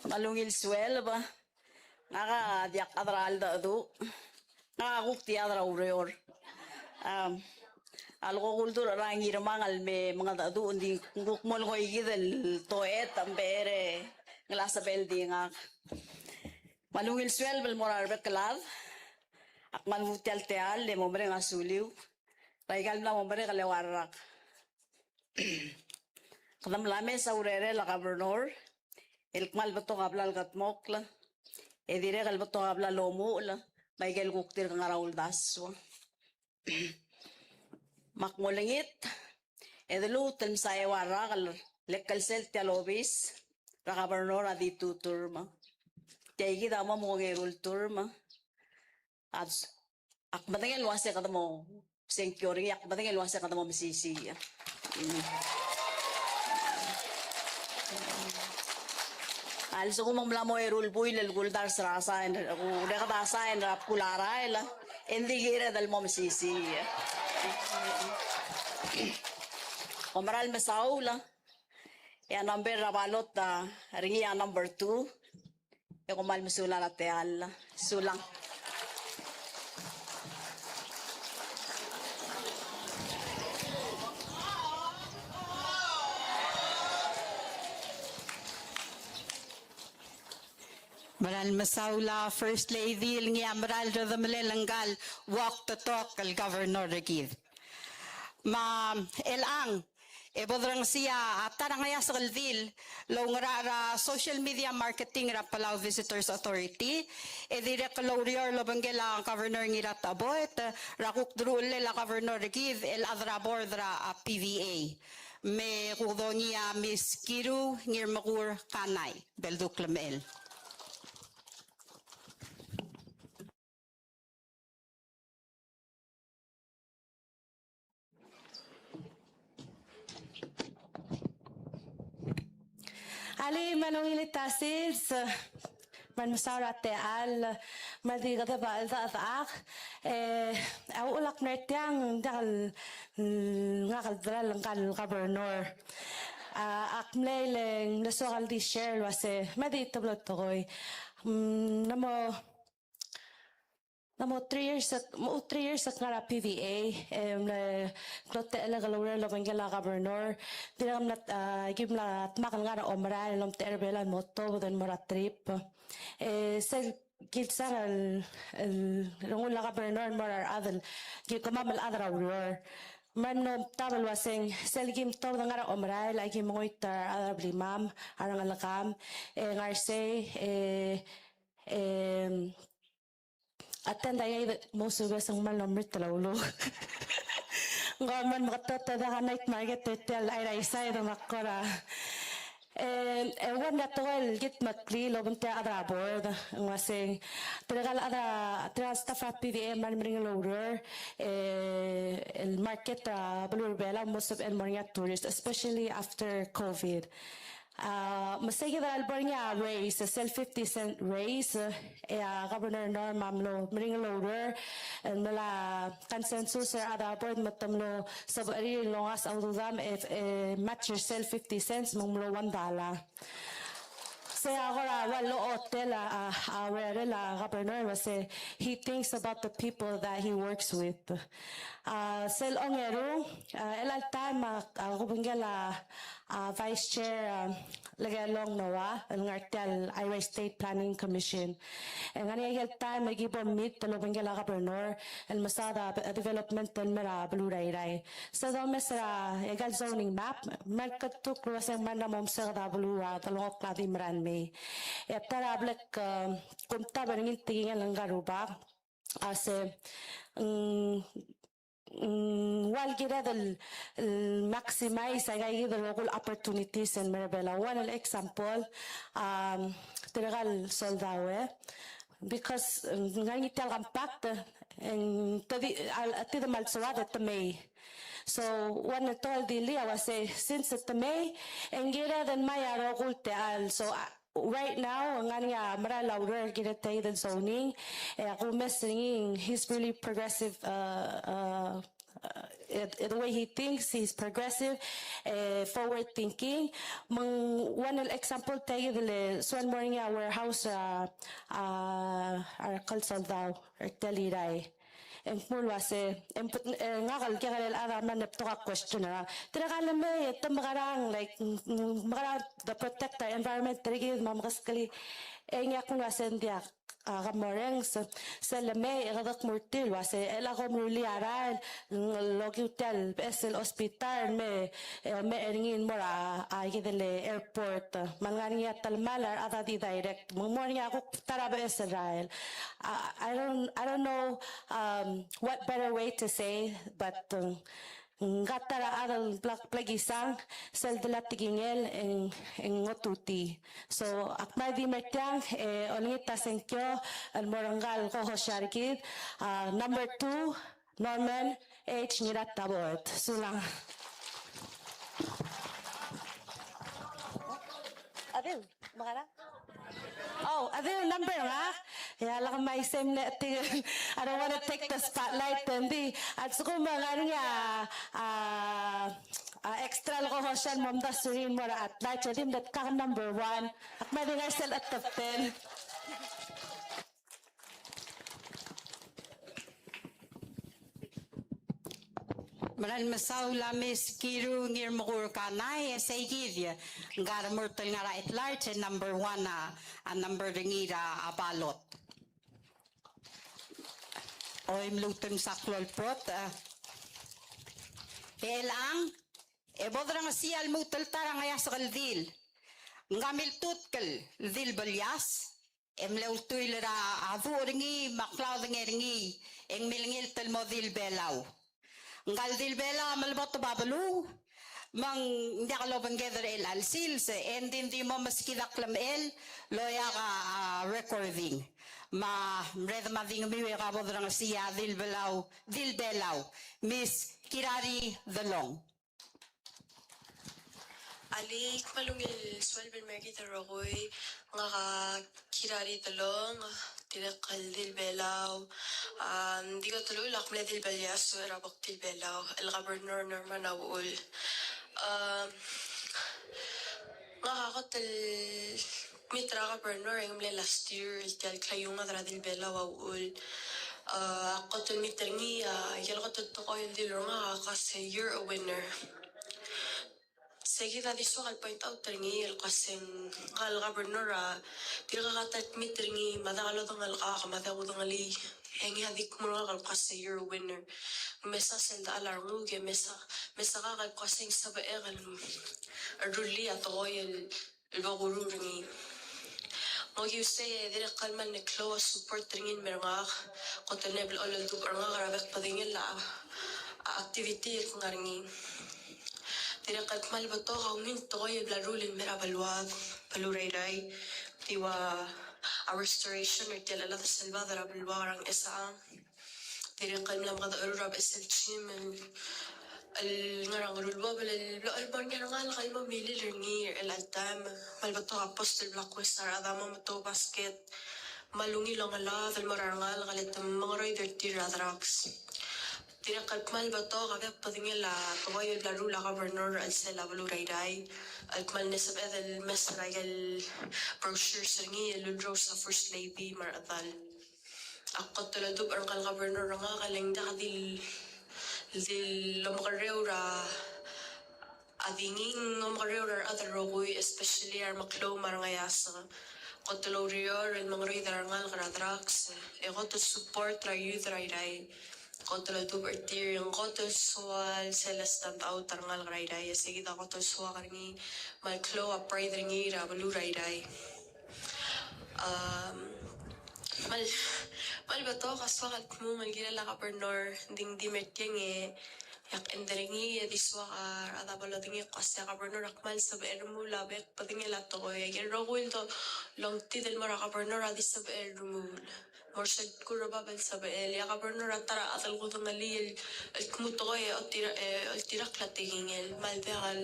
Me a ungil sueleb, ngak a diak a chad er a cheldecheduch, ngak a kuk di chad er a ureor. Am, a leko kuldurech er a Ngirmang el me mengedecheduch, ng di kuk mo lengoi kid el toet, me a becher e ng locha sebechel di ngak. Me a ungil sueleb el mo er a rebek el chad, ak kmal nguu tia el techall e mo mereng a suliu er aika el mla mo merek el eua el rak. Kede mla mes a urerel a Governor el kmal betok a blal kedmokl, e dirrek el betok a blal omuchel me aike el kuk dirk ngar er a uldasu. Me ak mo olengit e de lmuut el msa eua el rak el lek el sel tia el obis er a Governor a di two term. Tia kid a mo mo ongeru el term. Ak, ak medengei el uase kede mo sengkio er ngii, ak medengei el uase kede mo mesisiich. Mm. A lsekum ng mla mo eru el buil el kuldars er a sain, ku, dirrek a sain er a bkul a rael, e ng di kired el mo mesisiich. Kom meral mesaul, e a number er a balot a er ngii a number two. E kom kmal mesulang er a techall. Sulang. Meral mesaul a First Lady el ngii a meral redemelel ngka el walk the talk el Governor er kid. Me a chelechang, e bo derengesii a ta er a ngeasek el dil el oungerachel er a social media marketing er a Palau Visitors Authority, e dirrek el oureor el obengkel a Governor Ngiratecheboet er a kuk deruchellel a Governor er kid el chad er a board er a, a, P V A. Me kuk dongii a Miss Kiru Ngirmekur Kanai, beldukl mechel. Alii, me a ungil tia el sils, me a mesaul er a techall, me a di kede bo el dechedechak, e, a uchul ak mle er tiang, diak el, ngak el delal ngka el Governor. A, ak mlei le ng soak el di share el uase, me a di teblo tekoi. Mm, ng mo Ng mo three years, mo three years ak ngar er a P V A, e mle klou a techellek el oureor el obengkel a Governor. Dirrek el mla, a, ki mla dmak el ngar er a omerael el omtechei er a Belau el mo tobed el mo er a trip. E sel kilsa el, el rengul a Governor el mo er a rechad el, ki kemam el chad er a ureor. Me ng mlo mtab el uaseng, sel kim tobed el ngar er a omerael, a ki mengoit er a rechad er a blimam, a rengelekam, e ngar sei, e, e, Attend a iai de mo subes ng kmal mlo meritel a uluk. Ng kmal meketeketang a night market er tia el Airai side me a kora. E, e one er a tekoi el kid meklii el obengterir a rechad er a board, ng uaseng, tirka el chad er a, tirka el staff er a P V A me a remeringel oureor, e, el market er a beluu er a Belau a mo sebechel el mo er ngii a tourist, especially after COVID. A, me sei kid a lebo er ngii a raise, sel fifty cent raise, e a Governor Norm a mlo meringel oureor, e mla consensus er a rechad er a board me te mlo sebechir el ongasech a ududam e, e match er sel fifty cents me ng mlo one dollar. Sei a kora ua lochotel a, a, a urerel a Governor, el uase he thinks about the people that he works with. A, sel ongeru, a, chelecha el taem a, a, kobengkel a, a, Vice Chair, a, Lekelong Noah, el ngar tia el Airai State Planning Commission. E ng ngar er ngii a ikel taem e ki bo meet el obengkel a Governor el mesaod a, a, development el mei er a beluu er a Airai. Se domes er a, e, ikel zoning map, me a leketuk el uaseng me ng mo meseked a beluu a delengchokl a di mera el mei. E a ta er a blek, e, kumtab er ngii el tekingel ngka el rubak, a se, mm, mm, ua el kired el, el maximize aika kid el rokui el opportunities el mer a Belau. One el example, um, tirka el soldau, e. Because, um, ng ngar er ngii tia el compact, e ng te di, a, a di te mal soad e te mei. So, one el tekoi el dilu a uase, since e te mei, e ng kired el ngmai a rokui el techall. So, a, right now, ng ngar er ngii a mera el oureor el kired el tia kid el zoning, e a kumes er ngii, he's really progressive, uh, uh, uh, the way he thinks, he's progressive, uh, forward thinking. Me ng one el example el tia kid el soal el mo er ngii a warehouse, uh, uh, a rekel soldau, er tia el Irrai. E ng kmo el uase, e ng put, e, ngak el kekerei el chad a mla betok a question er a, tirka el mei, e te mekerang, like, ng, ng mekerang, the protect our environment er kid me a mekeskelii. E ngak a kmo el uase ng diak, a, ke morrenges, se, sel lemei, e kede kmo er tir el uase, e le kom rullii a rael, ng lokiu tia el beches el hospital, me, e, me er ngii el mo er a, a, kid el airport. Me ng ngar er ngii a telemall a rechad a di direct. Me ng mo er ngii a kuk ta er a beches el rael. I, I don't, I don't know, um, what better way to say, but, um, ng ta er a chad el bla, bla kisang, sel de la tekingel, e ng, e ng otutii. So, ak mla di mer tiang, e, olengit a sengkio, el mo er ngka el co-host er kid, a, number two, Norman H. Ngiratabot. Sulang. Adeu. Mekerang? Oh, a di number ngak. E a lak mei se mle tir, I don't want to take the spotlight, e ng di, a lsekum e ng ngar er ngii a, a, a extra el co-host el mo omdasu er ngii el mo er a at large, e di mle tkak number one. Ak mei di ngar sel top ten. Meral mesaul a Miss Kiru Ngirmekur Kanai, e sei kid, ng kar mo er tia el ngar er a at large, e number one a, a number er ngii er a ballot. Oi, mluut el msa klou el ballot, a. E chelechang, e bo dorengesii a lmuut el ta er a Ngeasek el Dil. Ng miltutk el Dil Belias, e mle ultuil er a duch er ngii me a klaodengei er ngii, e ng milengilt el mo Dil Belau. Ngka el Dil Belau a meleboteb a beluu, me ng diak lobengked er chelecha el sils, e ng di, ng di mo meskid a klemechel el oeak a, a recording. Me a mrad me a di ngemiu e ke bo dorengesii a Dil Belau, Dil Belau, Miss Kirari Delong. Alii, kmal ungil sueleb el mei er kid el rokui, ngak a Kirari Delong, dirrek el Dil Belau, a, ng di kot el uchul ak mle Dil Belias, er a bo kuk Dil Belau, el Governor Norman a uchul. A, ngak a kot el meet er a Governor e ng mle last year, el tia el klaiuenged er a Dil Belau a uchul. A, kot el meet er ngii, a, ikel kot el tekoi el dilu er ngak a kmo se, "You're a winner." Se kid a di soak el point out er ngii el kmo se ngka el Governor a dirkak a ta el meet er ngii me a diak lodengelkak me a diak kudengelii, e ngii a di kmo er ngak el kmo se, "You're a winner." Ng mesa sel dechal a renguk e mesa, mesa kak el kmo se ng sebechek el rullii a tekoi el el bo kuruul er ngii. Ng okiu sei e dirrek el kmal mle klou a support er ngii el mer ngak, kot el mle blechoel el dubech er ngak er a bek el bedengel a, a activity el kngar er ngii. Dirrek el kmal betok a ungil tekoi el bla leruul el mer a beluad, beluu er a Irrai, di ua a restoration er tia el chelad el selbad er a beluad er a Ngchesechang. Dirrek el mla mekedecherur a beches el gym el, el ngar er a Ngerulbobel el blechoel el mo er ngii a rengalek el mo milil er ngii er chelecha el taem. Kmal betok a post el bla kues a rechad a mo metou basket. Kmal ungil a ongelad el mo er a rengalek el te mengeroid er tir er a drugs. Dirrek el kmal betok a bek el bedengel a tekoi el bla leruul a Governor er a chelsel a beluu er a Irrai. El kmal mle sebeched el mes er a ikel brochures er ngii el ulrous a First Lady me a rechedal. Ak kot el oldubech er ngka el Governor er ngak el ng diak di, di lomekerreu er a, a di ngii ng omekerreu er a rechad el rokui, especially a remeklou me a rengeasek. Kot el oureor el mengeroid er a rengalek er a drugs, e kot el support er a youth er a Irrai. Kot el oldubech er tir, ng kot el soal sel stand out er a rengalek er a Irrai, e se kid a kot el soak er ngii, me a klou a pride er ngii er a beluu er a Irrai. Um, Kmal, kmal betok a soak el kmung el kirel a governor, ng di me tiang e, e ak end er ngii e di soak a rechad a bo lodengei el kmo a governor a kmal sebechel el remuul a bek el bedengel a tekoi. Aike el rokui el do, longtid el mo er a governor a di sebechel el remuul. Mo er sel kuk er bab el sebechel, e a governor a ta er a chad el kudengelii el, el kmu tekoi e oltir-, e oltirakl a tekingel. Me a ldiak el,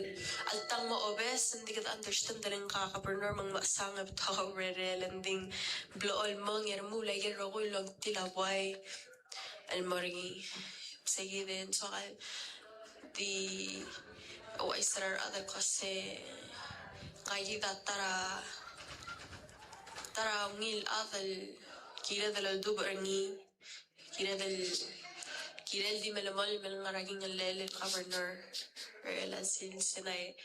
a ltang mo obes, ng di kede understand er ngka a governor me ng mechesang e betok a urerel, e ng di ng blechoel mong e remuul aike el rokui el longtil a buai el mo er ngii. Seikid e ng soak el di ouchais er a rechad el kmo se ngka kid a ta er a, ta er a ungil chad el kired el oldubech er ngii, kired el, kired el di melemolem el ngar er a kingellel el governor er chelecha el sils, e ng,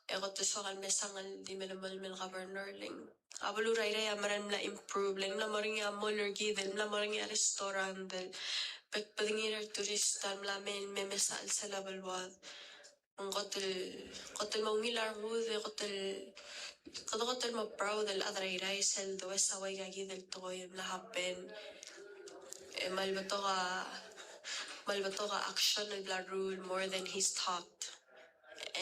e kot el soak el mesang el di melemolem el governor, le ng a beluu er a Irrai a mera el mla improve, le ng mla mo er ngii a mall er kid, el mla mo er ngii a restaurant, el bek el bedengir a returista el mla mei el me mesa el sel a beluad. Me ng kot el, kot el mo ungil a rengud, e kot el, kede kot el mo proud el chad er a Irrai sel domes a ua ika kid el tekoi el mla happen. E kmal betok a, kmal betok a action el bla leruul more than his talk.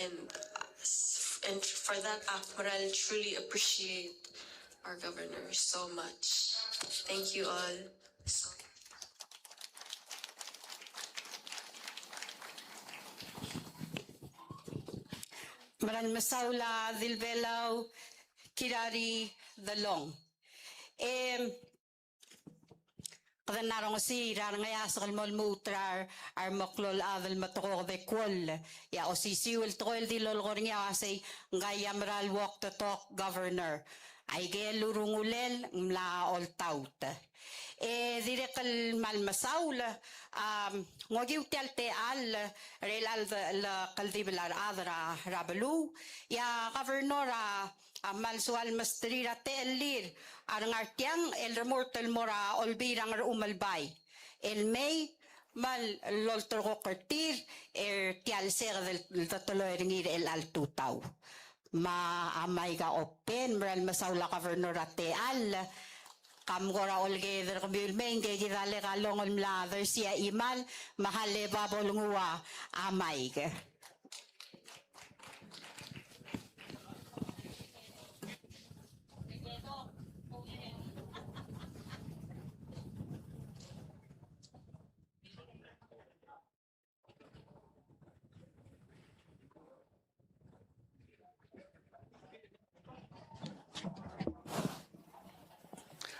And, uh, s-, and for that, ak mera el truly appreciate our governor so much. Thank you all. So. Mera el mesaul a Dilbelau Kirari Delong. E kede mla rongesii er a rengeasek el mo lmuut er a re-, a remeklou el chad el metekoked e kuoll. E a osisiu el tekoi el di lolekoi er ngii a uasei ngkai a mera el walk the talk governor. Aike el urungulel ng mla oltaut. E dirrek el kmal mesaul, a, ng okiu tia el techall er chelecha el de-, el kldibel a rechad er a, er a beluu. E a governor a a kmal soal mesterir a techellir a rengar tiang el remurt el mo er a Olbiil er a Ngerchumelbai el mei me lolterekokl er tir er tia el seked el deteloi er ngii er chelecha el tutau. Me a maik a open. Mera el mesaul a governor er a techall. Kam kora olekeed er kemiu el mei, ngke kid a lek a long el mla dersii a chimal me a lebo a bo lenguu a maik.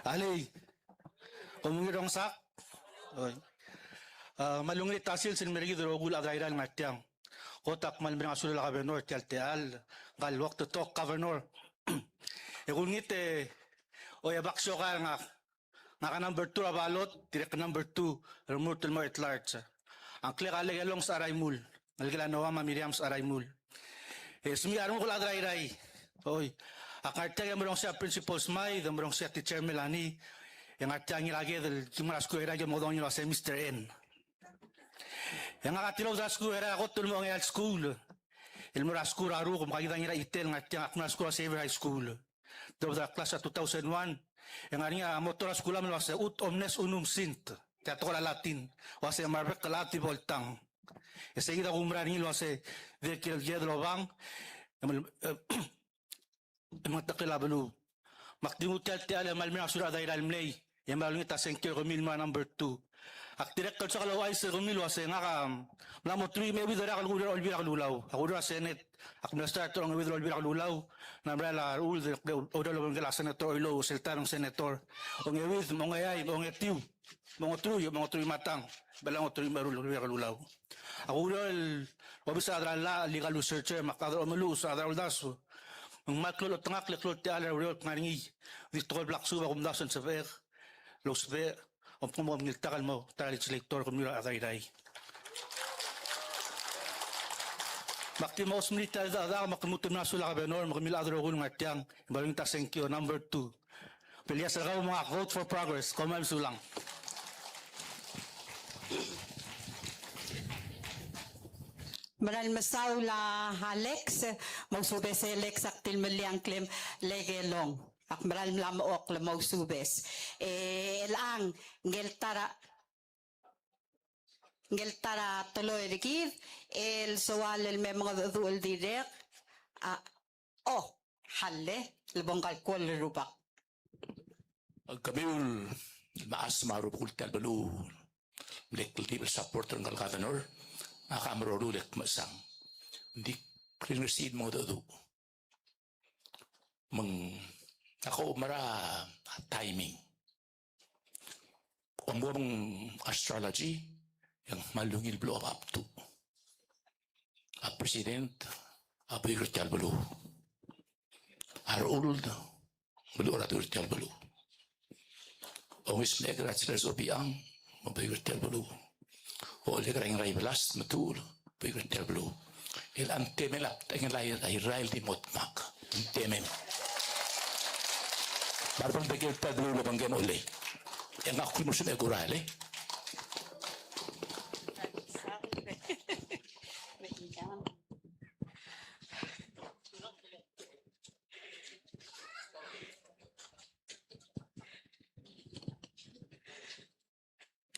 Alii, kom ungil er a omesak? Oi. A, me a ungil el sils el mer kid el rokui el chad er a Irrai el ngar tiang. Kot ak kmal mereng a sulel a governor er tia el techall, ngka el walk the talk governor. E kulengit e, oi, e bak siokai er ngak. Ngak a number two er a ballot, dirrek el number two, el remurt el mo at large. A ngklek a lek e Long Secharaimul, ngelekel a Noah me a Miriam Secharaimul. E smiich a renguk el chad er a Irrai. Oi, ak ngar tiang e merongesii a Principal Smai, e merongesii a Teacher Melanie, e ngar tiang a Ngiraked el ki mla er a skuul er a Irrai, ki mo dongii el uasei Mister N. E ngak a tilobed er a skuul er a Irrai, kot el mo ongeai el skuul. El mo er a skuul er a Ruk, me ngka kid a Ngirachitel, ngar tiang ak mla er a skuul er a Xavier High School. Tilobed er a klas er a two thousand one, e ngar er ngii a motto er a skuul el uasei Ut omnes unum sint, tia tekoi er a Latin, uasei me a rebek el chad di bo el tang. E sei kid a kumerang er ngii el uasei, dirk kired el obang, e mle, e, e mengetakl a beluu. Me ak di nguu tia el techall e kmal mereng a sulel a rechad er a Irrai el mlei, e kmal olengit a sengkio er kemiu el mo er a number two. Ak dirrek el soak el ouchais er kemiu el uasei ngak a mla mo truich me a euid el rak el kureor er a Olbiil er a Kelulau. Ak oureor er a Senate, ak mle start er a ongeuid el Olbiil er a Kelulau, ng merael a rechuld el oureor el obengkel a Senator Oilouch sel taem el senator. Ongeuid, me a ongeai, me a ongetiu, me a ongetruich, me a ongetruich me a tang, Belau, ongetruich me a eru el Olbiil er a Kelulau. Ak oureor el obis er a rechad er a llach, legal researcher, me a rechad er a omeluches, a rechad er a uldasu. Me ng kmal klou el chetengakl e klou el techall er a ureor el kngar er ngii. Di tekoi el bla ksuub a kumdasu e ng sebechek el ousbech, kom kmo kom ngiltak el mo ta er a legislator er kemiu el chad er a Irrai. Me ak di mo ousmeriid tia el dechedak, me ak lmuut el mereng a sulel a governor, me kemiu el chad el rokui el ngar tiang, me a olengit a sengkio number two. Belias er kau me ngak, vote for progress. Kom kmal mesulang. Mera el mesaul a Alex, mousubes e Alex, ak di meliang klem lek e Long. Ak meral mla mo oklem, ousubes. E chelechang, ngikel ta er a, ngikel ta er a teloi er kid, el soal el me mengedecheduch el dirrek, a, oh, halle, le bo ngkal kuoll el rubak. Kemiu el mechas me a rubekul tia el beluu, le kldibel supporter ngkal governor, a ka meruul e kmechesang. Ng di krengesii el mengedecheduch. Me ng, a ko mera a timing. Kom bo meng astrology, e ng kmal ungil el beluu a btuch. A president a buik er tia el beluu. A rechuld, beluu er a buik er tia el beluu. Ongeim e ng kora chelecha el sobichang, me a buik er tia el beluu. Olek er a Ngiraibelas, me a Tuul, buik er tia el beluu. El a ng temel a, ng a, a Irrai el di mo dmak. Ng temel. Me a rebek el bekel tia el beluu el obengkem a olei. E ngak a kuk mo mesang e kurael, e.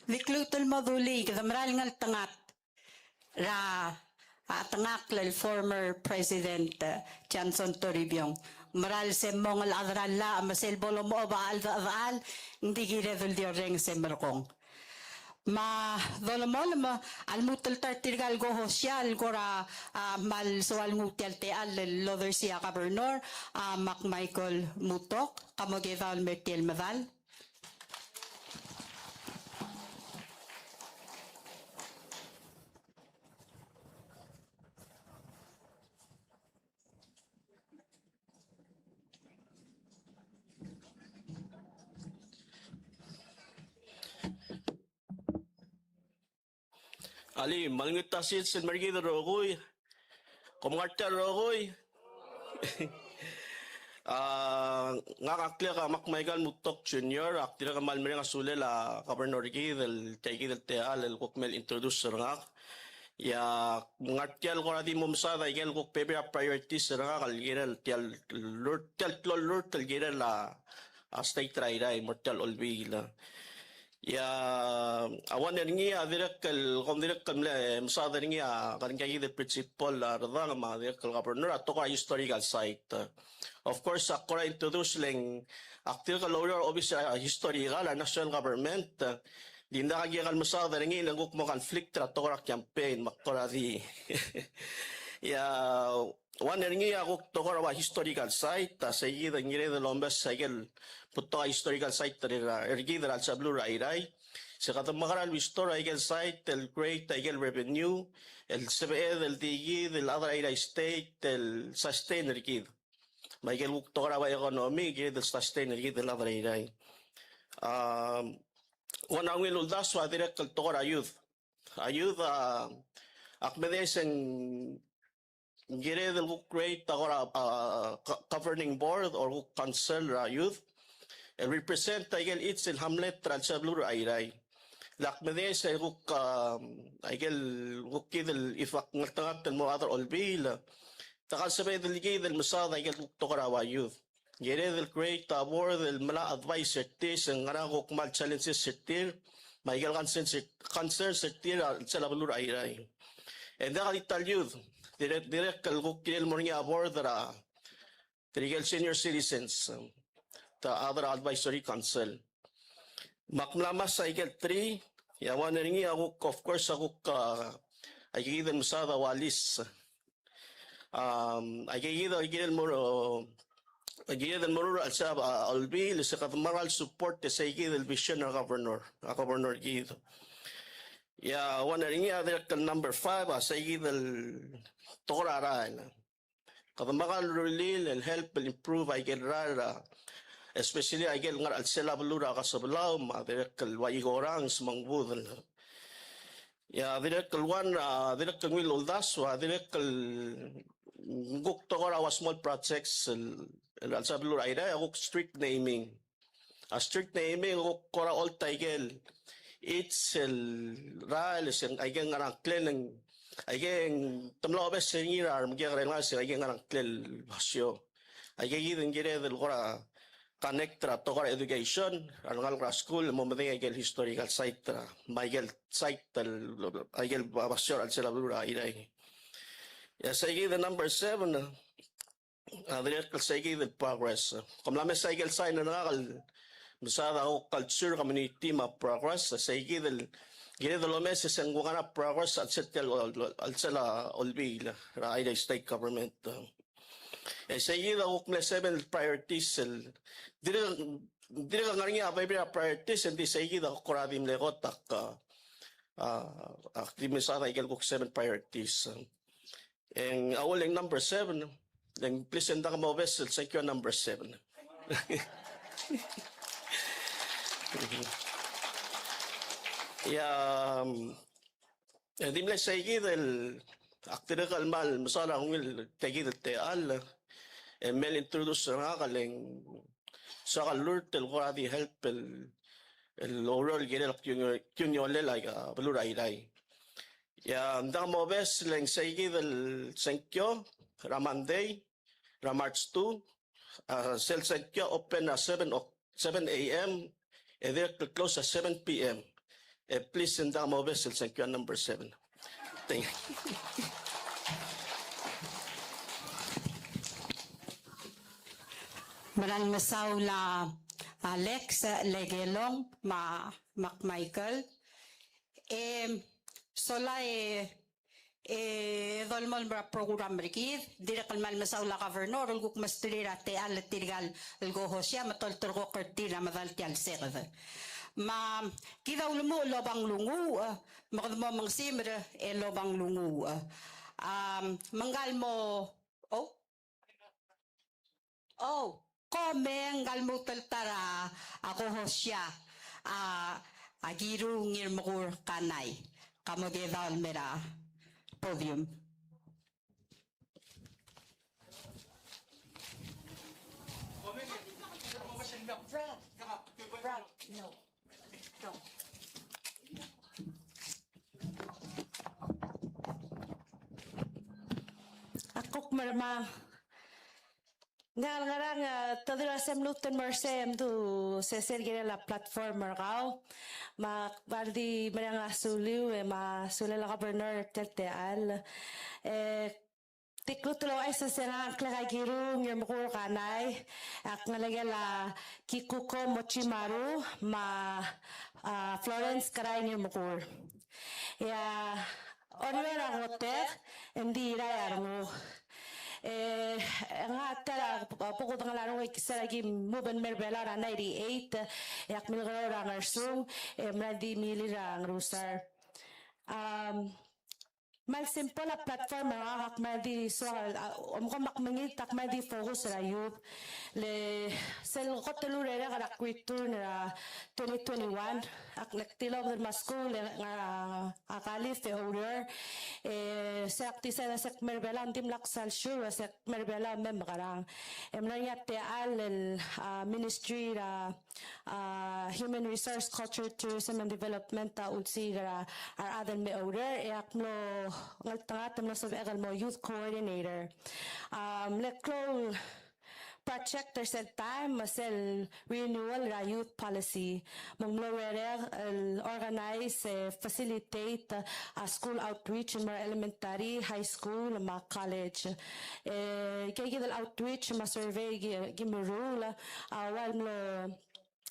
Di kluut el mo dulii, kede meral ngeltengat er a, a, chetengakl el former President, e, Johnson Toribiong. Meral se mong el chad er a llach, me sel bo lomeob a cheldechedechal, ng di kired el di orrenges e merekong. Me a dolemolem a lmuut el ta er tirka el kohosial el kora, a, kmal soal nguu tia el techall el odersii a governor, a, Mark Michael Mutok, ka mo kedaol el mer tia el medal. Alii, me a lengit a sils el mer kid el rokui. Kom ngar tia el rokui? A, ngak a ngklek a Mark Michael Mutok Junior, ak dirrek el kmal mereng a sulel a governor er kid el tia kid el techall el kuk mle introduce er ngak. Ia, ngar tia el kora di mo mesaod a ikel kuk bebil a priorities er ngak el kirel tia el lurt, tia el klou el lurt el kirel a, a state er a Irrai el mo er tia el olbiil. Ia, a one er ngii a dirrek el, kom dirrek el mle mesaod er ngii a, kede ngii a kid el principal, a, Redang me a dirrek el governor, a tekoi er a historical site. Of course, ak kora introduce le ng, ak dirrek el oureor er a obis er a historical er a national government. Di ng diak a kiei el mesaod er ngii le ng kuk mo conflict er a tekoi er a campaign, me ak kora di. Ia, one er ngii a kuk tekoi er a ua historical site, a sei kid a kired el omes a ikel betok a historical site er, er kid er a chelsel a beluu er a Irrai. Se kede mekerang el restore a ikel site el create a ikel revenue, el sebeched el di kid el chad er a Irrai State el sustain er kid. Me a ikel kuk tekoi er a ua economy, kired el sustain er kid el chad er a Irrai. A, one er a ungil uldasu a dirrek el tekoi er a youth. A youth a, ak medengei se ng kired el kuk create a kora, a, go-, governing board or kuk council er a youth el represent a ikel each el hamlet er a chelsel a beluu er a Irrai. Le ak medengei se kuk, a, a ikel kuk kid el, if ak ngeltengat el mo er a chad er a olbiil, te kuk sebeched el kid el mesaod a ikel kuk tekoi er a ua youth. Kired el create a board el melai a advice er tir, se ngera kuk kmal challenges er tir, me a ikel concerns er, concerns er tir er a chelsel a beluu er a Irrai. E ng diak di ta el youth, dirrek, dirrek el kuk kirel el mo er ngii a board er a, tirke el senior citizens, um, ta other advisory council. Me ak mla mes a ikel three, ia one er ngii a kuk, of course, a kuk, a, a ikel kid el mesaod a ua lease. Um, a ikel kid a kirel el mo, a ikel kid el mo er a chelsel a, a, olbiil, se kede mekerang el support e sei kid el vision er a governor, a governor kid. Ia, one er ngii a dirrek el number five, a sei kid el tekoi er a rael. Kede mekerang el rullii el help el improve a ikel rael er a, especially a ikel ngar er a chelsel a beluu er a Kesebelau, me a dirrek el ua Ikoranges me a Ngebudel. Ia, dirrek el one, a, dirrek el ungil uldasu, a, dirrek el kuk tekoi er a ua small projects el, el er a chelsel a beluu er a Irrai, a kuk street naming. A street naming a kuk kora olta ikel each el rael, se ng, a ikel ngar er a ngklel ng, a ikel te mla obes er ngii er a remekekerei el ngar, se ng a ikel ngar er a ngklel basio. A ikel kid ng kired el kora connect er a tekoi er a education er a rengalek er a skuul el mo medengei a ikel historical site er a, me a ikel site el, a ikel basio er a chelsel a beluu er a Airai. E a seikid el number seven, a dirrek el seikid el progress. Kom mla mesa a ikel sign er ngak el mesaod a kuk culture, community me a progress. A seikid el kired el omes e se ng kuk ngar er a progress a chelsel tia el, a chelsel a olbiil er a Airai State Government. E seikid a kuk mle seven priorities el dirrek, dirrek el ngar er ngii a bebil er a priorities, e ng di seikid a kuk kora di mle kot a, a, a di mesaod a ikel kuk seven priorities. E ng a uchul e ng number seven, e ng please e ng dang mobes el sengkio a number seven. Ia, e di mle seikid el ak dirrek el kmal mesaul a ungil tia kid el techall el mle introduce er ngak el ng soak el lurt el kora di help el, el oureor el kirel a kiung-, kiungolel a beluu er a Airai. Ia, ng dang mobes el ng seikid el sengkio er a Monday, er a March two, a sel sengkio open er a seven o-, seven A M, e dirrek el close er a seven P M. E please, ng dang mobes el sengkio a number seven. Thank you. Me ng mesaul a Alex, Legelong, me a, me a Michael. E sola e, e dolemolem er a program er kid, dirrek el kmal mesaul a Governor el kuk mesterir a techall er tirka el ko host me te olterekokl er tir er a medal tia el seked. Me kid a ulemuchel el oba ng lunguuch, me kede mo mengesimer el oba ng lunguuch. A, me ngka el mo, oh? Oh, kom e ngka el mo telta er a, a ko host, a, a Kiru Ngirmekur Kanai. Ka mo dedaol el mei er a podium. Brad, Brad, no. Ak kuk mermang. Ng ngar er ngii a, e, tedei el uasei ng mle uten el mo er sei e mdu sesei el kirel a platform er kau. Me ak bai di mereng a suliu, e, me a sulel a Governor er tia el techall. E, Di kuk lmuut el ouchais el se ngak a ngklek a Kiru Ngirmekur Kanai, ak ngelekel a Kikuko Mochimaru, me a, a, Florence Kerai Ngirmekur. E a Oreor a ngotek, e ng di Irrai a renguk. E, ngak a ta er a bo kudengelii a renguk e ki ser a ki move el mei er a Belau er a ninety-eight, e ak milkerreu er a Ngersung, e mla di milil er a Ngerusar. Am, Kmal simple a platform er ngak, ak kmal di soak, a, omko me ak mengilt, ak kmal di focus er a youth. Le sel kot el urerek er a Quick Turn er a twenty twenty-one, ak mle tilobed el mo er a skuul, e ngar er a Calif e oureor. E se ak decide el se kmei er a Belau, ng dimlak sal sure el se kmei er a Belau me mekerang. E mla er ngii a techall el, a, ministry er a a, Human Resource, Culture, Tourism and Development a ulsiik er a rechad el me oureor, e ak mlo ngeltengat el mlo sebechek el mo youth coordinator. A, mle klou el project er sel taem a sel renewal er a youth policy. Me ng mlo urerek el organize, e, facilitate a school outreach el mo er a elementary, high school, me a college. E, tia kid el outreach me a survey ki, ki meruul, a, ua el mlo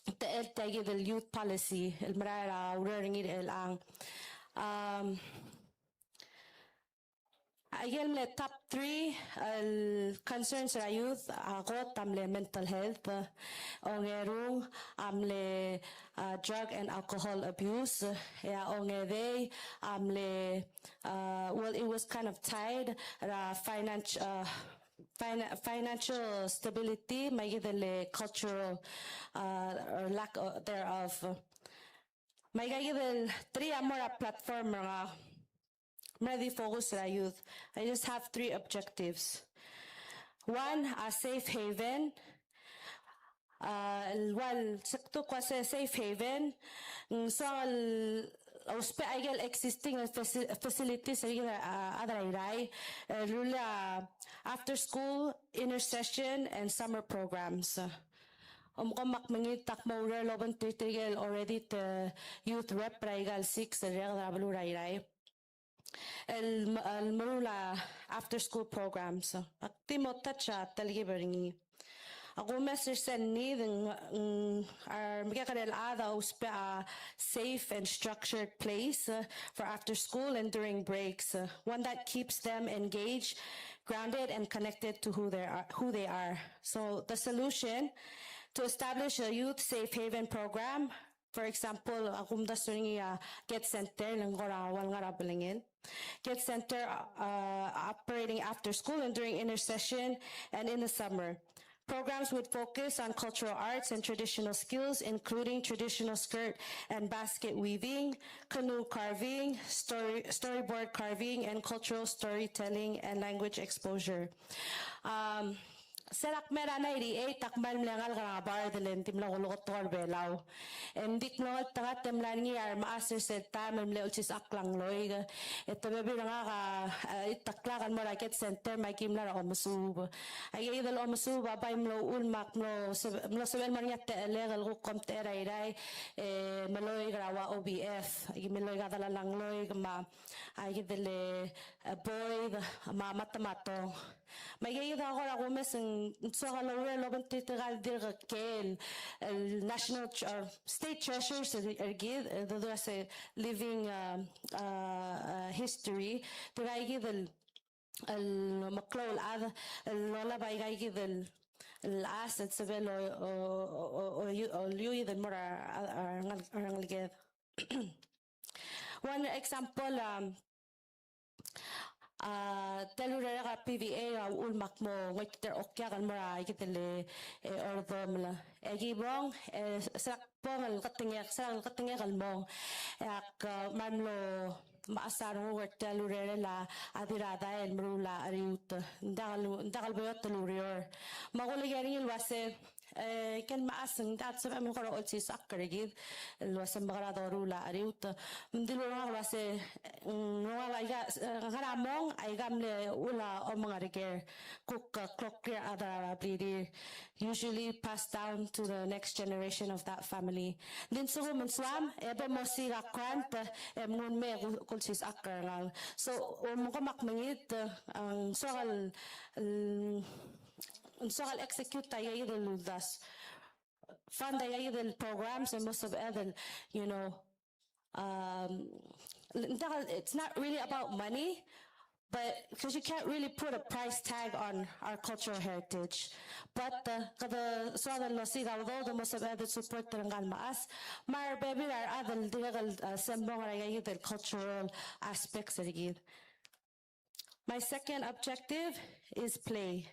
techall tia kid el youth policy el merael er a ureor er ngii er chelechang. Am, aike el mle top three el concerns er a youth, a kot a mle mental health, ongerung a mle, a, drug and alcohol abuse, e a ongedei a mle, a, well, it was kind of tied er a finance, a, Fin-, financial stability, me aike el cultural, uh, or lack o-, thereof. Me aike el three a mo er a platform er ngak. Me a di focus er a youth. I just have three objectives. One, a safe haven. A, el ua el sekduk el uase safe haven, ng soak el ousbech aike el existing faci-, facilities er kid a, a, a rechad er a Irrai, e, el rullii a after school, inner session, and summer programs. Omko me ak mengid a kmo oureor el obengterir tirke el already te youth rep er aika el six el rechad er a beluu er a Irrai el, el meruul a after school programs. Ak di mo touch a telkib er ngii. A kumes er sel need ng, ng, a remekekerei el chad a ousbech a safe and structured place, uh, for after school and during breaks, uh, one that keeps them engaged, grounded, and connected to who they are, who they are. So the solution to establish a youth safe haven program, for example, a kumdasu er ngii a Ked Center, el ng kora ua el ngar er a belngel. Ked Center, uh, operating after school and during intersession and in the summer. Programs would focus on cultural arts and traditional skills, including traditional skirt and basket weaving, canoe carving, story, storyboard carving, and cultural storytelling and language exposure. Um, se er a kmei er a ninety-eight a kmal mle ngalek er a bard el ng di mla kulekoi er a Belau. E ng di mlo ngeltengat e mla er ngii a remechas er sel taem el mle olsisechakl a ngloik. E te bebil er ngak a, e, iteklak el mo er a Ked Center me aki mla er a omesuub. Aika kid el omesuub a bai mlo uchul me ak mlo sebe-, mlo sebechel el mo er ngii a techellek el kuk omtechei er a Irrai, e, meloik er a ua O B F, aki meloik a delal a ngloik me a, aika kid el, e, boid me a matamatong. Me aika kid a kora kumes ng soak el oureor el obengterir tirka el dirk el, el national tr-, or state treasures er, er kid, e, the, the living, uh, uh, uh, history. Tirka kid el, el meklou el chad, el lolab aika kid el, el chas, el sebechel o, o, o, o, o, o, o, el mo er a, a, a, a rengeleked. One example, um, a, tia el urerek er a P V A a uchul me ak mo ngoititerir a okiak el mo er a ikid el, e, ordomel. E ki bong, e, se er a bong el ketengek, se er a ketengek el mong. E ak, a, kmal mlo mechas a renguk er tia el urerel a Dirradael el meruul a Cheriut. Ng diak el, ng diak el beot el ureor. Me ak uleker er ngii el uase, e, ken mechas ng diak el sebechem el kora olsisechakl er kid el uase ng mekera doruul a Cheriut. Me ng dilu er ngak el uase, mm, ng ua aika, e, ngar er a mong, aika mle uchul a omengerker. Kuk, e, kloklir a chad er a blirir. Usually passed down to the next generation of that family. Ng di ng sekum ng soam, e bo mosiik a grant, e mnguu el mei e ku-, kulsisechakl er ngak. So, omko me ak mengid, e, ng soak el, el, ng soak el execute aika kid el uldasu. Fund aika kid el programs e mo sebeched el, you know, um, it's not really about money, but because you can't really put a price tag on our cultural heritage. But, uh, kede soad el osiik a udoud e mo sebeched el support er ngka el mechas, me a rebebil er a rechad el dirrek el, uh, sembong er aika kid el cultural aspects er kid. My second objective is play.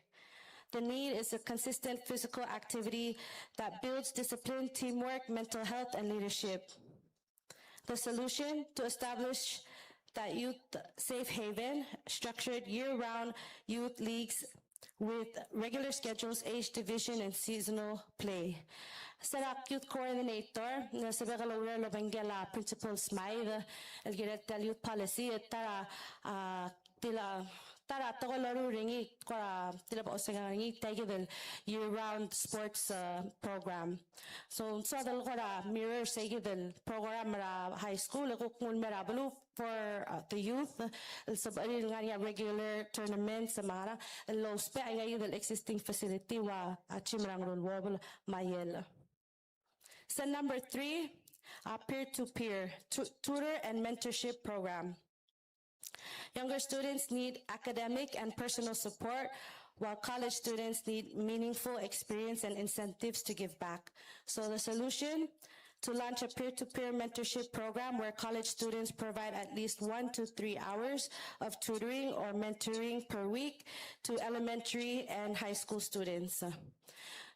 The need is a consistent physical activity that builds discipline, teamwork, mental health, and leadership. The solution to establish that youth safe haven, structured year-round youth leagues with regular schedules, age division, and seasonal play. Se er a youth coordinator, ng sebechek el oureor el obengkel a Principal Smythe, el kirel tia el youth policy, e ta er a, a, tila, ta er a tekoi el loruul er ngii, kora tilobed a osengek er ngii, tia kid el year-round sports, uh, program. So, ng soad el kora mirror se kid el program er a high school, e kuk nguu el mei er a beluu for, uh, the youth, el sebechir el ngar er ngii a regular tournaments, me a ngerang, el lousbech aika kid el existing facility ua, a, gym er a Ngeruluobel me a ikel. So number three, uh, peer-to-peer tu-, tutor and mentorship program. Younger students need academic and personal support, while college students need meaningful experience and incentives to give back. So the solution, to launch a peer-to-peer mentorship program where college students provide at least one to three hours of tutoring or mentoring per week to elementary and high school students.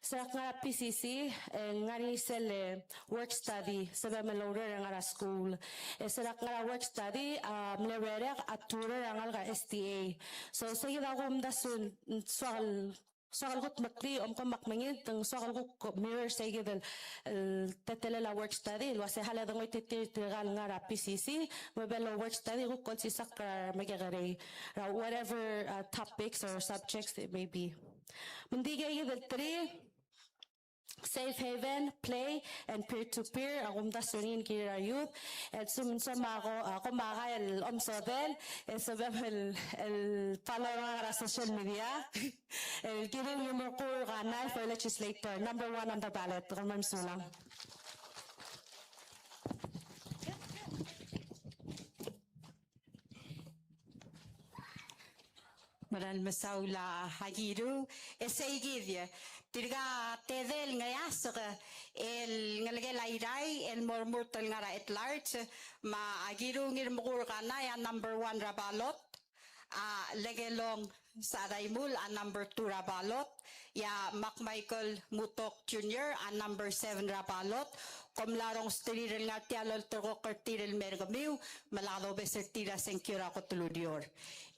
Se er a kngar er a P C C, e ng ngar er ngii sel, e, work study, sebechem el oureor e ngar er a skuul. E se er a kngar er a work study, a, mle urerek a tutor er a ngalek er a S T A. So, se kid a kumdasu ng soak el, soak el kudmeklii, omko me ak mengid, ng soak el kuk mirror se kid el, el teletelel a work study, el uase a le dengoititerir tirka el ngar er a P C C, me bo el work study, kuk olsisechakl er a remekekerei, er a whatever, uh, topics or subjects it may be. Me ng di aika kid el three, Safe Haven, Play, and Peer to Peer, a kumdasu er ngii el kirir a youth, el sumsoam a ko-, a komakai el omesodel, e sebechem el, el follow er ngak er a social media, el kirir a Ngirmekur Kanai for legislator, number one on the ballot. Kom kmal mesulang. Meral mesaul a Kiru, e sei kid, tirka tedei el ngeasek el ngelekel a Irrai el mo remurt el ngar er a at large, me a Kiru Ngirmekur Kanai a number one er a ballot, a Lekelong Saraimul a number two er a ballot, e a Mac Michael Mutok Junior a number seven er a ballot. Kom mla rongesterir el ngar tia el olterekokl er tir el mei er kemiu, me lak dobes er tir a sengkio er a kot el ureor.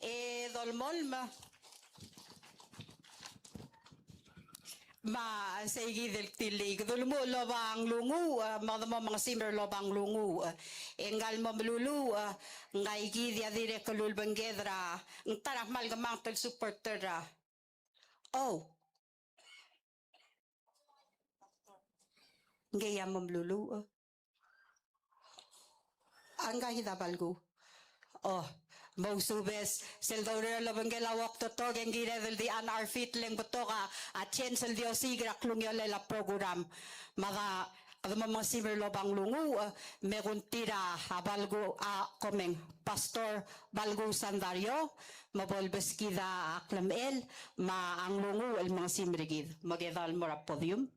E dolemolem, me sei kid el kdilii, kede ulemuchel el oba nglunguuch, e, me kede mo mengesimer el oba nglunguuch, e, e ngka el mo meluluuch, e, ngka kid a dirrek el ulebengked er a, ng ta er a kmal kemanget el supporter er a. Oh. Ngii a mo meluluuch. A ngka kid a Balkuu. Oh, mousubes, sel doureor el obengkel a uoktotok e ng kired el di on our feet le ng betok a, a chance el di osiik er a klungiolel a program. Me a kede mo mengesimer el oba nglunguuch, e, me kungtir a Balkuu, a, komeng, Pastor Balkuu Sandario, me bo lebeskid a klemechel, me a nglunguuch el mengesimer kid. Me kede el mo er a podium.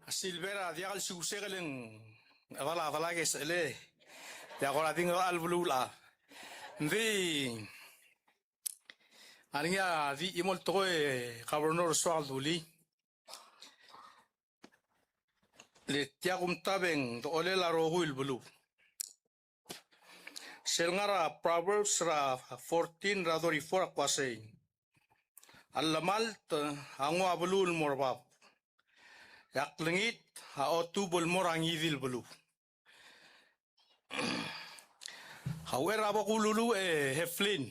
A silver a diak el siusekel e ng a dala, a dala ke sele. Diak kora di ngar er a beluu el a. Ng di a ngii a di chimo el tekoi e Governor, soak el dulii. Le tia kumtab e ng dolel a rokui el beluu. Sel ngar er a Proverbs er a fourteen er a thirty-four a kmo uasei, a llemalt a nguu a beluu el mo er bab, e a klengit a otub el mo er a ngii di el beluu. A uchei er a bo kululuuch e Heflin,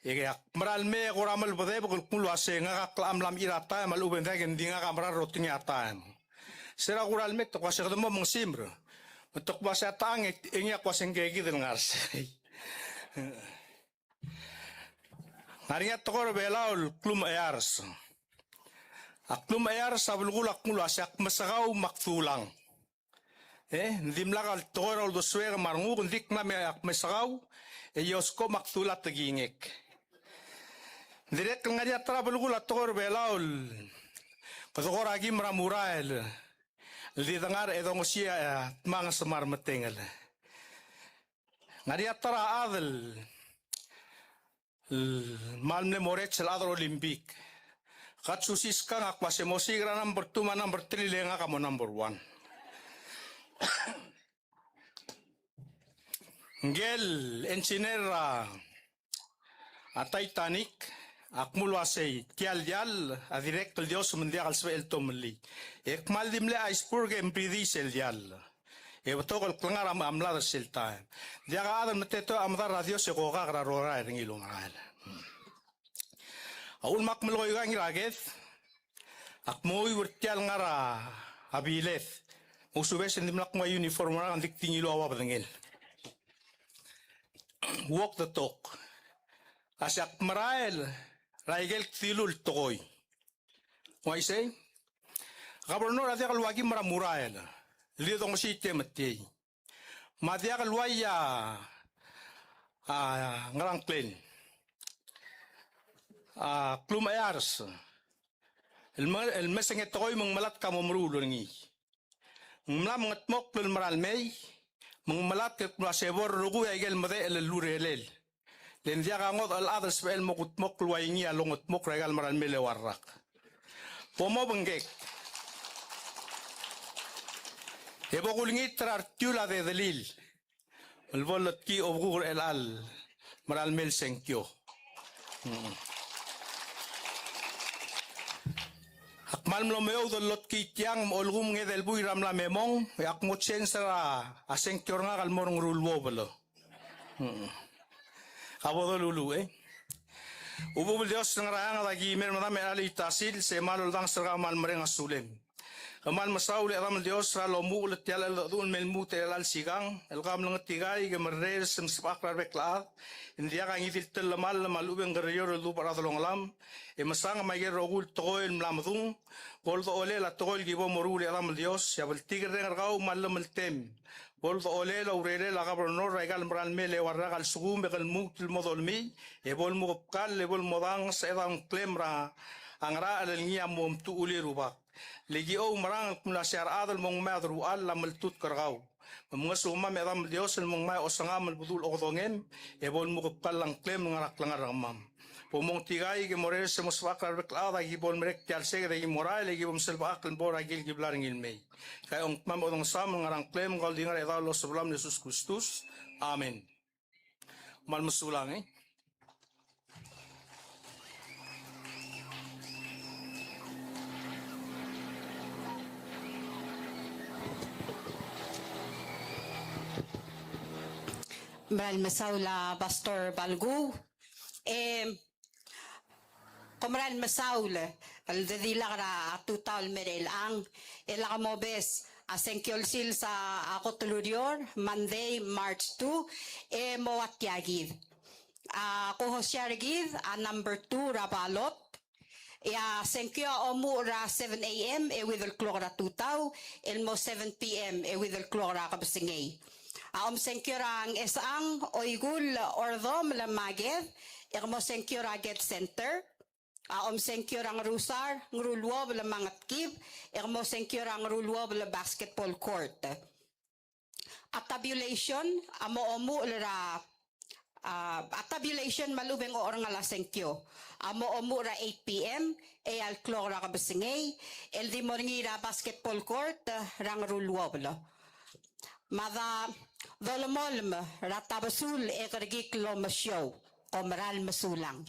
e ak mera el mei e kora melebedebek el kmo uasei ngak a klecham el mechir a taem, a lechub e ng diak, e ng di ngak a mera el rotengii a taem. Se er a kora el mei e te kmo uasei kede mo mengesimer. Me te kmo uasei a techang e ngii a kmo uasei ngke kid el ngar sei. Ngar er ngii a tekoi er a Belau el klumecheiars. A klumecheiars a belkul a kmo uasei ak mesekau me ak dulang. E, ng dimlak el tekoi er a uldesuek me a renguk, ng di kmo me ak mesekau, e ioseko me ak dula tekingek. Ng dirrek el ngar er ngii a ta er a belkul a tekoi er a Belau el kede kora kim er a murael el di dengar e dongesii a, e, dmanges me a remetengel. Ngar er ngii a ta er a chad el el kmal mle mo er a chelsel a chad er a Olympic. Katsuhiko Siskang a kmo uasei mosiik er a number two me a number three le ngak a mo number one. Ngike el engineer er a, a Titanic a kmo uasei tia el diall a dirrek el di omes me ng diak el sebechel el tomellii. E kmal di mle iceberg e mridii sel diall. E betok el klengar a mlad er sel taem. Diak a chad el metetoi a medal er a Dios e kokak er a rokui er ngii el omerael. A uchul me ak melekoi er ngii er a ked, ak mo chuieuii er tia el ngar er a biled. Mousubes e ng dimlak kmo a uniform er ngak, ng di kdingiluu a ua bedengel. Walk the talk. A se ak merael er a ikel kdilu el tekoi. Uaisei, Governor a diak el ua kim er a murael el di dongesii tia me tia. Me a diak el ua ia, a, ngerang klen. A, klumecheiars. El me, el mesengei a tekoi me ng melatk a mo meruul er ngii. Ng mla mengetmokl el mera el mei, me ng melatk el kmo uasei bo el rokui a ikel medechel el urerel. Le ng diak a ngodech el chad el sebechel el mo kutmokl el ua ngii a longetmokl er a ikal mera el mei el eua el rak. Bo mobengkek. E bo kulengit er a retiul a dedelil. el bo lotkii a obekuk er chelecha el merael mei el sengkio. Mm. Ak kmal mlo meoud el lotkii tiang me a lsekum ng edei el buil er a mla me mong, e ak mo change er a sengkio er ngak el mo er a Ngeruluobel. Mm. Ka bo doluluuch, e. Chubechub el Dios el ngar er a eanged, aki mei er medam er chelecha el ita el sils, e kmal oldanges er kau me kmal mereng a sulem. Kmal mesaul e Chedam el Dios er a lomuchel er tia el cheldecheduch el me lmuut er chelecha el sikang, el kau a mlengetikaik e merreder e mesebechakl er a rebek el chad, e ng diak a ngii di el tellemall me a lechub e ng kerreor el dubech er a delongelam, e mesang me aike el rokui el tekoi el mla medung, bo ledecholel a tekoi el ki bo moruul e Chedam el Dios, e a bltikerreng er kau me a llemeltem. Bo ledecholel a urerel a kabernor er aika el merael mei el eua el rak a lsekum e ke lmuut el mo dolemii, e bo lemukebkall, e bo lemodanges e chedaol ngklem er a ngerachel el ngii a mo omtuchelii e Rubak. Le ki oumerang el kmo ua se a rechad el mo ngmai a deruchall a mletutk er kau. Me mngesukemam e Chedam el Dios el mo ngmai a osengam el bedul okedongem, e bo lemukebkall a ngklem el ngar er a klengar er kemam. Bo mongtikaik e morreder e mesebechakl er a rebek el chad, aki bo lemerek tia el seked e ki mo rael, e ki bo meselebechakl el bo er a ikel kiblar ngii el mei. Ka ongkmam e odengesam el ngar er a ngklem, kau el di ngar er a chedaol el Osebellam el Jesus Kristus. Amen. Kmal mesulang, e. Kmal mesaul a Pastor Balkuu. E, kom kmal mesaul el dedilak er a tutau el mei er chelechang, e lak mobes a sengkio el sils a kot el ureor, Monday, March two, e mo ua tia kid. A kohosiar er kid a number two er a ballot, e a sengkio a omuchel er a seven A M e with el klok er a tutau, el mo seven P M e with el klok er a kebesengei. A omsengkio er a Ngchesechang, Oikull, Ordomel me a Ked, e ke mo sengkio er a Ked Center. A omsengkio er a Ngerusar, Ngeruluobel me a Ngetkib, e ke mo sengkio er a Ngeruluobel Basketball Court. A tabulation a mo omuchel er a, a, a tabulation me a lechub e ng ocherngal a sengkio a mo omuchel er a eight P M, eai el klok er a kebesengei, el di mo er ngii er a Basketball Court er a Ngeruluobel. Mada dolemolem er a tabesul e kerekikl el omesiou. Kom kmal mesulang.